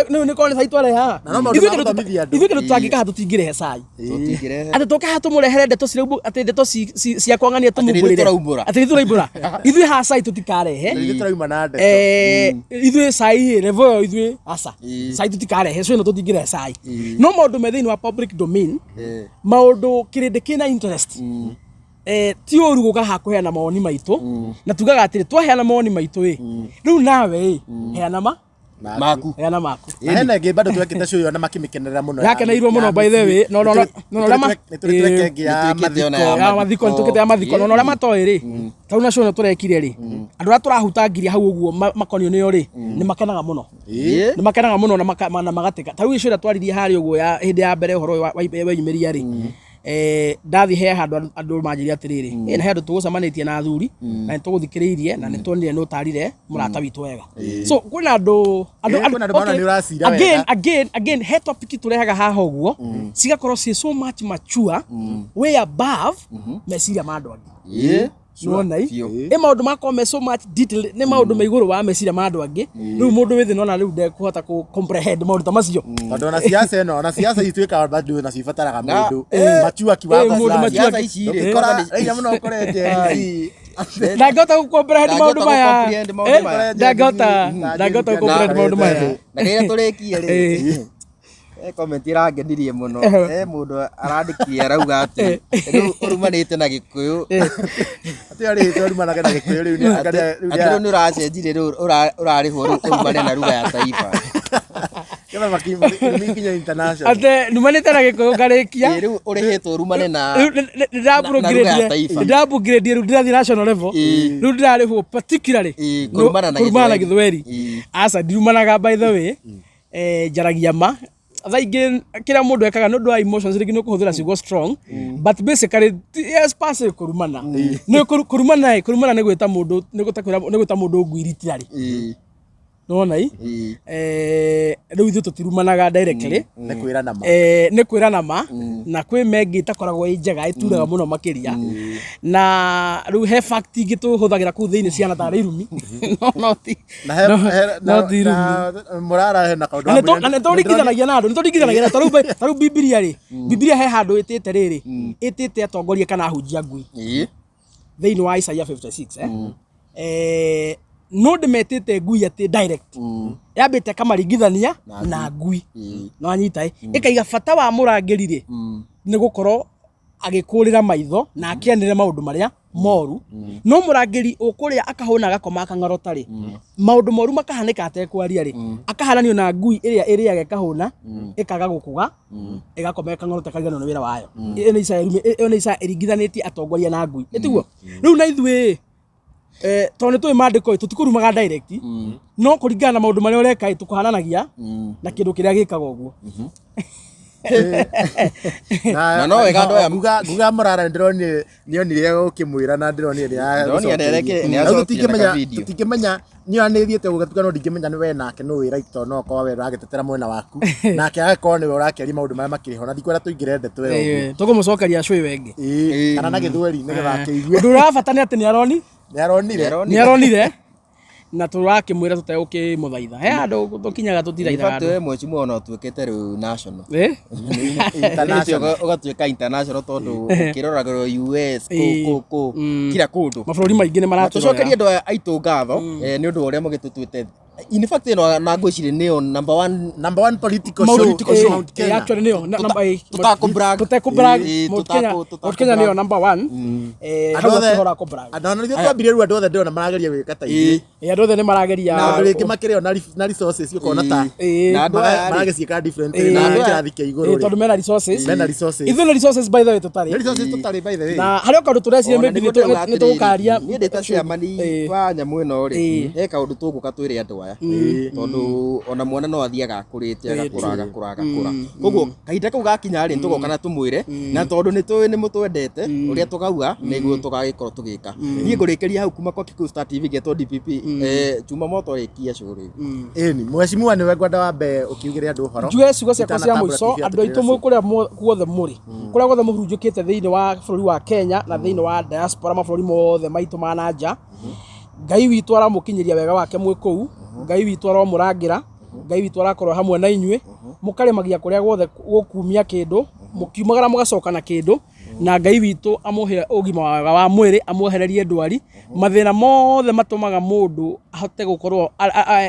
Speaker 2: Nĩ korwo nĩ cai twarehe haha.
Speaker 5: Na no maũndũ
Speaker 2: Ithuĩ
Speaker 5: ma
Speaker 2: kĩndũ
Speaker 5: gũthomithia andũ.
Speaker 2: ithuĩ kĩndũ tũtangĩka haha tũtingĩrehe cai.
Speaker 1: Tũtingĩrehe.
Speaker 2: Atĩ tũke haha tũmũrehere ndeto ciraumbũ, atĩ ndeto cia kwang'ania
Speaker 1: Atĩ nĩ ithuĩ
Speaker 2: tũmumbũrĩre.
Speaker 1: tũraumbũra.
Speaker 2: Atĩ nĩ ithuĩ tũraumbũra. Ithuĩ haha cai tũtikarehe.
Speaker 5: Ithuĩ tũrauma na ndeto.
Speaker 2: Ithuĩ cai ĩ level ĩyo ithuĩ aca, cai tũtikarehe, so ĩno tũtingĩrehe cai, no maũndũ me thĩinĩ wa public domain, maũndũ kĩrĩndĩ kĩna interest, ti ũru gũka haha kũheana mawoni maitũ, na tugaga atĩrĩ, twaheana mawoni maitũ ĩ, rĩu nawe ĩ heana ma
Speaker 1: Maku.
Speaker 2: Heana maku.
Speaker 5: Na hena ĩngĩ bado twekĩte show ĩyo na makĩmĩkenerera mũno.
Speaker 2: Yakeneirwo mũno, by the way. No, no, no, no, no,
Speaker 5: Nĩ tũrĩ tweke ĩngĩ ya
Speaker 1: Nĩtwĩkĩte ona
Speaker 5: mathiko.
Speaker 1: ya
Speaker 2: ya mathiko, nĩtũkĩte ya mathiko, no ũrĩa matoĩ rĩ, tau na cio tũrekire rĩ, andũ arĩa tũrahutangiria hau ũguo makonio nĩo rĩ, nĩ makenaga mũno.
Speaker 1: Ĩĩ.
Speaker 2: Nĩ makenaga mũno na na magatĩka. Ta rĩu icio ĩrĩa twaririe harĩa ũguo ya hĩndĩ ya mbere ũhoro ũyũ weyumĩria rĩ, ndathiĩ he handũ andũ manjĩrire atĩrĩrĩ, na he handũ tũgũcemanĩtie na athuri na nĩ tũgũthikĩrĩirie na nĩ tuonire nĩ ũtarire mũrata witũ wega. So kwĩna andũ andũ
Speaker 5: Kwĩna andũ marona
Speaker 2: okay,
Speaker 5: nĩ ũracira
Speaker 2: again,
Speaker 5: wega.
Speaker 2: again he topic tũrehaga haha ũguo cigakorwo ciĩ so much mature, way above meciria ma andũ angĩ.
Speaker 1: Ĩĩ.
Speaker 2: Nĩwona i
Speaker 1: Biũ.
Speaker 2: ĩ maũndũ makorwo me so much detail, nĩ maũndũ me igũrũ wa meciria ma andũ angĩ, rĩu mũndũ wĩ thĩ nona rĩu ndekũhota kũ comprehend maũndũ ta macio.
Speaker 5: Tondũ ona siasa ĩno, ona siasa ituĩkaga bado na cibataraga
Speaker 1: Na-
Speaker 5: mũndũ mature kiwango
Speaker 2: mũndũ
Speaker 5: fulani.
Speaker 2: mature
Speaker 1: Siasa ici rĩ,
Speaker 5: Ũngĩkora
Speaker 1: kwanza nĩ-
Speaker 5: rĩrĩa mũno ũkore Gen Z
Speaker 2: Ndangĩhota gũ comprehend maũndũ
Speaker 1: Ndangĩhota
Speaker 2: maya.
Speaker 1: gũ-comprehend maũndũ maya.
Speaker 2: Ndangĩhota gũ comprehend maũndũ maya.
Speaker 1: Na kĩrĩa tũrĩkie rĩ, comment ĩrangenirie mũno, mũndũ arandĩkire arauga atĩ rĩu ũrumanĩte na gĩkũyũ.
Speaker 5: Atĩ arĩhĩtwo arumanage na gĩkũyũ rĩu nĩ-
Speaker 1: atĩ
Speaker 5: rĩu
Speaker 1: atĩ rĩu nĩ ũracenjirie, rĩu ũrarĩhwo rĩu ũrumane na lugha ya taifa.
Speaker 5: Nĩgetha makinye international.
Speaker 2: Atĩ numanĩte na gĩkũyũ ngarĩkia.
Speaker 1: Ĩĩ, rĩu ũrĩhĩtwo ũrumane na
Speaker 2: Rĩu
Speaker 1: na lugha ya taifa.
Speaker 2: nĩndĩra-upgrade-ie, rĩu ndĩrathiĩ national level, rĩu ndĩrarĩhwo particularly
Speaker 1: Kũrumana na
Speaker 2: kũrumana na
Speaker 1: Gĩthweri.
Speaker 2: Gĩthweri. Aca, ndirumanaga by the way, njaragia ma. Thaa ingĩ kĩrĩa mũndũ ekaga nĩ ũndũ wa emotions, rĩngĩ nĩ ũkũhũthĩra ciugo strong, but basically yes, pass kũrumana nĩ kũrumana ĩ, kũrumana nĩ gwĩta mũndũ, nĩ gwĩta mũndũ ngui literally. Nĩwona i? Rĩu ithuĩ tũtirumanaga directly.
Speaker 5: Nĩ kwĩrana ma.
Speaker 2: Nĩ kwĩrana ma, na kwĩ mengĩ ĩtakoragwo ĩ njega, ĩturaga mũno makĩria, na rĩu he fact ingĩ tũhũthagĩra kũu thĩinĩ ciana tarĩ irumi, no no ti
Speaker 5: Na he-
Speaker 2: no
Speaker 5: na-
Speaker 2: no ti irumi.
Speaker 5: na mũrara hena kaũndũ
Speaker 2: Na
Speaker 5: wamwĩra-
Speaker 2: nĩ tũringithanagia na andũ, nĩ tũringithanagia na tarĩu Bibilia rĩ, Bibilia he handũ ĩtĩte rĩrĩ, ĩtĩte atongoria kana ahunjia ngui thĩinĩ wa Isaiah 56, no ndĩmetĩte ngui atĩ direct, yambĩte ĩkamaringithania na ngui, no anyita ĩ, ĩkaiga bata wa mũrangĩri rĩ nĩ gũkorwo agĩkũrĩra maitho na akĩanĩrĩra maũndũ marĩa moru, no mũrangĩri ũkũrĩa akahũna agakoma akang'orota rĩ, maũndũ moru makahanĩka atekwaria rĩ, akahananio na ngui ĩrĩa ĩrĩaga ĩkahũna ĩkaga gũkũga ĩgakoma ĩkang'orota ĩkariganĩrwo nĩ wĩra wayo. Ĩyo nĩ Isaiah ĩyo nĩ Isaiah ĩringithanĩtie atongoria na ngui, ĩtiguo? Rĩu na ithuĩ tondũ nĩ tũĩ maandĩko ĩ, tũtikũrumaga direct, no kũringana na maũndũ marĩa ũreka ĩ, tũkũhananagia na kĩndũ kĩrĩa gĩkaga ũguo.
Speaker 1: Na no wega andũ aya-
Speaker 5: nguga mũrara nĩndĩronire nĩonire ũkĩmwĩra na ndĩronire
Speaker 1: Ndĩronire nĩarekire- nĩacokire na ka video.
Speaker 5: tũtingĩmenya Niĩ ona nĩ thiĩte gũgĩtuka no ndingĩmenya nĩ we nake nũ wĩ right tondũ no ũkorwo we ũragĩtetera mwena waku nake agĩkorwo nĩwe ũrakĩaria maũndũ marĩa makĩrĩ ho na ndikwenda tũingĩre ndeto ĩyo ũguo.
Speaker 2: Tũkũmũcokeria cũĩ wengĩ.
Speaker 5: Ĩĩ, kana na gĩthweri nĩgetha akĩigue.
Speaker 2: Ũndũ ũrĩa wa bata nĩ atĩ nĩ aroni
Speaker 5: Nĩ aronire.
Speaker 2: nĩ aronire na tũrakĩmwĩra tũtegũkĩmũthaitha. He handũ tũkinyaga
Speaker 1: In
Speaker 2: tũtithaithaga
Speaker 1: fact
Speaker 2: andũ.
Speaker 1: we mheshimiwa ona ũtuĩkĩte rĩu national.
Speaker 2: Eh?
Speaker 5: International.
Speaker 1: Ũgatuĩka international tondũ ũkĩroragĩrwo US kũ
Speaker 2: Ĩĩ.
Speaker 1: kũ kũ kila kũndũ.
Speaker 2: Mabũrũri maingĩ nĩ
Speaker 1: Na
Speaker 2: maratũrorera.
Speaker 1: tũcokerie andũ aya aitũ ngatho nĩ ũndũ wa ũrĩa mũgĩtũtuĩte. In fact ĩno na ngwĩciria nĩyo number one
Speaker 5: Number one political
Speaker 2: Mount-
Speaker 5: show
Speaker 2: eh,
Speaker 5: in Mount
Speaker 2: eh,
Speaker 5: Kenya.
Speaker 2: actually nĩyo number eh,
Speaker 1: tũtakũ-brag.
Speaker 2: tũtekũ-brag,
Speaker 1: Ĩĩ,
Speaker 2: Mount Kenya
Speaker 1: tũtakũ
Speaker 2: Mount Kenya nĩyo
Speaker 1: brag.
Speaker 2: number one. Eh,
Speaker 5: Andũ
Speaker 2: hau
Speaker 5: othe-
Speaker 2: hatirĩ kũ-brag.
Speaker 5: Andũ ona nĩguo twambirie rĩu andũ othe ndĩrona marageria gwĩka ta ithuĩ.
Speaker 2: Eh, andũ othe nĩ marageria
Speaker 5: Na andũ rĩngĩ makĩrĩ o na na resources ũkona ta
Speaker 2: Ĩĩ.
Speaker 1: Na andũ aya rĩ,
Speaker 5: maragĩciĩka different
Speaker 2: Ĩĩ.
Speaker 5: na
Speaker 1: Na andũ aya-
Speaker 5: kĩrathi kĩa igũrũ
Speaker 2: Eh, tondũ
Speaker 5: rĩ.
Speaker 2: mena resources.
Speaker 5: Mena resources.
Speaker 2: Ithuĩ nĩ resources by the way tũtarĩ.
Speaker 5: Nĩ resources tũtarĩ by the way.
Speaker 2: Na harĩ o kaũndũ tũreciria
Speaker 1: Ona
Speaker 2: maybe
Speaker 1: nĩguo ndĩrauga
Speaker 2: nĩ tũgũkaria.
Speaker 1: atĩrĩrĩ, niĩ ndĩ ta chairman
Speaker 2: Ĩĩ.
Speaker 1: wa nyamũ ĩno rĩ
Speaker 2: Ĩĩ.
Speaker 1: he kaũndũ tũgũka twĩre andũ aya tondũ ona mwana no athiaga akũrĩte agakũra agakũra agakũra koguo kahinda kau gakinya rĩ nĩtũgoka na tũmwĩre na tondũ nĩ tũĩ nĩ mũtwendete ũrĩa tũgauga nĩguo tũgagĩkorwo tũgĩka. Niĩ ngũrĩkĩria hau kuma kwa Kikuyu Star TV ngetwo DPP chuma moto rĩkia show rĩu.
Speaker 5: Ĩni, mheshimiwa nĩwe ngwenda wambe ũkiugĩre andũ ũhoro.
Speaker 2: Njuge ciugo ciakwa cia
Speaker 5: Itanatambũra
Speaker 2: mũico
Speaker 5: TV
Speaker 2: andũ aitũ
Speaker 5: atũkĩrĩra
Speaker 2: mwĩ kũrĩa guothe mũrĩ kũrĩa guothe mũhurunjũkĩte thĩinĩ wa bũrũri wa Kenya na thĩinĩ wa diaspora mabũrũri mothe maitũ ma na nja. Ngai witũ aramũkinyĩria wega wake mwĩ kũu. Ngai witũ aromũrangĩra. Ngai witũ arakorwo hamwe na inyuĩ. Mũkarĩmagia kũrĩa guothe gũkumia kĩndũ, mũkiumagara mũgacoka na kĩndũ, na Ngai witũ amũhe ũgima mwega wa mwĩrĩ, amwehererie ndwari, mathĩna mothe matũmaga mũndũ ahote gũkorwo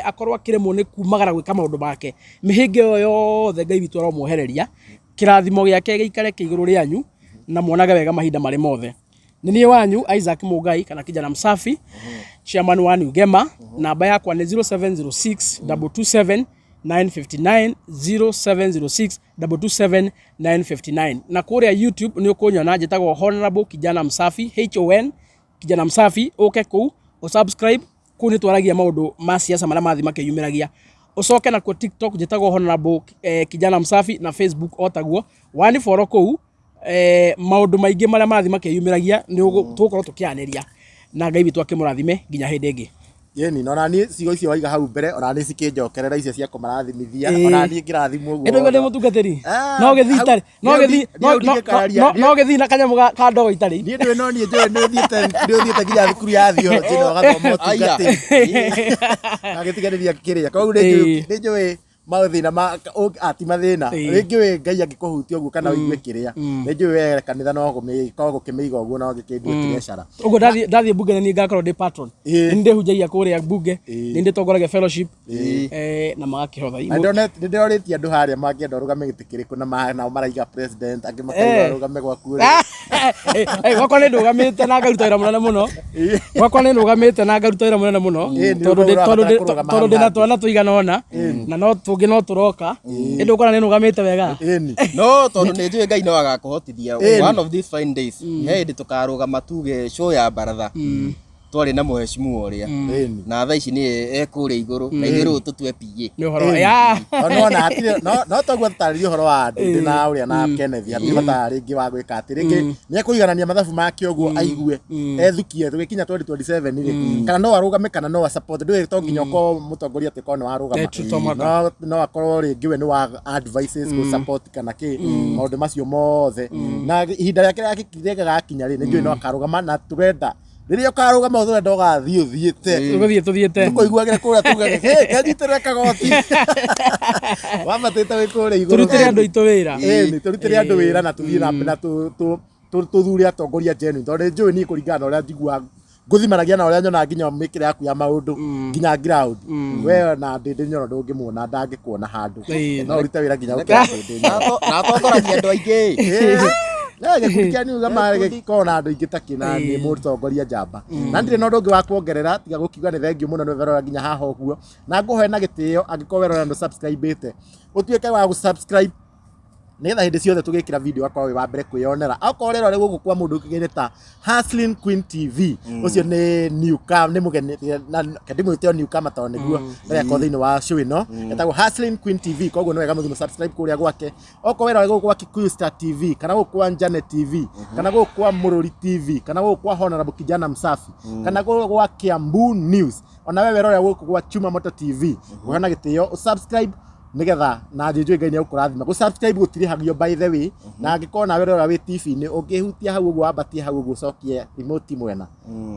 Speaker 2: akorwo akĩremwo nĩ kumagara gwĩka maũndũ make. Mĩhĩnga ĩyo yothe Ngai witũ aromwehereria, kĩrathimo gĩake gĩikare kĩ igũrũ rĩanyu na muonage wega mahinda marĩ mothe. Nĩ niĩ wanyu Isaac Mugai kana kijana msafi, chairman wa New Gema. Namba yakwa nĩ 0706 227 959, 0706 227 959. Na kũrĩa YouTube nĩ ũkũnyona njĩtagwo Honorable Kijana Msafi, HON Kijana Msafi. Ũke kũu ũsubscribe, kũu nĩ twaragia maũndũ ma siasa marĩa mathiĩ makĩyumĩragia. Ũcoke nakuo TikTok njĩtagwo Honorable Kijana Msafi, na Facebook o taguo wani follow kũu. Maũndũ maingĩ marĩa marathiĩ makĩyumĩragia nĩ tũgũkorwo tũkĩaranĩria, na Ngai witũ akĩmũrathime nginya hĩndĩ ĩngĩ.
Speaker 5: Yeni, na ona niĩ ciugo icio waiga hau mbere ona niĩ cikĩnjokerera icio cia kũmarathimithia
Speaker 2: Ĩĩ.
Speaker 5: ona niĩ ngĩrathimwo ũguo.
Speaker 2: Ĩndũ ndĩ mũtungatĩri
Speaker 5: Ah,
Speaker 2: no gĩthiĩ
Speaker 5: hau-
Speaker 2: itarĩ no
Speaker 5: niĩ
Speaker 2: gĩthiĩ
Speaker 5: hau ndingĩkararia.
Speaker 2: no gĩthiĩ na kanyamũ ka ndogo itarĩ.
Speaker 5: Niĩ ndũĩ no niĩ njũĩ nĩ ũthiĩte nginya thukuru ya theology na ũgathoma
Speaker 1: Aya.
Speaker 5: ũtungatĩri. Agĩtiganĩria kĩrĩa. Koguo nĩ
Speaker 2: Ĩĩ.
Speaker 5: njũĩ mathĩna ma ti mathĩna.
Speaker 2: Ĩĩ.
Speaker 5: Nĩ njũĩ Ngai angĩkũhutia ũguo kana ũigue kĩrĩa. Nĩ njũĩ we kanitha no gũkĩmĩiga ũguo na ũgĩkĩndua kĩbiacara.
Speaker 2: Ũguo ndathiĩ mbunge nĩ niĩ ngakorwo ndĩ patron.
Speaker 5: Ĩĩ.
Speaker 2: Nĩ ndĩhunjagia kũrĩa mbunge,
Speaker 5: Ĩĩ.
Speaker 2: nĩ ndĩtongoragia fellowship
Speaker 5: Ĩĩ.
Speaker 2: na magakĩhotha.
Speaker 5: Na nĩ ndĩrorĩtie andũ harĩa mangĩenda ũrũgame gĩtĩ kĩrĩkũ na nao maraiga president angĩ makaiga
Speaker 2: Eh.
Speaker 5: ũrũgame gwaku rĩ.
Speaker 2: Gwakwa nĩ ndũgamĩte na ngaruta wĩra mũnene mũno. Gwakwa nĩ ndũgamĩte na ngaruta wĩra mũnene mũno
Speaker 5: Ĩĩ, nĩ
Speaker 2: tondũ
Speaker 5: ũrabatara kũrũgama
Speaker 2: tondũ
Speaker 5: hau
Speaker 2: ndĩna
Speaker 5: hangĩ.
Speaker 2: twana tũigana ũna na no tũngĩ no tũroka, ĩndĩ ũkona nĩ nũgamĩte wega.
Speaker 5: Ĩni.
Speaker 1: No tondũ nĩ njũĩ Ngai no agakũhotithia
Speaker 5: Ĩni.
Speaker 1: one of these fine days he hĩndĩ tũkarũgama tuge show ya baratha twarĩ na mũheshimiwa ũrĩa
Speaker 5: Ĩni.
Speaker 1: na thaa ici nĩ ekũrĩa igũrũ na ithuĩ rĩu tũtue PA.
Speaker 2: Nĩ ũhoro ya
Speaker 5: Ona hatirĩ no toguo tũtarĩrie ũhoro wa Ndĩndĩ na ũrĩa na Kenneth hatirĩ bata rĩngĩ wa gwĩka atĩ rĩngĩ nĩ ekũiganania mathabu make ũguo aigue ethukie tũgĩkinya 2027 rĩ kana no arũgame kana no support ndũĩ to nginya ũkorwo mũtongoria atĩ korwo nĩ warũgama
Speaker 2: Eh, true, to mũhaka.
Speaker 5: no akorwo rĩngĩ we nĩ wa advices gũ support kana kĩ maũndũ macio mothe na ihinda rĩake rĩake gakinya rĩ nĩ njũĩ no akarũgama na tũrenda rĩrĩa ũkarũgama ũtũrenda ũgathiĩ ũthiĩte
Speaker 2: tũgũthiĩ tũthiĩte.
Speaker 5: Tũkũiguagĩra kũrĩa tugage "Hey, kenyitĩrĩre kagoti wambatĩte wĩ kũrĩa igũrũ."
Speaker 2: Tũrutĩre andũ aitũ wĩra.
Speaker 5: Ĩni, tũrutĩre andũ wĩra na tũthiĩ na mbere na tũthure atongoria genuine tondũ nĩ njũĩ niĩ kũringana na ũrĩa njiguaga ngũthimanagia na ũrĩa nyonaga nginya mĩkĩre yaku ya maũndũ nginya ground we na Ndĩndĩ Nyoro ndũngĩmuona ndangĩkuona handũ
Speaker 2: Ĩĩ.
Speaker 5: no ũrute wĩra nginya gũkĩra Ndĩndĩ Nyoro.
Speaker 1: Na atongoragia andũ aingĩ.
Speaker 5: Gĩkundi kĩa New Gama gĩkoragwo na andũ aingĩ ta kĩna nĩ mũtongoria njamba na ndirĩ na ũndũ ũngĩ wa kuongerera tiga gũkiuga nĩ thengiũ mũno nĩ werora nginya haha ũguo na ngũhe na gĩtĩo angĩkorwo werora ndũ subscribe-ĩte ũtuĩke wa gũ subscribe Nĩgetha hĩndĩ ciothe tũgĩkĩra video akorwo wĩ wa mbere kwĩyonera. Akorwo rĩro rĩ gũkũ kwa mũndũ ũkĩgĩre ta Hustling Queen TV, ũcio nĩ newcomer, nĩ mũgeni na ndimwĩte o newcomer tondũ nĩguo ndĩrekorwo thĩinĩ wa show ĩno etagwo Hustling Queen TV. Koguo nĩ wega mũthiĩ mũ subscribe kũrĩa gwake. Okorwo wĩra gũkũ kwa Kikuyu Star TV, kana gũkũ kwa Njane TV, kana gũkũ kwa Mũrũri TV, kana gũkũ kwa Honorable Kijana Msafi, kana gũkũ kwa Kiambu News, ona wewe rora gũkũ kwa Chuma Moto TV, ũheana gĩtĩo ũsubscribe nigetha na njĩnjũĩ Ngai nĩegũkũrathima. Gũ-subscribe gũtirĩhagio, by the way. Na angĩkorwo nawe ũrora wĩ TV-inĩ, ũngĩhutia hau ũguo, wambatie hau ũguo, ũcokie remote mwena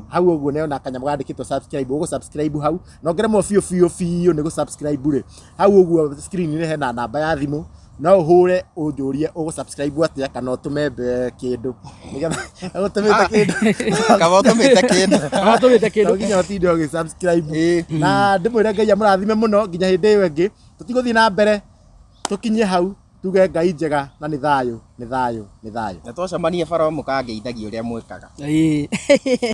Speaker 5: hau ũguo, nĩona kanyamũ gandĩkĩtwo subscribe, ũgũ subscribe hau, na ũngĩremwo biũ biũ biũ nĩ gũ subscribe rĩ, hau ũguo screen-inĩ hena namba ya thimũ, no ũhũre ũnjũrie ũgũ subscribe atĩa, kana ũtũme kĩndũ nĩgetha ũtũmĩte kĩndũ.
Speaker 1: Kaba ũtũmĩte kĩndũ.
Speaker 2: Atũmĩte kĩndũ.
Speaker 5: No nginya ũtinde ũgĩ subscribe. Na ndĩmwĩre Ngai amũrathime mũno nginya hĩndĩ ĩyo ĩngĩ. Tũtigũthiĩ na mbere, tũkinye hau tuge Ngai njega na nĩ thayũ, nĩ thayũ, nĩ thayũ.
Speaker 1: Na twacemania bara mũkangeithagia ũrĩa mwĩkaga.
Speaker 2: Ĩĩ.